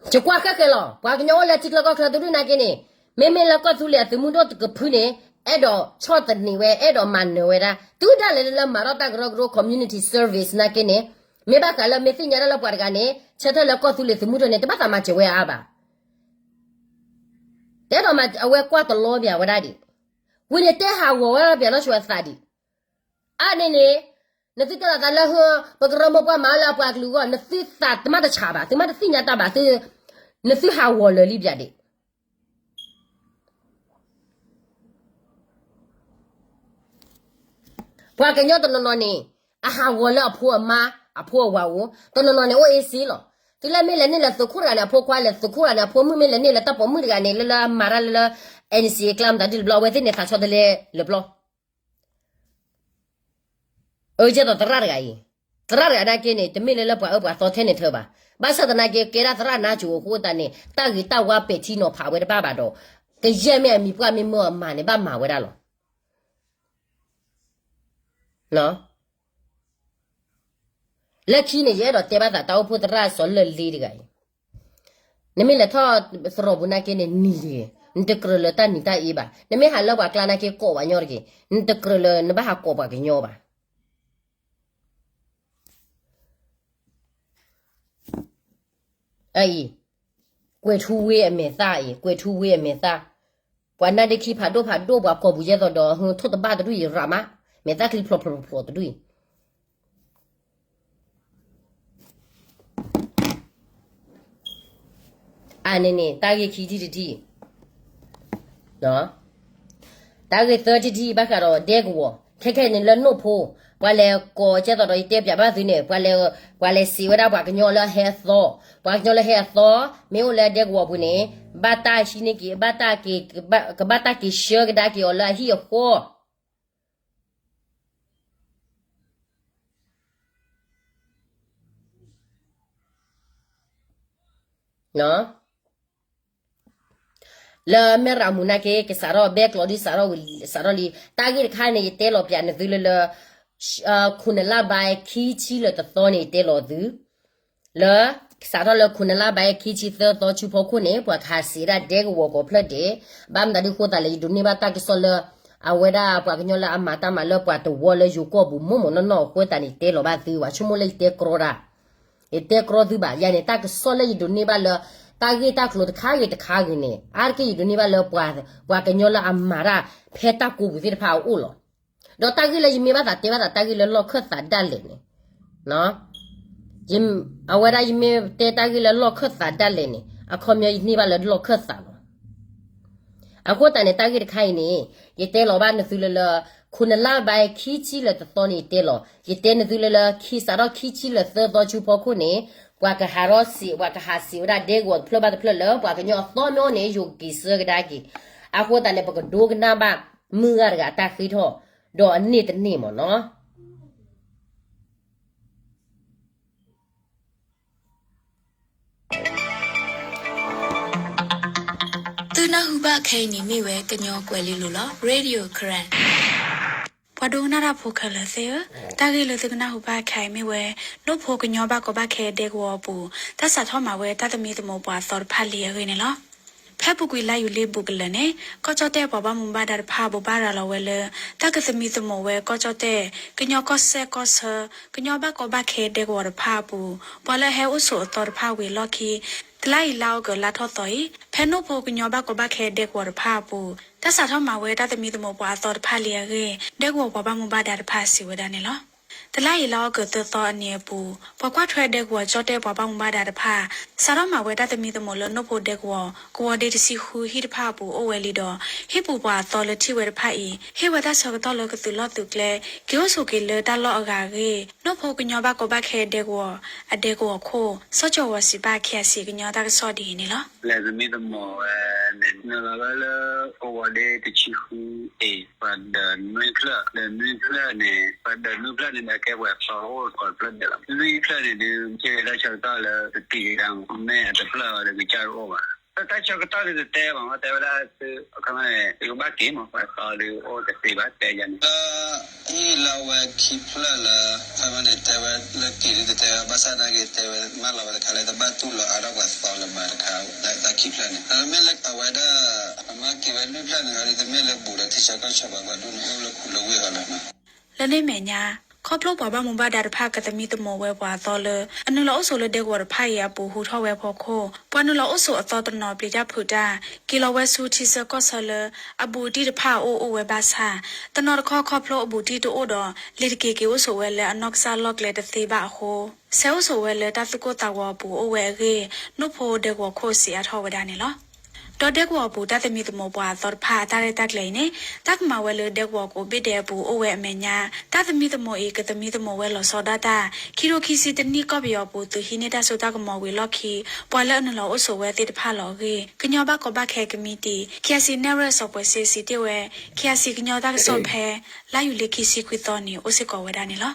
း ယကွၢ်ဃဲဃဲလီၤ, ပှၤကညီအိၣ်လၢထံချၢကီၢ်ချၢတဒူၣ်နာ်က့န့ၣ်, မ့မ့ၢ်လၢကီၢ်သူလ့ၤအသုးမုၢ်ဒိၣ်တကဖုန့ၣ်, အဲၣ်ဒိးဆီၣ်သနံးဝဲ, အဲၣ်ဒိးမၤနၢၤဝဲဒၣ်, တုၤဒၣ်လဲာ်လၢလၢမၤထီၣ်တၢ်ကရၢကရိ community service နာ်က့န့ၣ်, မ့ၢ်ဘၣ်ဃးလၢမ့ၢ်သ့ၣ်ညါတၢ်လၢပှၤတဂၤန့ၣ် ဆၢထၢၣ်လၢကီၢ်သူလ့ၤသုးမုၢ်ဒိၣ်န့ၣ် တဘၣ်သးမၤစၢၤဝဲအါဘၣ် တဲဒိးမၤအဝဲကွၢ်တလီပၠးဝဲဒၣ်ဒံး, ဝံၤန့ၣ်တဲဟးဂီၤဝဲပၠးနီၢ်ဆိအသးဒံး, အါန့ၣ်န့ၣ်, နသုတဲလီၤသးလၢဟၢ, ပကရၢမိၢ်ပှၢ်မၤလၢအပှၤကလုာ်အဂီၢ် နသုသးတမ့ၢ်တဆးဘၣ်, သုမ့ၢ်တသ့ၣ်ညါတၢ်ဘၣ်, နသုဟးဂီၤလၢာ်လံပၠးဒံး ပှၤကညီတနီၤနီၤန့ၣ်, အဟးဂီၤလၢအဖိအမါ, အဖိအဝၤအိၣ်, တနီၤနီၤန့ၣ်အိၣ်အ့စ့လီၤ. သုလၢမ့ၢ်လဲၤန့ၢ်လၢသုးခိၣ်တဂၤန့ၣ် အဖိခွါလဲၤသုးခိၣ်တဂၤန့ၣ် အဖိမုၣ်မ့ၢ်လဲၤန့ၢ်လၢတၢ်ပိာ်မုၣ်တဂၤန့ၣ် လၢလၢအမၤတၢ်လၢလၢ NCA အကျါမတၤဒ်တဘျီ အဝဲသ့ၣ်န့ၣ်သးဆီတလဲလၢာ်ဘျီ အၢ ကဲသိးသရၣ်တဂၤအံၤ, သရၣ်တဂၤနာ်က့န့ၣ် တမ့ၢ်လၢလၢပှၤအၢပှၤသီထဲန့ၣ်ထၢဘၣ်, ဘၣ်ဆၣ်သနာ်က့ ကဲဒၣ်သရၣ်နါစိၤအဃိသတးန့ၣ် တၢ်ဂ့ၤတၢ်ဝါပဲာ်ထံနီၤဖးဝဲတဘၣ်ဘၣ်ဒီး ကယဲၢ်မ့ၢ်အမံၤပှၢ်မ့ၢ်မၢအမၤန့ၣ် ဘၣ်မၤဝဲဒၣ်လီၤ. လၢခံန့ၣ် ယအဲၣ်ဒိးတဲဘၣ်သးတၢ်အိၣ်ဖှိၣ်သရၣ်စီၤလၢၢ်လ့တဂၤအံၤ, နမ့ၢ်လဲၤထီၣ်သရိာ်ပူၤနာ်က့န့ၣ် နံၤတဂ့ၤ, နတကြၢးလၢတၢ်နံၤတၢ်အ့ဘၣ်. နမ့ၢ်ဟးလၢပှၤကျါနာ်က့ကိးပှၤကညီတဂ့ၤ, နတကြၢးလၢနဘၣ်ဟးကိးပှၤကညီဘၣ်. အအံၤ, ကွဲၤထူဝ့အမဲာ်သၣ်အံၤ, ကွဲၤထူဝ့အမဲာ်သၣ်, ပှၤနါဒ့ခံဖးဒိၣ်ဖးဒိၣ် ပှၤကိာ်ပူၤယဲသိးဒီး ဟၢ ထိၣ်တဘၣ်တဒူၣ်အံၤရးမး, မဲာ်သၣ်ချံဖျိးဖျိးဖျိးတဒူၣ်အံၤ အန့ၣ်န့ၣ် တၢ်ဂ့ၢ်ခံထံၣ်တထံၣ်, တၢ်ဂ့ၢ်သၢထံၣ်တထံၣ် ဘၣ်ဃးဒီးဒဲကဝီၤ ခဲခဲန့ၣ်လၢနိၣ်ဖိ, ပှၤလဲၤကိးကဲသိးဒီး ယတဲပၠးဘၣ်သုန့ၣ် ပှၤလဲၤ, ပှၤလဲၤစံးဝဲဒၣ်ပှၤကညီလၢဟဲအသီ, ပှၤကညီလၢဟဲအသီ မ့ၢ်အိၣ်လၢဒဲကဝီၤပူၤန့ၣ် ဘၣ်တၢ်ဟံးန့ၢ်က့ၤ, ဘၣ်တၢ်က့ၤ, ကဘၣ်တၢ်က့ၤဆှၢကဒါက့ၤအီၤလၢအဟံၣ်အဃီ လၢမဲၢ်ရၤမူၤနာ်က့ ကစးထီၣ်ဘဲကျိးဒုး စးထီၣ်ဝံၤ စးထီၣ်လံ တၢ်ဂ့ၢ်တခါန့ၣ် ယတဲလီၤပၠးနသုလၢလၢ ခိၣ်နလါဘၣ်ခံဆံလၢာ်တသီန့ၣ် ယတဲလီၤသု, လၢ စးထီၣ်လၢခိၣ်နလါဘၣ်ခံဆံသၢသီဆူဖီခိၣ်န့ၣ် ပှၤကဟးစံးဝဲဒၣ်ဒဲကဝီၤကိးဖျၢၣ်ဒဲး, ဘၣ်မနုၤဒုးဃိသးလဲၣ် ယဒိးန့ၢ်ဘၣ်တၢ်ကစီၣ်လၢ အဝဲဒၣ်ပှၤကညီလၢအမၤတၢ်မၤလၢပှၤတဝီလၢယိၤကီၢ်ပူၤ မိၢ်မိၢ်နီၢ်နီၢ်အဃိသတးန့ၣ် ယတဲလီၤဘၣ်သု ပှၤဆိကမိၣ်လၢယတဲကြီတၢ်, ယတဲကြီသုဘၣ် ယၤန့ၣ် တၢ်ကစီၣ်လၢယဒိးန့ၢ်ဘၣ်လၢ တၢ်ဂ့ၢ်တၢ်ကျိၤတခါဂ့ၤတခါဂ့ၤန့ၣ် အါတက့ၢ်ယဒိးန့ၢ်ဘၣ်လၢ ပှၤကညီလၢအမၤတၢ် ဖဲတၢ်ကိးပူၤသ့ၣ်တဖၣ်အအိၣ်လီၤ. ဒီးတၢ်ဂ့ၢ်လၢယမ့ၢ်ဘၣ်သးတဲဘၣ်သးတၢ်ဂ့ၢ်လၢလီၢ်ခၢၣ်သးဒၣ်လဲာ်န့ၣ် အဝဲဒၣ်ယမ့ၢ်တဲတၢ်ဂ့ၢ်လၢလီၢ်ခၢၣ်သးဒၣ်လဲာ်န့ၣ် အခီပညီယန့ၢ်ဘၣ်လၢလီၢ်ခၢၣ်သးလီၤ. အဃိသတးန့ၣ် တၢ်ဂ့ၢ်တခါအံၤန့ၣ် ယတဲလီၤဘၣ်နသုလၢလၢ ခိၣ်နလါဘၣ်ခံဆံလၢာ်တသီန့ၣ် ယတဲလီၤ, ယတဲနသုလၢလၢ ခံစးထီၣ်ခံဆံလၢာ်သၢသီဆူဖီခိၣ်န့ၣ် ပှၤကဟးထီၣ်စံး ပှၤကဟးစံးဝဲဒၣ်ဒဲကဝီၤတဖျၢၣ်ဘၣ်တဖျၢၣ်လၢ ပှၤကညီအသီမ့ၢ်အိၣ်န့ၣ် ယိၤက့ၤဆှၢကဒါက့ၤ, အဃိသတးန့ၣ် ပကဒိကနၣ်ဘၣ် မုၢ်ဂၤတဂၤတၢ်ဃ့ထီၣ် ဒီးအန့ၢ်တန့ၢ်မ့ၢ်နီၤ သုနၢ်ဟူဘၣ်ခဲအံၤန့ၣ်မ့ၢ်ဝဲကညီကွဲၤလ့လိၤလီၤ Radio Karen. ပှၤဒိကနၣ်တၢ်ဖိခဲလၢာ်သ့ၣ်ဧၢ, တၢ်ဂ့ၢ်လၢသုကနၢ်ဟူဘၣ်ခဲအံၤမ့ၢ်ဝဲ နိၣ်ဖိကညီဘၣ်ကီဘၣ်ခဲဒဲကဝီၤအပူၤ တၢ်စးထီၣ်မၤဝဲတၢ်သမံသမိးပှၤအသီတဖၣ်လံအဂ့ၢ်န့ၣ်လီၤ. ဖဲပူၤကွံာ်လါယူၤလံဘူးကလၢာ်န့ၣ် ကီၢ်ကၠီၣ်တဲၣ်ပှၤဘၣ်မူဘၣ်ဒါတဖၣ်ဘိးဘၣ်ရၤလီၤဝဲလၢ တၢ်ကသမံသမိးဝဲကီၢ်ကၠီၣ်တဲၣ် ကညီကီၢ်စဲၣ်ကီၢ်ဆၢ ကညီဘၣ်ကီဘၣ်ခဲဒဲကဝီၤတဖၣ်အပူၤ ပှၤလၢအဟဲအိၣ်ဆိးအသီတဖၣ်ဝံၤအလီၢ်ခံ တလါအံၤလါအီကူးလါထီၣ်သီအံၤ ဖဲနိၣ်ဖိကညီဘၣ်ကီဘၣ်ခဲဒဲကဝီၤတဖၣ်အပူၤ တၢ်စးထီၣ်မၤဝဲတၢ်သမံသမိးပှၤအသီတဖၣ်လံအဂ့ၢ် ဒဲကဝီၤပှၤဘၣ်မူဘၣ်ဒါတဖၣ်စံးဝဲဒၣ်န့ၣ်လီၤ. တလါအံၤလါအီကူးသၢသီအနံၤအပူၤ ပှၤကွၢ်ထွဲဒဲကဝီၤကၠီၣ်တဲၣ်ပှၤဘၣ်မူဘၣ်ဒါတဖၣ် စးထီၣ်မၤဝဲတၢ်သမံသမိးလၢနိၣ်ဖိဒဲကဝီၤ ကဝီၤဒ့တဆံဃုဟံၣ်တဖၣ်အပူၤအိၣ်ဝဲလံဒီး ဟံၣ်ပူၤပှၤအသီလၢထံၣ်ဝဲတဖၣ်အံၤ ဟ့ၣ်ဝဲတၢ်ဆၢကတီၢ်လၢကသုးလီၢ်သုးကျဲ က့ၤအိၣ်ဆိးက့ၤလၢတၢ်လီၢ်အဂၤအဂ့ၢ် နိၣ်ဖိကညီဘၣ်ကီဘၣ်ခဲဒဲကဝီၤ အဒဲကဝီၤခိၣ် စီၤကၠီၤဝီၤစံးဘၣ် KIC ကညီတၢ်ကစီၣ်ဒ်အံၤန့ၣ်လီၤ. လဲၤသမံသမိးဝဲန့ၣ် နုာ်လီၤဝဲလၢ ကဝီၤဒ့တဆံဃုအံၤ ပှၤဒၢးနွံဖျၢၣ် ဒၢးနွံဖျၢၣ်န့ၣ် ပှၤဒၢးနွံဖျၢၣ်န့ၣ်ဒီးကဲပှၤသီအိၣ်ကိးဖျၢၣ်ဒဲးလီၤ. လွံၢ်ဖျၢၣ်န့ၣ်ဒုး ဟ့ၣ်ဝဲတၢ်ဆၢကတီၢ်လၢကက့ၤကဒါမ့ၢ်အတဖျၢၣ်အီၤဒီးကစၢ်တအိၣ်ဘၣ်. တၢ်ဆၢကတီၢ်ဒုးတတဲဘၣ်မ့ၢ် တဲဝဲဒၣ်သု အခီပညီန့ၣ် သုကဘၣ်က့ၤမ့ၢ် ပှၤသီဒုးအိၣ်တသ့ဘၣ် တဲယၤန့ၣ် လၢ ဟံၣ်လၢအဝဲခံဖျၢၣ်လၢ အခီပညီန့ၣ် တဲဝဲလၢက့ၤဒုးတတဲဝဲ ဘၣ်ဆၣ်သနာ်က့ တဲဝဲမၢလီၤဝဲတခါလၢတဘၣ်တူၢ်လီၤအါထီၣ်ပှၤသီလၢမၤတခါ လၢတၢ်ခံဖျၢၣ်န့ၣ် မ့မ့ၢ်လၢအဝဲဒၣ် အမၢက့ၤဝဲလွံၢ်ဖျၢၣ်န့ၣ် အဝဲဒၣ်တမ့ၢ်လၢဘူးဒီးထံဆၢကီၢ်ဆၢပှၤ ပှၤဒူၣ်န့ၣ်အိၣ်လၢခူလၢဝ့ၢ်အီၤလီၤနီၤ. လၢန့ၣ်အမဲာ်ညါ ခီဖျိပှၤဘၣ်မူဘၣ်ဒါတဖၣ်ကသမံသမိးဝဲပှၤအသီလၢ အနုာ်လီၤအိၣ်ဆိးလၢဒဲကဝီၤတဖၣ်အံၤအပူၤဟူးထီၣ်ဝဲအဖီခိၣ် ပှၤနုာ်လီၤအိၣ်ဆိးအသီတနီၤပျံၤတၢ်ဖုးတၢ် က့ၤလီၤဝဲဆူထံဆၢကီၢ်ဆၢလၢ အဘူးတံၢ်တဖၣ်အအိၣ်အိၣ်ဝဲဘၣ်ဆၣ် တနီၤတခီခီဖျိအဘူးတံၢ်တအိၣ်ဒီး လံၤတက့ၤက့ၤအိၣ်ဆိးဝဲလၢအနီၢ်ကစၢ်လီၢ်ကျဲတသ့ဘၣ်အဃိ ဆဲးအိၣ်ဆိးဝဲလၢတၢ်သူၣ်ကိၢ်သးဂီၤအပူၤအိၣ်ဝဲအဂ့ၢ် နိၣ်ဖိဒဲကဝီၤခိၣ်စံးအါထီၣ်ဝဲဒၣ်န့ၣ်လီၤ. ဒီးဒဲကဝီၤအပူၤတၢ်သမံသမိးပှၤအသီတဖၣ်အတၢ်ရဲၣ်တၢ်ကျဲၤအံၤန့ၣ် တၢ်ကမၤဝဲလၢဒဲကဝီၤကိးဘ့ၣ်ဒဲးအပူၤအိၣ်ဝဲအမဲာ်ညါ တၢ်သမံသမိးအံၤကသမံသမိးဝဲလီၤဆီဒၣ်တၢ် ခံထိခံဆံတနံၣ်ကီၢ်ပယီၤအပူၤသုးဟံးန့ၢ်တၢ်စိတၢ်ကမီၤဝံၤအလီၢ်ခံ ပှၤလၢအနုာ်လီၤအိၣ်ဆိးဝဲသ့ၣ်တဖၣ်လီၤအဂ့ၢ် ကညီဘၣ်ကီဘၣ်ခဲကမံးတံာ် KIC နဲၣ်ရွဲၣ်စီၤပှဲၤစ့စံးတ့ၢ်ဝဲ KIC ကညီတၢ်ကစီၣ်ဖဲ လါယူၤလံခံဆံခွံသီန့ၣ် အိၣ်စ့ၢ်ကီးဝဲဒၣ်န့ၣ်လီၤ.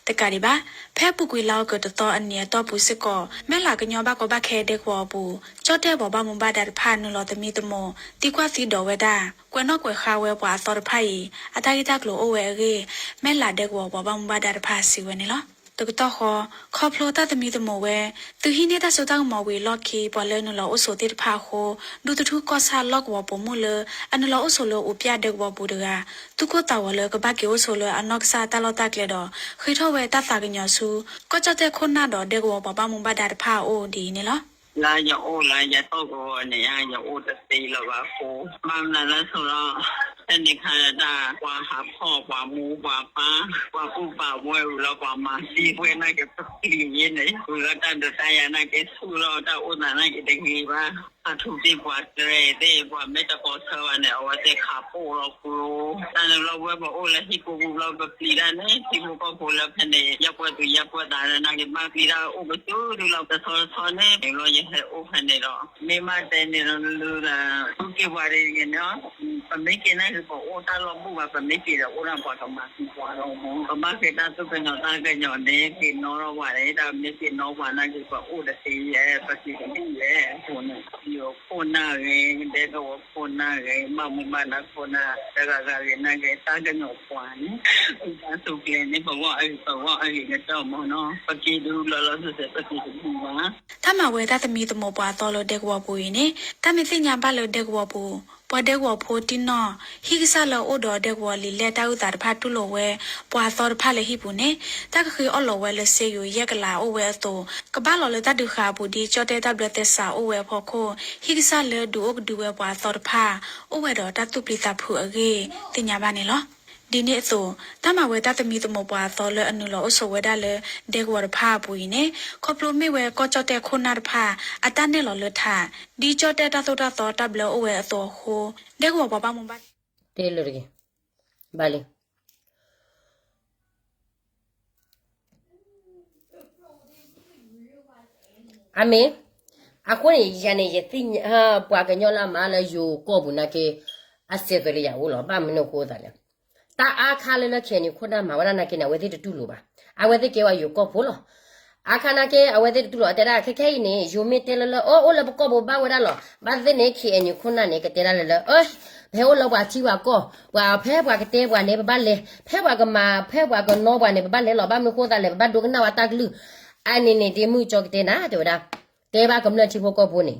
တကးဒံးဘၣ်, ဖဲအပူၤကွံာ်လါအီကူးတသီအနံၤအတီၢ်ပူၤစ့ၢ်ကီး မဲၢ်လးကညီဘၣ်ကီဘၣ်ခဲဒဲကဝီၤအပူၤ ကၠီၣ်တဲၣ်ပှၤဘၣ်မူဘၣ်ဒါတဖၣ်နုာ်လီၤသမံသမိး သံကွၢ်သံဒိးဝဲဒၣ် ကွဲးနီၣ်ကွဲးဃါဝဲပှၤအသီတဖၣ်အံၤ အတၢ်ဂ့ၢ်တၢ်ကျိၤအိၣ်ဝဲအဂ့ၢ် မဲၢ်လးဒဲကဝီၤပှၤဘၣ်မူဘၣ်ဒါတဖၣ်စံးဝဲန့ၣ်လီၤ. တကတီၢ်ဃီ, ခီဖျိတၢ်သမံသမိးဝဲ သုးဟံးန့ၢ်တၢ်စိတၢ်ကမီၤဝံၤအလီၢ်ခံ ပှၤလၢနုာ်လီၤအိၣ်ဆိးသ့ၣ်တဖၣ်အဃိ ဒူသထူၣ်ကီၢ်ဆၣ်လီၢ်ကဝီၤပိာ်မုၣ်လၢ အနုာ်လီၤအိၣ်ဆိးလၢအူးပၠၣ်ဒဲကဝီၤပူၤတဂၤ သူၣ်ကိၢ်သးဂီၤလၢကဘၣ်က့ၤအိၣ်ဆိးလၢအနီၢ်ကစၢ်တၢ်လီၢ်တၢ်ကျဲဒီး ဃ့ထီၣ်ဝဲတၢ်သးကညီၤဆူ ကီၢ်ကၠီၣ်တဲၣ်ခိၣ်နၢ်ဒီးဒဲကဝီၤပှၤဘၣ်မူဘၣ်ဒါတဖၣ်အအိၣ်ဒ်အံၤန့ၣ်လီၤ. လၢယအိၣ်လၢယတီၢ်ကဝီၤန့ၣ် ယအိၣ်တသ့လၢၤဘၣ်အဃိ, ဘၣ်မနုၤလဲၣ်ဆိဒီး ဖဲန့ၣ်ခါတၢ် ပှၤဟးဖီၣ်ပှၤမူပှၤပၢ် ပှၤကူၣ်ပာ်ဝဲဝံၤလီၤ ပှၤမၤသံဝဲနာ်က့ၤ ပပျံၤယဲန့ၣ် ဝံၤလီၤတၢ်ဒုးတၢ်ယၤနာ်က့ၤ ဆူၣ်လီၤတၢ်အိၣ်သးနာ်က့ၤတဂ့ၤဘၣ်. အထူးသဖြင့်ပှၤတြဲၤသ့ၣ် ပှၤမ့ၢ်တပိာ်ထွဲဘၣ်န့ၣ် အဝဲသ့ၣ်ခးပိၢ်လီၤကျိ တၢ်န့ၣ်လီၤ ဝဲပအိၣ်လၢဟံၣ်ကိၢ်ပူၤဘျီ ပပျံၤတၢ်န့ၣ် ထံဖိကီၢ်ဖိလၢဖဲန့ၣ် ယပှဲၤသူၣ်ယပှဲၤသးလၢနာ်က့ၤ ဘၣ်ပျံၤတၢ်အိၣ်ကစူဒုလီၤ တဆီတဆီန့ၣ် လီၤယဟဲအိၣ်ဖဲန့ၣ်ဒီး မ့ၢ်ဘၣ်တဲန့ၣ်လီၤ လၢလၢ သုက့ၤပှၤတဂ့ၤန့ၣ် ပမ့ၢ်က့ၤနာ်က့ၤ ပအိၣ်တၢ်လီၢ်ဘူၣ်ဘၣ် ပမ့ၢ်က့ၤဒီးအိၣ်ဒၣ်ပှၤကမၤသံပှၤလီၤမး ပဘၣ်ဃ့တၢ်သူၣ်ကညီၤသးကညီၤန့ၣ် က့ၤနီၣ်ထီၣ်ပှၤန့ၣ် တၢ်မ့ၢ်က့ၤနီၣ်ပှၤနာ်က့ၤ ပအိၣ်တသ့ယဲ ပက့ၤတမ့ၢ်ယဲ အဃိန့ၣ် ယိၤခိၣ်နၢ်ဂ့ၤ ဒဲကဝီၤခိၣ်နၢ်ဂ့ၤ ဘၣ်မူဘၣ်ဒါခိၣ်နၢ် တဂၤဂၤဂ့ၤနာ်က့ၤ သးကညီၤပှၤန့ၣ် တၢ်သူကျဲန့ၣ် ပဂီၢ်အဂ့ၤ ပဂီၢ်အဂ့ၤကတၢၢ်မးနီၤ ပက့ၤဒုလီၤလီၤဆဲးဆဲး ပက့ၤတမ့ၢ်ဘၣ် တၢ်မၤဝဲတၢ်သမံသမိးပှၤအသီလၢဒဲကဝီၤပူၤအံၤန့ၣ် တၢ်မ့ၢ်သ့ၣ်ညါဘၣ်လၢဒဲကဝီၤပူၤ ပှၤဒဲကဝီၤဖိတံၢ်နီၢ် ဟံၣ်ကစၢ်လၢအအိၣ်ဒီးဒဲကဝီၤလံာ်လဲၢ်တၢ်အုၣ်သးတဖၣ်တူၢ်လိာ်ဝဲ ပှၤအသီတဖၣ်လၢဟံၣ်ပူၤန့ၣ် တၢ်ကဃ့အီၣ်လီၤဝဲလၢစ့ယိၤယဲၢ်ကလးအအိၣ်ဝဲအသိး ကဘၣ်လီၤလၢတၢ်ဒုးဃာ်အပူၤဒ် ကၠီၣ်တဲၣ်တၢ်ဘျၢသဲစးအိၣ်ဝဲအဖီခိၣ် ဟံၣ်ကစၢ်လၢဒုးအိၣ်ကဒုဝဲပှၤအသီတဖၣ် အိၣ်ဝဲဒီးတၢ်သူၣ်ပျံၤသးဖုးအဂ့ၢ် သ့ၣ်ညါဘၣ်န့ၣ်လီၤ. ဒ်န့ၣ်အသိး တၢ်မၤဝဲတၢ်သမံသမိးပှၤအသီလၢအနုာ်လီၤအိၣ်ဆိးဝဲဒၣ်လၢ ဒဲကဝီၤတဖၣ်အပူၤအံၤန့ၣ် ခီဖျိမ့ၢ်ဝဲကီၢ်ကၠီၣ်တဲၣ်ခိၣ်နၢ်တဖၣ် အတၢ်နဲၣ်လီၤလၢထး ဒ်ကၠီၣ်တဲၣ်တၢ်သိၣ်တၢ်သီတၢ်ဘျၢအိၣ်ဝဲအသိးအဃိ ဒဲကဝီၤပှၤဘၣ်မူဘၣ် တဲလၢတက့ၢ် ဘၣ်လံ အမ့ၢ် အဃိန့ၣ် ယၤန့ၣ် ယသ့ၣ်ညါ ပှၤကညီလၢအမၤလၢယိၤကီၢ်ပူၤနာ်က့ အစဲးသွဲးလၢယၤအိၣ်လီၤ. ဘၣ်မနုၤအဃိသးလဲၣ်. တၢ်အါခါလၢလၢ KNU ခိၣ်နၢ်မၤဝဲဒၣ်နာ်က့န့ၣ် အဝဲသ့ၣ်တတူၢ်လိာ်ဘၣ်. အဝဲသ့ၣ်ကဲဝဲယိၤကီၢ်ဖိလီၤ. အါခါနာ်က့ အဝဲသ့ၣ်တတူၢ်လိာ် အတဲဒၣ် ခဲခဲအံၤန့ၣ် ယိၤမ့ၢ်တဲလၢလၢ အၢ အိၣ်လၢပကီၢ်ပူၤဘၣ်ဝဲဒၣ်လီၤ. ဘၣ်သ့ၣ်န့ၣ် KNU ခိၣ်နၢ်န့ၣ် ကတဲဒၣ်လၢလၢ အၢ ပဟဲအိၣ်လၢပှၤထံပှၤကီၢ်, ပှၤဖဲပှၤကတဲပှၤန့ၣ် ပဘၣ်လဲၤ, ဖဲပှၤကမၤ ဖဲပှၤကနီပှၤန့ၣ် ပဘၣ်လဲၤလီၤ. ဘၣ်မနုၤဃိသးလဲၣ်, ပဘၣ်ဒိကနၣ်ဝဲတၢ်ကလုၢ်. အန့ၣ်န့ၣ် ဒ့မုၢ်ကၠီကတဲနၤ တဲဝဲဒၣ်, တဲဘၣ်ကမျၢၢ်ထံဖိကီၢ်ဖိန့ၣ်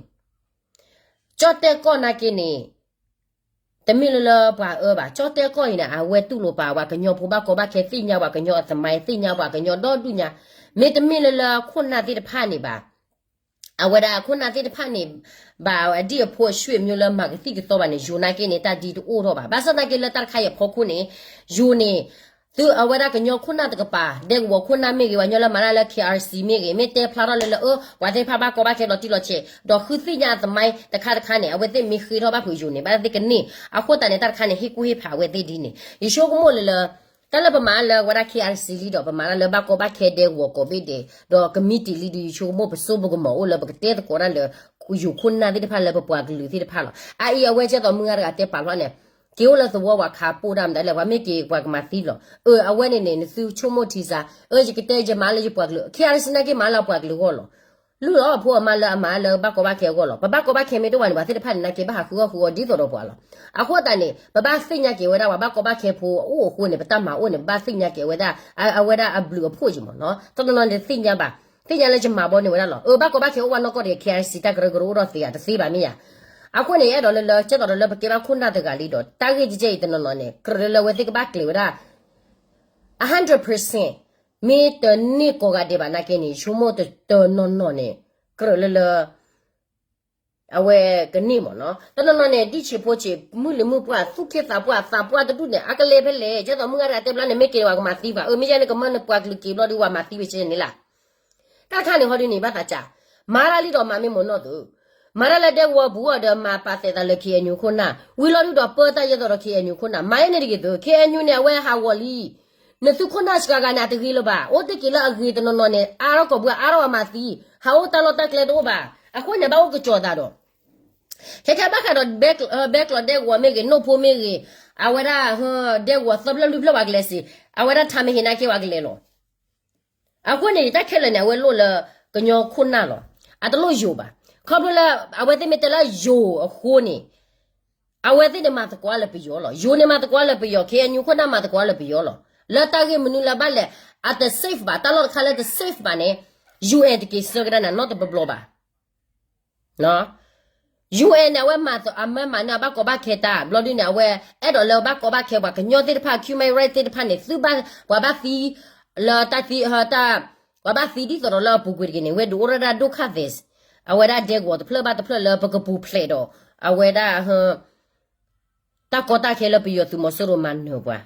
ကၠီၣ်တဲၣ်ကီၢ်နာ်က့န့ၣ် တမ့ၢ်လၢလၢပှၤအၢဘၣ်. ကၠီၣ်တဲၣ်ကီၢ်အံၤန့ၣ် အဝဲတူၢ်လိာ်ပာ်ပှၤကညီဖိဘၣ်ကီဘၣ်ခဲ သ့ၣ်ညါပှၤကညီအသမိုင်း သ့ၣ်ညါပှၤကညီဒီဒူၣ်ညါ, မ့တမ့ၢ်လၢလၢခိၣ်နၢ်သ့ၣ်တဖၣ်န့ၣ်ဘၣ်. အဝဲဒၣ်ခိၣ်နၢ်သ့ၣ်တဖၣ်န့ၣ် ဘၣ်အဒံၣ်အဖိအဆွေမျိုးလၢမၤကသံၣ်ကသီဘၣ်န့ၣ် ယိၤနာ်က့န့ၣ် တၢ်ဒ်တအိၣ်ထီၣ်ဘၣ်. ဘၣ်ဆၣ်သနာ်က့လၢတၢ်တခါအံၤအဖီခိၣ်န့ၣ် ယိၤန့ၣ် သုအဝဲဒၣ်ကညီခိၣ်နၢ်တကပၤ ဒဲကဝီၤခိၣ်နၢ်မ့ၢ်ဂ့ၤ ပှၤကညီလၢမၤတၢ်လၢ KRC မ့ၢ်ဂ့ၤ မ့ၢ်တဲဖျါထီၣ်လၢလၢ အၢ ပှၤသ့ၣ်တဖၣ်ဘၣ်ကီဘၣ်ခဲလီၤတံၢ်လီၤဆဲး ဒီးဃုသ့ၣ်ညါအသမိုင်းတခါတခါန့ၣ် အဝဲသ့ၣ်မ့ၢ်ဃ့ထီၣ်ဘၣ်ဖုးယိၤန့ၣ် ဘၣ်သ့ၣ်ကန့ၢ်. အဃိသတးန့ၣ် တၢ်တခါန့ၣ် ဟ့ၣ်ကူၣ်ဟ့ၣ်ဖးအဝဲသ့ၣ်ဒ်န့ၣ် ယဆိကမိၣ်လၢလၢ တၢ်လၢပမၤလၢဝဲဒၣ် KRC လံဒီး ပမၤတၢ်လၢဘၣ်ကီဘၣ်ခဲဒဲကဝီၤကိးဘ့ၣ်ဒဲး ဒီးကမံးတံာ်လံဒီး ယဆိကမိၣ်ပစိပကမီၤအိၣ်လၢပကတဲသကိးတၢ်လၢ ယိၤခိၣ်နၢ်သ့ၣ်တဖၣ်လၢပပှၤကလုာ်သ့ၣ်တဖၣ်လီၤ. အအံၤအဝဲကဲသိးမုၢ်ဂၤတဂၤတဲပာ်ဖျါန့ၣ် က့ၤအိၣ်လၢသဝီပှၤခးပိၢ်တၢ်မတၤလဲၣ် ပှၤမ့ၢ်က့ၤပှၤကမၤသံလီၤ. အၢ အဝဲန့ၣ်န့ၣ် နသုဆိကမိၣ်ထံစါ အၢ ယကတဲယမၤလၢယပှၤကလုာ် KRC နာ်က့မၤလၢအပှၤကလုာ်အဂီၢ်လီၤ. လုၢ်အီၣ်ဖိအမါလၢအမၤလၢဘၣ်ကီဘၣ်ခဲအဂီၢ်လီၤ. ပဘၣ်ကီဘၣ်ခဲမ့ၢ်တအိၣ်ဘၣ်န့ၣ် ပှၤသ့ၣ်တဖၣ်န့ၣ် နာ်က့ဘၣ်ဟးဃုအီၣ်ဃုအီဒ်သိးဒီးပှၤလီၤ. အဃိသတးန့ၣ် ပဘၣ်သ့ၣ်ညါက့ၤဝဲဒၣ်ပှၤဘၣ်ကီဘၣ်ခဲဖိအအိၣ်အဃိန့ၣ် ပတၢ်မၤအိၣ်န့ၣ် ပဘၣ်သ့ၣ်ညါက့ၤဝဲဒၣ် အဝဲဒၣ်အဘျုးအဖှိၣ်ယမးနီၤ တနီၤနီၤန့ၣ်သ့ၣ်ညါဘၣ်. သ့ၣ်ညါလၢယမၤဘီန့ၢ်ဝဲဒၣ်လီၤ. အၢ ဘၣ်ကီဘၣ်ခဲအိၣ်ဘၣ်နီၢ်ကီၢ်တဂ့ၤ KRC တၢ်ကရၢကရိအိၣ်ထီၣ်သ့ဧါ တသ့ဘၣ်မ့ၢ်ဧါ. အဃိန့ၣ် အဲၣ်ဒိးလၢလၢ ကဲသိးဒီးလၢပကဲဘၣ်ခိၣ်နၢ်တဂၤလံဒီး တၢ်ဂ့ၢ်ကဲအံၤတနီၤနီၤန့ၣ် ကြၢးလၢလၢအဝဲသ့ၣ်ကဘၣ်ကျဲၤဝဲဒၣ် အ hundred percent မ့ၢ်တန့ၢ်ကိးဂၤဒဲးဘၣ်နာ်က့န့ၣ် ယဆိကမိၣ်တနီၤနီၤန့ၣ် ကြၢးလၢလၢ အဝဲကန့ၢ်မးနီၤ. တနီၤနီၤန့ၣ် ဒ်ဆံးဖိဆံး မုၢ်လံၤမုၢ်ပှၢ် သူၣ်က့သးပှၢ် သးပှၢ်တဒူၣ်န့ၣ် အကလဲၤဖဲလဲၣ် ကဲသိးမုၢ်ဂၤတဂၤတဲဘျီန့ၣ် မ့ၢ်က့ၤဝဲကမၤသံဘၣ် အၢ မ့ၢ်ယဲန့ၣ် ကမၢနပှၤကလုာ်က့ၤဘျီဒီး ဝဲမၤသံဝဲကဲန့ၣ်လၢ် တၢ်တခါန့ၣ် ဟီဒုန့ၣ် ဘၣ်သးစၢ် မၤတၢ်လံဒီးမၤမ့ၢ်မ့ၢ်နီၢ်သု မၤတၢ်လၢဒဲကဝီၤပူၤအီၤဒီး မၤပာ်သဲးသးလၢ KNU ခိၣ်နၢ် ဝံၤလီၤဒုဒီးပၢတၢ်ယဲသိးဒီး KNU ခိၣ်နၢ် မၤယဲန့ၣ်တဂ့ၤသု KNU န့ၣ် အဝဲဟးဂီၤလံ နသုခိၣ်နၢ်စှၤဂၤန့ၣ် အတဂ့ၤလၢၤဘၣ် အိၣ်တ့ၢ်က့ၤလၢအဂ့ၤတနီၤနီၤန့ၣ် အါထီၣ်ကိာ်ပှၤ အါထီၣ်အမၤသံ ဟးအိၣ်တၢ်လီၢ်တၢ်ကျဲတအိၣ်ဘၣ် အဃိန့ၣ် ဘၣ်အိၣ်ကစီၤသးဒီး ခဲခဲဘၣ်ဃးဒီး ဘဲကျိးဒဲကဝီၤမ့ၢ်ဂ့ၤ နိၣ်ဖိမ့ၢ်ဂ့ၤ အဝဲဒၣ် ဒဲကဝီၤသၢဖျၢၣ်လွံၢ်ဖျၢၣ်ပှၤကလဲၤစ့ၢ် အဝဲဒၣ်ထါမ့ၢ်ဟ့ၣ်နာ်က့ပှၤကလဲၤလီၤ. အဃိန့ၣ် တၢ်ခဲလၢာ်န့ၣ် အဝဲလိၣ်လၢကညီခိၣ်နၢ်လီၤ. အတလိၣ်ယိၤဘၣ်. ခီဖျိလၢ အဝဲသ့ၣ်မ့ၢ်တဲလၢယိၤအဃိန့ၣ် အဝဲသ့ၣ်န့ၣ်မၤသကိးလၢပယီၤလီၤ. ယိၤန့ၣ်မၤသကိးလၢပယီၤ, ခ့ၣ်အဲၣ်ယူၣ်ခိၣ်နၢ်မၤသကိးလၢပယီၤလီၤ. လၢတၢ်ဂ့ၢ်မနုၤလၢဘၣ်လဲၣ်, အတ safe ဘၣ်, တၢ်လီၢ်တခါလၢတ safe ဘၣ်န့ၣ် ယူၣ်အဲၣ် တက့ၤဆှၢကဒါနၤနီတဘျီဘျီဘၣ်. ယူၣ်အဲၣ်န့ၣ် အဝဲမၤအမၢမၤန့ၢ်အဘၣ်ကီဘၣ်ခဲတၢ် ဘျီဒုန့ၣ် အဝဲအဲၣ်ဒိးလၢဘၣ်ကီဘၣ်ခဲပှၤကညီသ့ၣ်တဖၣ် human right သ့ၣ်တဖၣ်န့ၣ် သုဘၣ်ပှၤဘၣ်သံ လၢတၢ်သံ တၢ် ပှၤဘၣ်သံဒ်သိးဒီးလၢအပူၤကွံာ်တဂ့ၤန့ၣ် ဝဲဒုးအိၣ်ရၣ်ဒၣ်ဒိၣ်ခၣ်သဲး အဝဲဒၣ်ဒဲကဝီၤတဖျၢၣ်ဘၣ်တဖျၢၣ်လၢပကပူၤဖျဲးဒီး အဝဲဒၣ် တၢ်ကီတၢ်ခဲလၢပယီၤသုးမီၤစိရိၤမၤနၢၤပှၤ.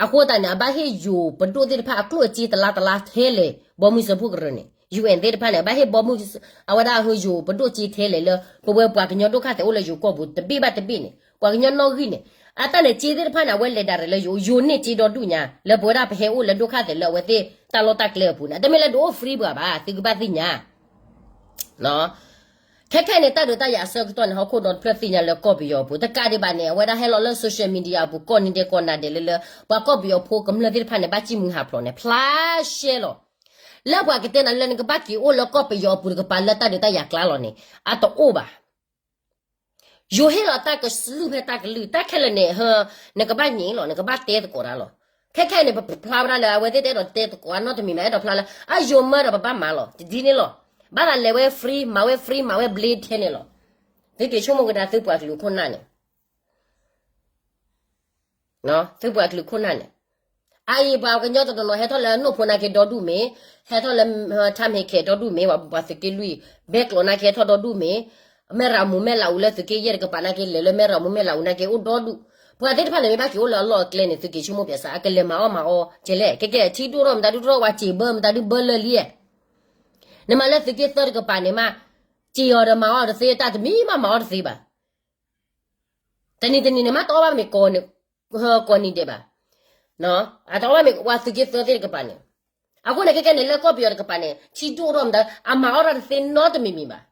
အဃိသတးန့ၣ် အဘၣ်ဟ့ၣ်ယိၤပဒိၣ်သ့ၣ်တဖၣ်အကျိၣ်အစ့တလါတလါထဲလဲၣ် ဘီမုၢ်စၢဖှိၣ်ကရၢန့ၣ် ယူၣ်အဲၣ် သ့ၣ်တဖၣ်န့ၣ် အဘၣ်ဟ့ၣ်ဘီမုၢ် အဝဲဒၣ်ဟ့ၣ်ယိၤပဒိၣ်စ့ထဲလဲၣ်လၢ ပဝဲပှၤကညီဒိၣ်ခၣ်သဲးအိၣ်လၢယိၤကီၢ်ပူၤ တဘ့ၣ်ဘၣ်တဘ့ၣ်န့ၣ် ပှၤကညီနီၣ်ဂံၢ်န့ၣ် အတၢ်န့ၣ်စ့သ့ၣ်တဖၣ်န့ၣ် အဝဲလဲၤဒၣ်ရဲၣ်လၢယိၤ ယိၤန့ၢ်စ့ဒီဒူၣ်ညါ လၢပဝဲဒၣ်ပဟဲအိၣ်လၢဒိၣ်ခၣ်သဲးလၢအဝဲသ့ၣ်တၢ်လီၢ်တၢ်ကျဲအပူၤန့ၣ် တမ့ၢ်လၢဒုးအိၣ် free ပှၤဘၣ် သုကဘၣ်သ့ၣ်ညါ ခဲခဲအံၤန့ၣ် တၢ်ဒုးတၢ်ယၤအဆၢကတီၢ်န့ၣ် ဟီၣ်ခိၣ်ဒီတဖျၢၣ်သ့ၣ်ညါလၢကီၢ်ပယီၤအပူၤ တကးဒံးဘၣ်န့ၣ် အဝဲဒၣ်ဟဲလီၤလၢ social media အပူၤ ကိးနံၤဒဲးကိးနၤဒဲးလၢလၢ ပှၤကီၢ်ပယီၤဖိကမျၢၢ်သ့ၣ်တဖၣ်န့ၣ် ဘၣ်စံၣ်မုၢ်ဟးဖျိးန့ၣ် ဖျါရှဲလီၤ. လၢပှၤကတဲနၤလၢနကဘၣ်က့ၤအိၣ်လၢကီၢ်ပယီၤအပူၤတကပၤလၢတၢ်ဒုးတၢ်ယၤကျါလီၤန့ၣ် အတအိၣ်ဘၣ်. ယိၤဟ့ၣ်လီၤတၢ်ကလုၢ်ဖဲတၢ်ကလုၢ် တၢ်ခဲလၢာ်န့ၣ် နကဘၣ်ညံးလီၤ နကဘၣ်တဲသကိးတၢ်လီၤ. ခဲခဲအံၤန့ၣ် ပဖျါဝဲဒၣ်လၢ အဝဲသ့ၣ်တအဲၣ်ဒိးတဲသကိးအနီတမံၤမး အဲၣ်ဒိးဖျါလၢ အယိၤမၢဒီးပဘၣ်မၤလီၤ တဒ်န့ၣ်လီၤ. ဘၣ်သးလဲၤဝဲ free မၤဝဲ free မၤဝဲဘျ့ထဲန့ၣ်လီၤ. သုက့ၤဆိကမိၣ်ကဒါသုပှၤကလုာ်ခိၣ်နၢ်န့ၣ် သုပှၤကလုာ်ခိၣ်နၢ်န့ၣ် အအံၤပှၤကညီတနီၤနီၤ ဟဲထီၣ်လၢနိၣ်ဖိနာ်က့ၤဒီဒူၣ်မ့ၢ်, ဟဲထီၣ်လၢ ထါမ့ၤခဲဒီဒူၣ်မ့ၢ်, ပှၤသုးက့လွံၢ်, ဘဲကျိးနာ်က့ၤဟဲထီၣ်ဒီဒူၣ်မ့ၢ်, မဲၣ်ရၤမူမဲၣ်လးအူလၢသုးက့ယဲၢ်တကပၤနာ်က့ၤ လဲၤလၢမဲၣ်ရၤမူမဲၣ်လးအူနာ်က့ၤအိၣ်ဒီဒူၣ်. ပှၤသ့ၣ်တဖၣ်န့ၣ် မ့ၢ်ဘၣ်က့ၤအိၣ်လၢအလီၢ်အကျဲန့ၣ် သုက့ၤဆိကမိၣ်ပျဲစး အကလဲၤမၤအီၣ်မၤအီကဲလဲၣ် ကဲကဲထံဒိၣ်ထီၣ်မတၤဒုၣ်ထီၣ် ဝဲစံးဘၢမတၤဒုၣ်ဘၢလၢာ်လံ. နမၤလၢသုးက့သၢတကပၤန့ၣ်မး စံးအီၤဒီးမၤအီၣ်တသ့ တၢ်တမံၤမးမၤအီၣ်တသ့ဘၣ်. တနံၤတနံၤန့ၣ် မ့ၢ်တအီၣ်ဘၣ်မ့ၢ် ကိးနံၤဒဲးဘၣ်. အတအီၣ်ဘၣ်မ့ၢ် ပှၤသုးက့သၢသ့ၣ်တကပၤန့ၣ်. အဃိန့ၣ် ခဲခဲန့ၣ် လၢကီၢ်ပယီၤတကပၤန့ၣ် ထံဒိၣ်ထီၣ်မတၤ အမၤအီၣ်တၢ်တသ့နီတမံၤမံၤဘၣ်.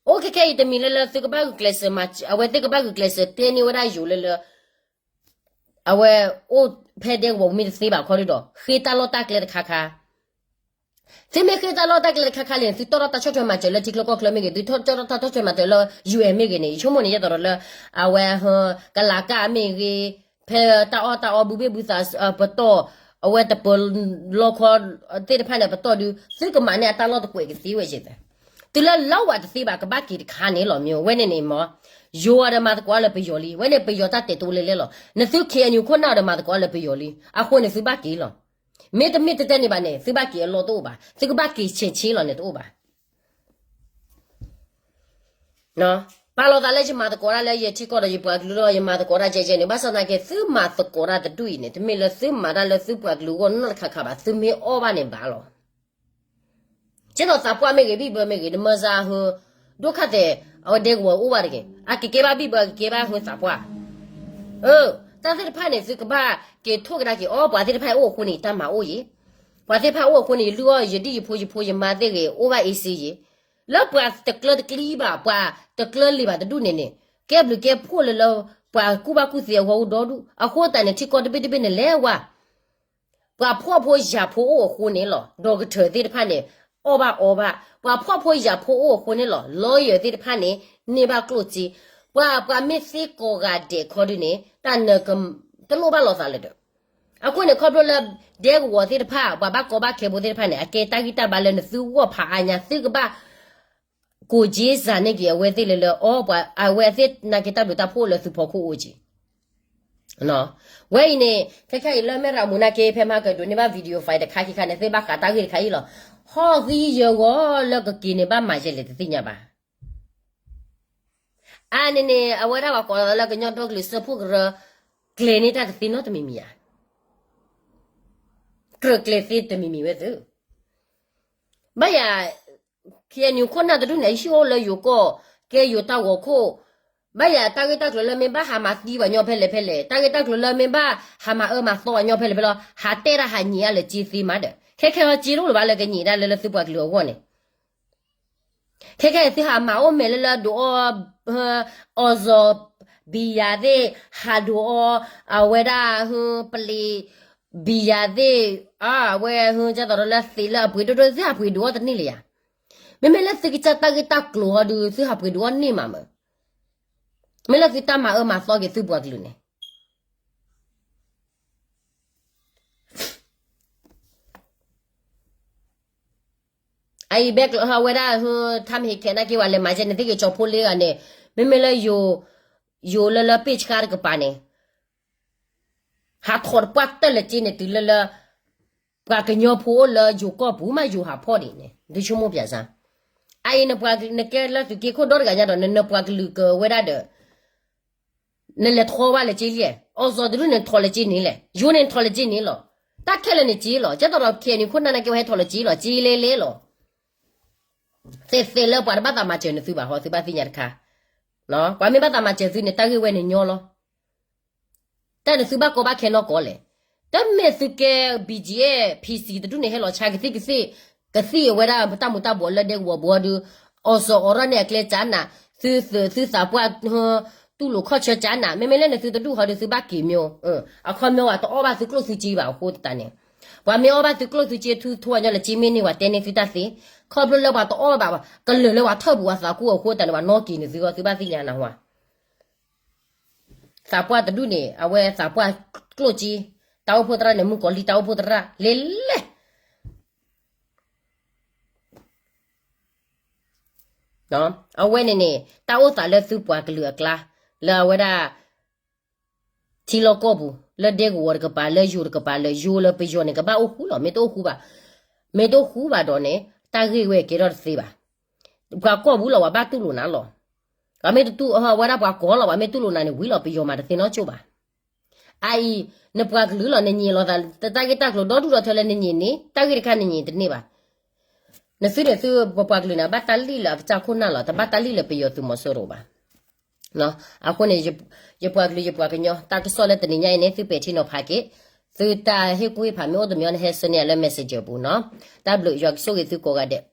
အိၣ်ခဲခဲအံၤတမံၤလၢလၢသုကဘၣ်ဂုာ်ကျဲးစၢးမၤ အဝဲသ့ၣ်ကဘၣ်ဂုာ်ကျဲးစၢးတဲန့ၢ်ဝဲဒၣ်ယိၤလၢလၢ အဝဲအိၣ်ဖဲဒဲကဝီၤပူၤမ့ၢ်တသ့ဘၣ်ခီဒုဒီး ဃ့တၢ်လီၢ်တၢ်ကျဲတခါခါ သုမ့ၢ်ဃ့တၢ်လီၢ်တၢ်ကျဲတခါခါလဲၣ်န့ၣ် သုတီၣ်ထီၣ်တၢ်ဆီၣ်ထွဲမၤစၢၤလၢထံချၢကီၢ်ချၢမ့ၢ်ဂ့ၤ, သုတီၣ်ထီၣ်တၢ်ဆီၣ်ထွဲမၤစၢၤလၢ ယူၣ်အဲၣ် မ့ၢ်ဂ့ၤန့ၣ် ယဆိကမိၣ်န့ၣ် ယဲသိးဒီးလၢ အဝဲ ကလးကၣ်မ့ၢ်ဂ့ၤ, ဖဲတၢ်အီၣ်တၢ်အီ ဘုဘ့ၣ်ဘုသးပတီၢ်, အဝဲတပၢၤလီခီသ့ၣ်တဖၣ်န့ၣ် ပတီၢ်ဒုး သုကမၤန့ၢ်အတၢ်လီၢ်တကွဲးကသ့ဝဲယဲၢ်သၢ တုၤလၢလီဝးတသ့ဘၣ် ကဘၣ်က့ၤတခါန့ၣ်လီၤ. မ့ၢ်ဝဲန့ၣ်န့ၣ်မ့ၢ် ယိၤအီၤဒီးမၤသကိးလၢပယီၤလံ, ဝဲန့ၣ်ပယီၤတၢ်တဲာ်တအိၣ်လဲၣ်လဲၣ်လီၤ. နသု ခ့ၣ်အဲၣ်ယူၣ် ခိၣ်နၢ်အီၤဒီးမၤသကိးလၢပယီၤလံ, အဃိန့ၣ်သုဘၣ်က့ၤလီၤ. မ့တမ့ၢ်တတဲန့ၣ်ဘၣ်န့ၣ် သုဘၣ်က့ၤအလီၢ်တအိၣ်ဘၣ်, သုကဘၣ်က့ၤဆ့းဆ့းလီၤန့ၣ်တအိၣ်ဘၣ်. ပာ်လီၤသးလၢယမၤသကိးတၢ်လၢယထံကီၢ်ဒီးယပှၤကလုာ်ဒီး ယမၤသကိးတၢ်ကဲကဲန့ၣ် ဘၣ်ဆၣ်သနာ်က့ သုမၤသကိးတၢ်တဒူၣ်အံၤန့ၣ် တမ့ၢ်လၢသုမၤတၢ်လၢသုပှၤကလုာ်အဂီၢ်နီတခါခါဘၣ်, သုမ့ၢ်အီၣ်ဘၣ်န့ၣ်ဘၣ်လီၤ. ကဲသိးသးပှၢ်မ့ၢ်ဂ့ၤ ဘံၣ်ဘၢမ့ၢ်ဂ့ၤ နမၢစးဟၢ ဒိၣ်ခၣ်သဲး အဝဲဒဲကဝီၤအိၣ်ဘၣ်တဂ့ၤ, အကကဲဘၣ်ဘံၣ်ဘၢ အကကဲဘၣ်ဟၢသးပှၢ်. အၢ တၢ်သ့ၣ်တဖၣ်န့ၣ် သုကဘၣ်က့ၤထိၣ်ကဒါက့ၤအီၤ, ပှၤသ့ၣ်တဖၣ်အံၤအိၣ်အဃိန့ၣ် ယတၢ်မၤအိၣ်ယံၤ, ပှၤသ့ၣ်တဖၣ်အံၤအိၣ်အဃိန့ၣ် ယလုၢ်အီၣ်ယဒံၣ်ယဖိယဖိယမါသ့ၣ်ဂ့ၤ အိၣ်ဘၣ်အ့စ့ယံၤ, လၢပှၤတကျၢတကျံဘၣ် ပှၤတကျၢလံၤဘၣ်တဒူၣ်န့ၣ်န့ၣ် ကဲဘျုးကဲဖှိၣ်လၢလၢ ပှၤကူၣ်ဘၣ်ကူၣ်သ့အဂီၢ်အိၣ်ဒီဒူၣ်, အဃိသတးန့ၣ် ထံကီၢ်တဘ့ၣ်တဘ့ၣ်န့ၣ်လဲၤဝါ ပှၤဖှီၣ်ဖိယာ်ဖိအိၣ်အဃိန့ၣ်လီၤ, ဒီကထၢၣ်သ့ၣ်တဖၣ်န့ၣ် အီၣ်ဘၣ်အီဘၣ်, ပှၤဖှီၣ်ဖိယာ်ဖိအိၣ်အဃိန့ၣ်လီၤ, lawyer သ့ၣ်တဖၣ်န့ၣ် န့ၢ်ဘၣ်ကျိၣ်စ့, ပှၤ ပှၤမ့ၢ်သ့ကိးဂၤဒဲးခီဒုန့ၣ် တၢ်နၢၤက တလိၣ်ဘၣ်လိာ်သးလၢၤဒီး. အဃိန့ၣ် ခီဖျိလၢ ဒဲကဝီၤသ့ၣ်တဖၣ် ပှၤဘၣ်ကီဘၣ်ခဲဖိသ့ၣ်တဖၣ်န့ၣ် အကဲတၢ်ဂံၢ်တၢ်ဘါလၢနသုဂီၢ်ဖးအါညါ သုကဘၣ် ကိးက့စးန့ၢ်က့ၤအဝဲသ့ၣ်လၢလၢ အီ ပှၤအဝဲသ့ၣ်နာ်က့ၤတၢ်ဘျုးတၢ်ဖှိၣ်လၢသုဖီခိၣ်အိၣ်က့ၤ ဝဲအံၤန့ၣ် ခဲခဲအံၤလၢမဲၣ်ရၤမူနာ်က့ ဖဲမဟါကဒိးန့ၢ်ဘၣ် video file တခါခံခါန့ၣ် သ့ၣ်ဘၣ်ဃးတၢ်ဂ့ၢ်တခါအံၤလီၤ. ဟီၣ်ဂံၢ်ယဲၢ်ဂီၤလၢကက့ၤန့ၣ် ဘၣ်မၤယဲလဲၣ်တသ့ၣ်ညါဘၣ်. အါန့ၣ်န့ၣ် အဝဲဒၣ်ပှၤကိးလီၤသးလၢကညီဒီကလုာ်စၢဖှိၣ်ကရၢ ကျဲၤန့ၢ်တၢ်တသ့နီတမံၤမံၤဧါ. ကြၢးကျဲၤသ့တမံၤမံၤဝဲသ့ၣ် ဘၣ်ယၤ ခ့ၣ်အဲၣ်ယူၣ် ခိၣ်နၢ်တဒူၣ်န့ၣ် ဟံၣ်အိၣ်လၢယိၤကီၢ် ကဲယိၤတၢ်ဂီၤခိၣ်, ဘၣ်ယၤတၢ်ဂ့ၢ်တၢ်ကျိၤလၢမ့ၢ်ဘၣ်ဟးမၤသံပှၤညီဖဲလဲၣ်ဖဲလဲၣ်, တၢ်ဂ့ၢ်တၢ်ကျိၤလၢမ့ၢ်ဘၣ်ဟးမၤအၢမၤသီပှၤညီဖဲလဲၣ်ဖဲလဲၣ်, ဟးတဲတၢ်ဟးညံးအါလၢက့သ့မးဒီး ခဲခဲအံၤစ့တအိၣ်လၢၤဘၣ်လၢကညံးဒၣ်လၢလၢသုပှၤကလုာ်အဂီၢ်န့ၣ် ခဲခဲအံၤသုဟးမၤအိၣ်မဲာ်လၢလၢဒိးအီ အီၣ်စီၤ ဘံယၤသ့ၣ်, ဟးဒိးအီ အဝဲဒၣ် ပလံၤ ဘံယၤသ့ၣ်, အဝဲဟဲကၢ်သိးဒီးလၢသ့ၣ်လၢအပှ့ၤဒိၣ်ဒိၣ် သုဟးပှ့ၤဒိၣ်အီၣ်တန့ၢ်လၢၤယၤ. မ့မ့ၢ်လၢသုကစၢ်တၢ်ဂ့ၢ်တၢ်ကျိၤဟီဒီး သုဟးပှ့ၤဒိၣ်အီၣ်န့ၢ်မးမၢ်. မ့ၢ်လၢသုတၢ်မၤအၢမၤသီက့ၤသုပှၤကလုာ်န့ၣ် အအံၤဘဲကျၢၤဟီဝဲဒၣ် ထါမ့ၢ်ဟ့ၣ်ခဲနာ်က့ၤဝဲလဲၤမၤကဲန့ၣ် သုက့ၤကၠီၤဖိလ့ဂၤန့ၣ်, မ့မ့ၢ်လၢယိၤ, ယိၤလၢလၢပ့ၢ်ဆှါတကပၤန့ၣ် ဟးထီၣ်တပှၢ်တၢၢ်လၢက့န့ၣ် တုၤလၢလၢ ပှၤကညီဖိအိၣ်လၢယိၤကီၢ်ပူၤမး ယိၤဟးဖီၣ်ဒံးန့ၣ် သုဆိကမိၣ်ပၠးစၢ်. အအံၤနပှၤနကဲလၢသုးက့ခိၣ်ဒီတဂၤညါဒီး နနပှၤကလုာ်ကဝဲဒၣ်ဒီး နလဲၤထီၣ်ဘၣ်လၢက့လံ, အီစီတဒူၣ်န့ၣ်ထီၣ်လၢက့န့ၣ်လဲၣ်, ယိၤန့ၣ်ထီၣ်လၢက့န့ၣ်လီၤ. တၢ်ခဲလၢာ်န့ၣ်က့လီၤ. ကဲသိးဒီး ခဲအံၤန့ၣ် ခိၣ်နၢ်နာ်က့ၤဝဲဟဲထီၣ်လၢက့လီၤ, က့လဲလဲလီၤ. သ့သ့လၢပှၤတဘၣ်သးမၤစၢၤနသုဘၣ်ဟီ သုဘၣ်သ့ၣ်ညါတခါ. ပှၤမ့ၢ်ဘၣ်သးမၤစၢၤသုန့ၣ် တၢ်ဂ့ၢ်ဝဲန့ၣ်ညီလီၤ. တၢ်နသုဘၣ်ကီဘၣ်ခဲနီၢ်ကီၢ်လဲၣ်. တမ့ၢ်သုကဲ ဘံကၠံၣ်အဲၣ် ဖံစံၣ်တဒူၣ်န့ၣ် ဟဲလီၤဆါကသံၣ်ကသံၣ်, ကသံၣ်အဝဲဒၣ်တၢ်မူၤတၢ်ဘှီးလၢဒဲကဝီၤဘှီဒီး အီစီအီရၣ်န့ၣ်အကျဲကနၣ်, သုသုးသုသးပှၢ် တူၢ်လိာ်ခီၣ်ဆၢကနၣ်, မ့မ့ၢ်လၢနသုတဒူၣ်ဟီဒီးသုဘၣ်က့ၤမၠိ, အခီပညီဝဲတအီၣ်ဘၣ်သုကျိၣ်သုစ့ဘၣ်အဃိသတးန့ၣ်, ပှၤမ့ၢ်အီၣ်ဘၣ်သုကျိၣ်သုစ့ ထူထူအညီလၢက့မ့ၢ်န့ၢ်ဝဲတဲန့ၢ်သုတၢ်သ့, ခီဖျိလၢပှၤတအီၣ်ဘၣ်ဘၣ် ကလၢာ်လၢပှၤထၢၣ်ပူၤအသးကိၣ်အဃိသတးန့ၣ် ပှၤနီၣ်က့ၤနသုဂီၢ် သုဘၣ်သ့ၣ်ညါနၢ်ဟူဧါ. သးပှၢ်တဒူၣ်န့ၣ် အဝဲသးပှၢ်ကျိၣ်စ့, တၢ်အိၣ်ဖှိၣ်သရၣ်န့ၣ် မုၣ်ကီၤလံၢ်တၢ်အိၣ်ဖှိၣ်သရၣ်လဲၤလဲၤ အဝဲန့ၣ်န့ၣ် တၢ်အိၣ်သးလၢသုပှၤကလုာ်အကျါ, လၢအဝဲဒၣ် ထံလီၢ်ကီၢ်ပူၤ လၢဒဲကဝီၤတကပၤ လၢယိၤတကပၤ လၢယိၤလၢပယီၤန့ၣ် ကဘၣ်အိၣ်ဃူလီၤ. မ့ၢ်တအိၣ်ဃူဘၣ်, မ့ၢ်တအိၣ်ဃူဘၣ်ဒီးန့ၣ် တၢ်ဂ့ၢ်ဝဲကဲထီၣ်တသ့ဘၣ်. ပှၤကီၢ်ပူၤလီၤ ပှၤဘၣ်တူၢ်လိာ်နၤလီၤ. ပှၤမ့ၢ်တတူၢ်ဝဲဒၣ်ပှၤကီၢ်လီၤ ပှၤမ့ၢ်တူၢ်လိာ်နၤန့ၣ် ဝံၤလီၤ ပယီၤမၤတသ့နီတကၠိၢ်ဘၣ်. အအံၤ နပှၤကလုာ်လီၤ နညံာ်လီၤသး တၢ်ဂ့ၢ်တၢ်ကျိၤဒီဒူၣ်ဒီထၢလၢနညံာ်န့ၣ် တၢ်ဂ့ၢ်တခါနညံာ်တန့ၢ်ဘၣ်. နသုန့ၣ်သုပပှၤကလုာ်န့ၣ် ဘၣ်တၢ်လံၣ်လၢအကစၢ်ခိၣ်နၢ်လီၤ တဘၣ်တၢ်လံၣ်လၢပယီၤသုးမီၤစိရိၤဘၣ်. အဃိန့ၣ် ယပှၤကလုာ်ယပှၤကညီ တၢ်ကစီၣ်လၢတနံၤညါအံၤန့ၣ် သုပဲာ်ထံနီၤဖးက့ၤ, သုတၢ်ဟ့ၣ်ကူၣ်ဟ့ၣ်ဖးမ့ၢ်အိၣ်တမံၤန့ၣ် ဟဲဆှၢန့ၢ်ယၤလၢ messenger ပူၤနီၤ. တၢ်ဘျုး ယွၤကဆိၣ်ဂ့ၤသုကိးဂၤဒဲး.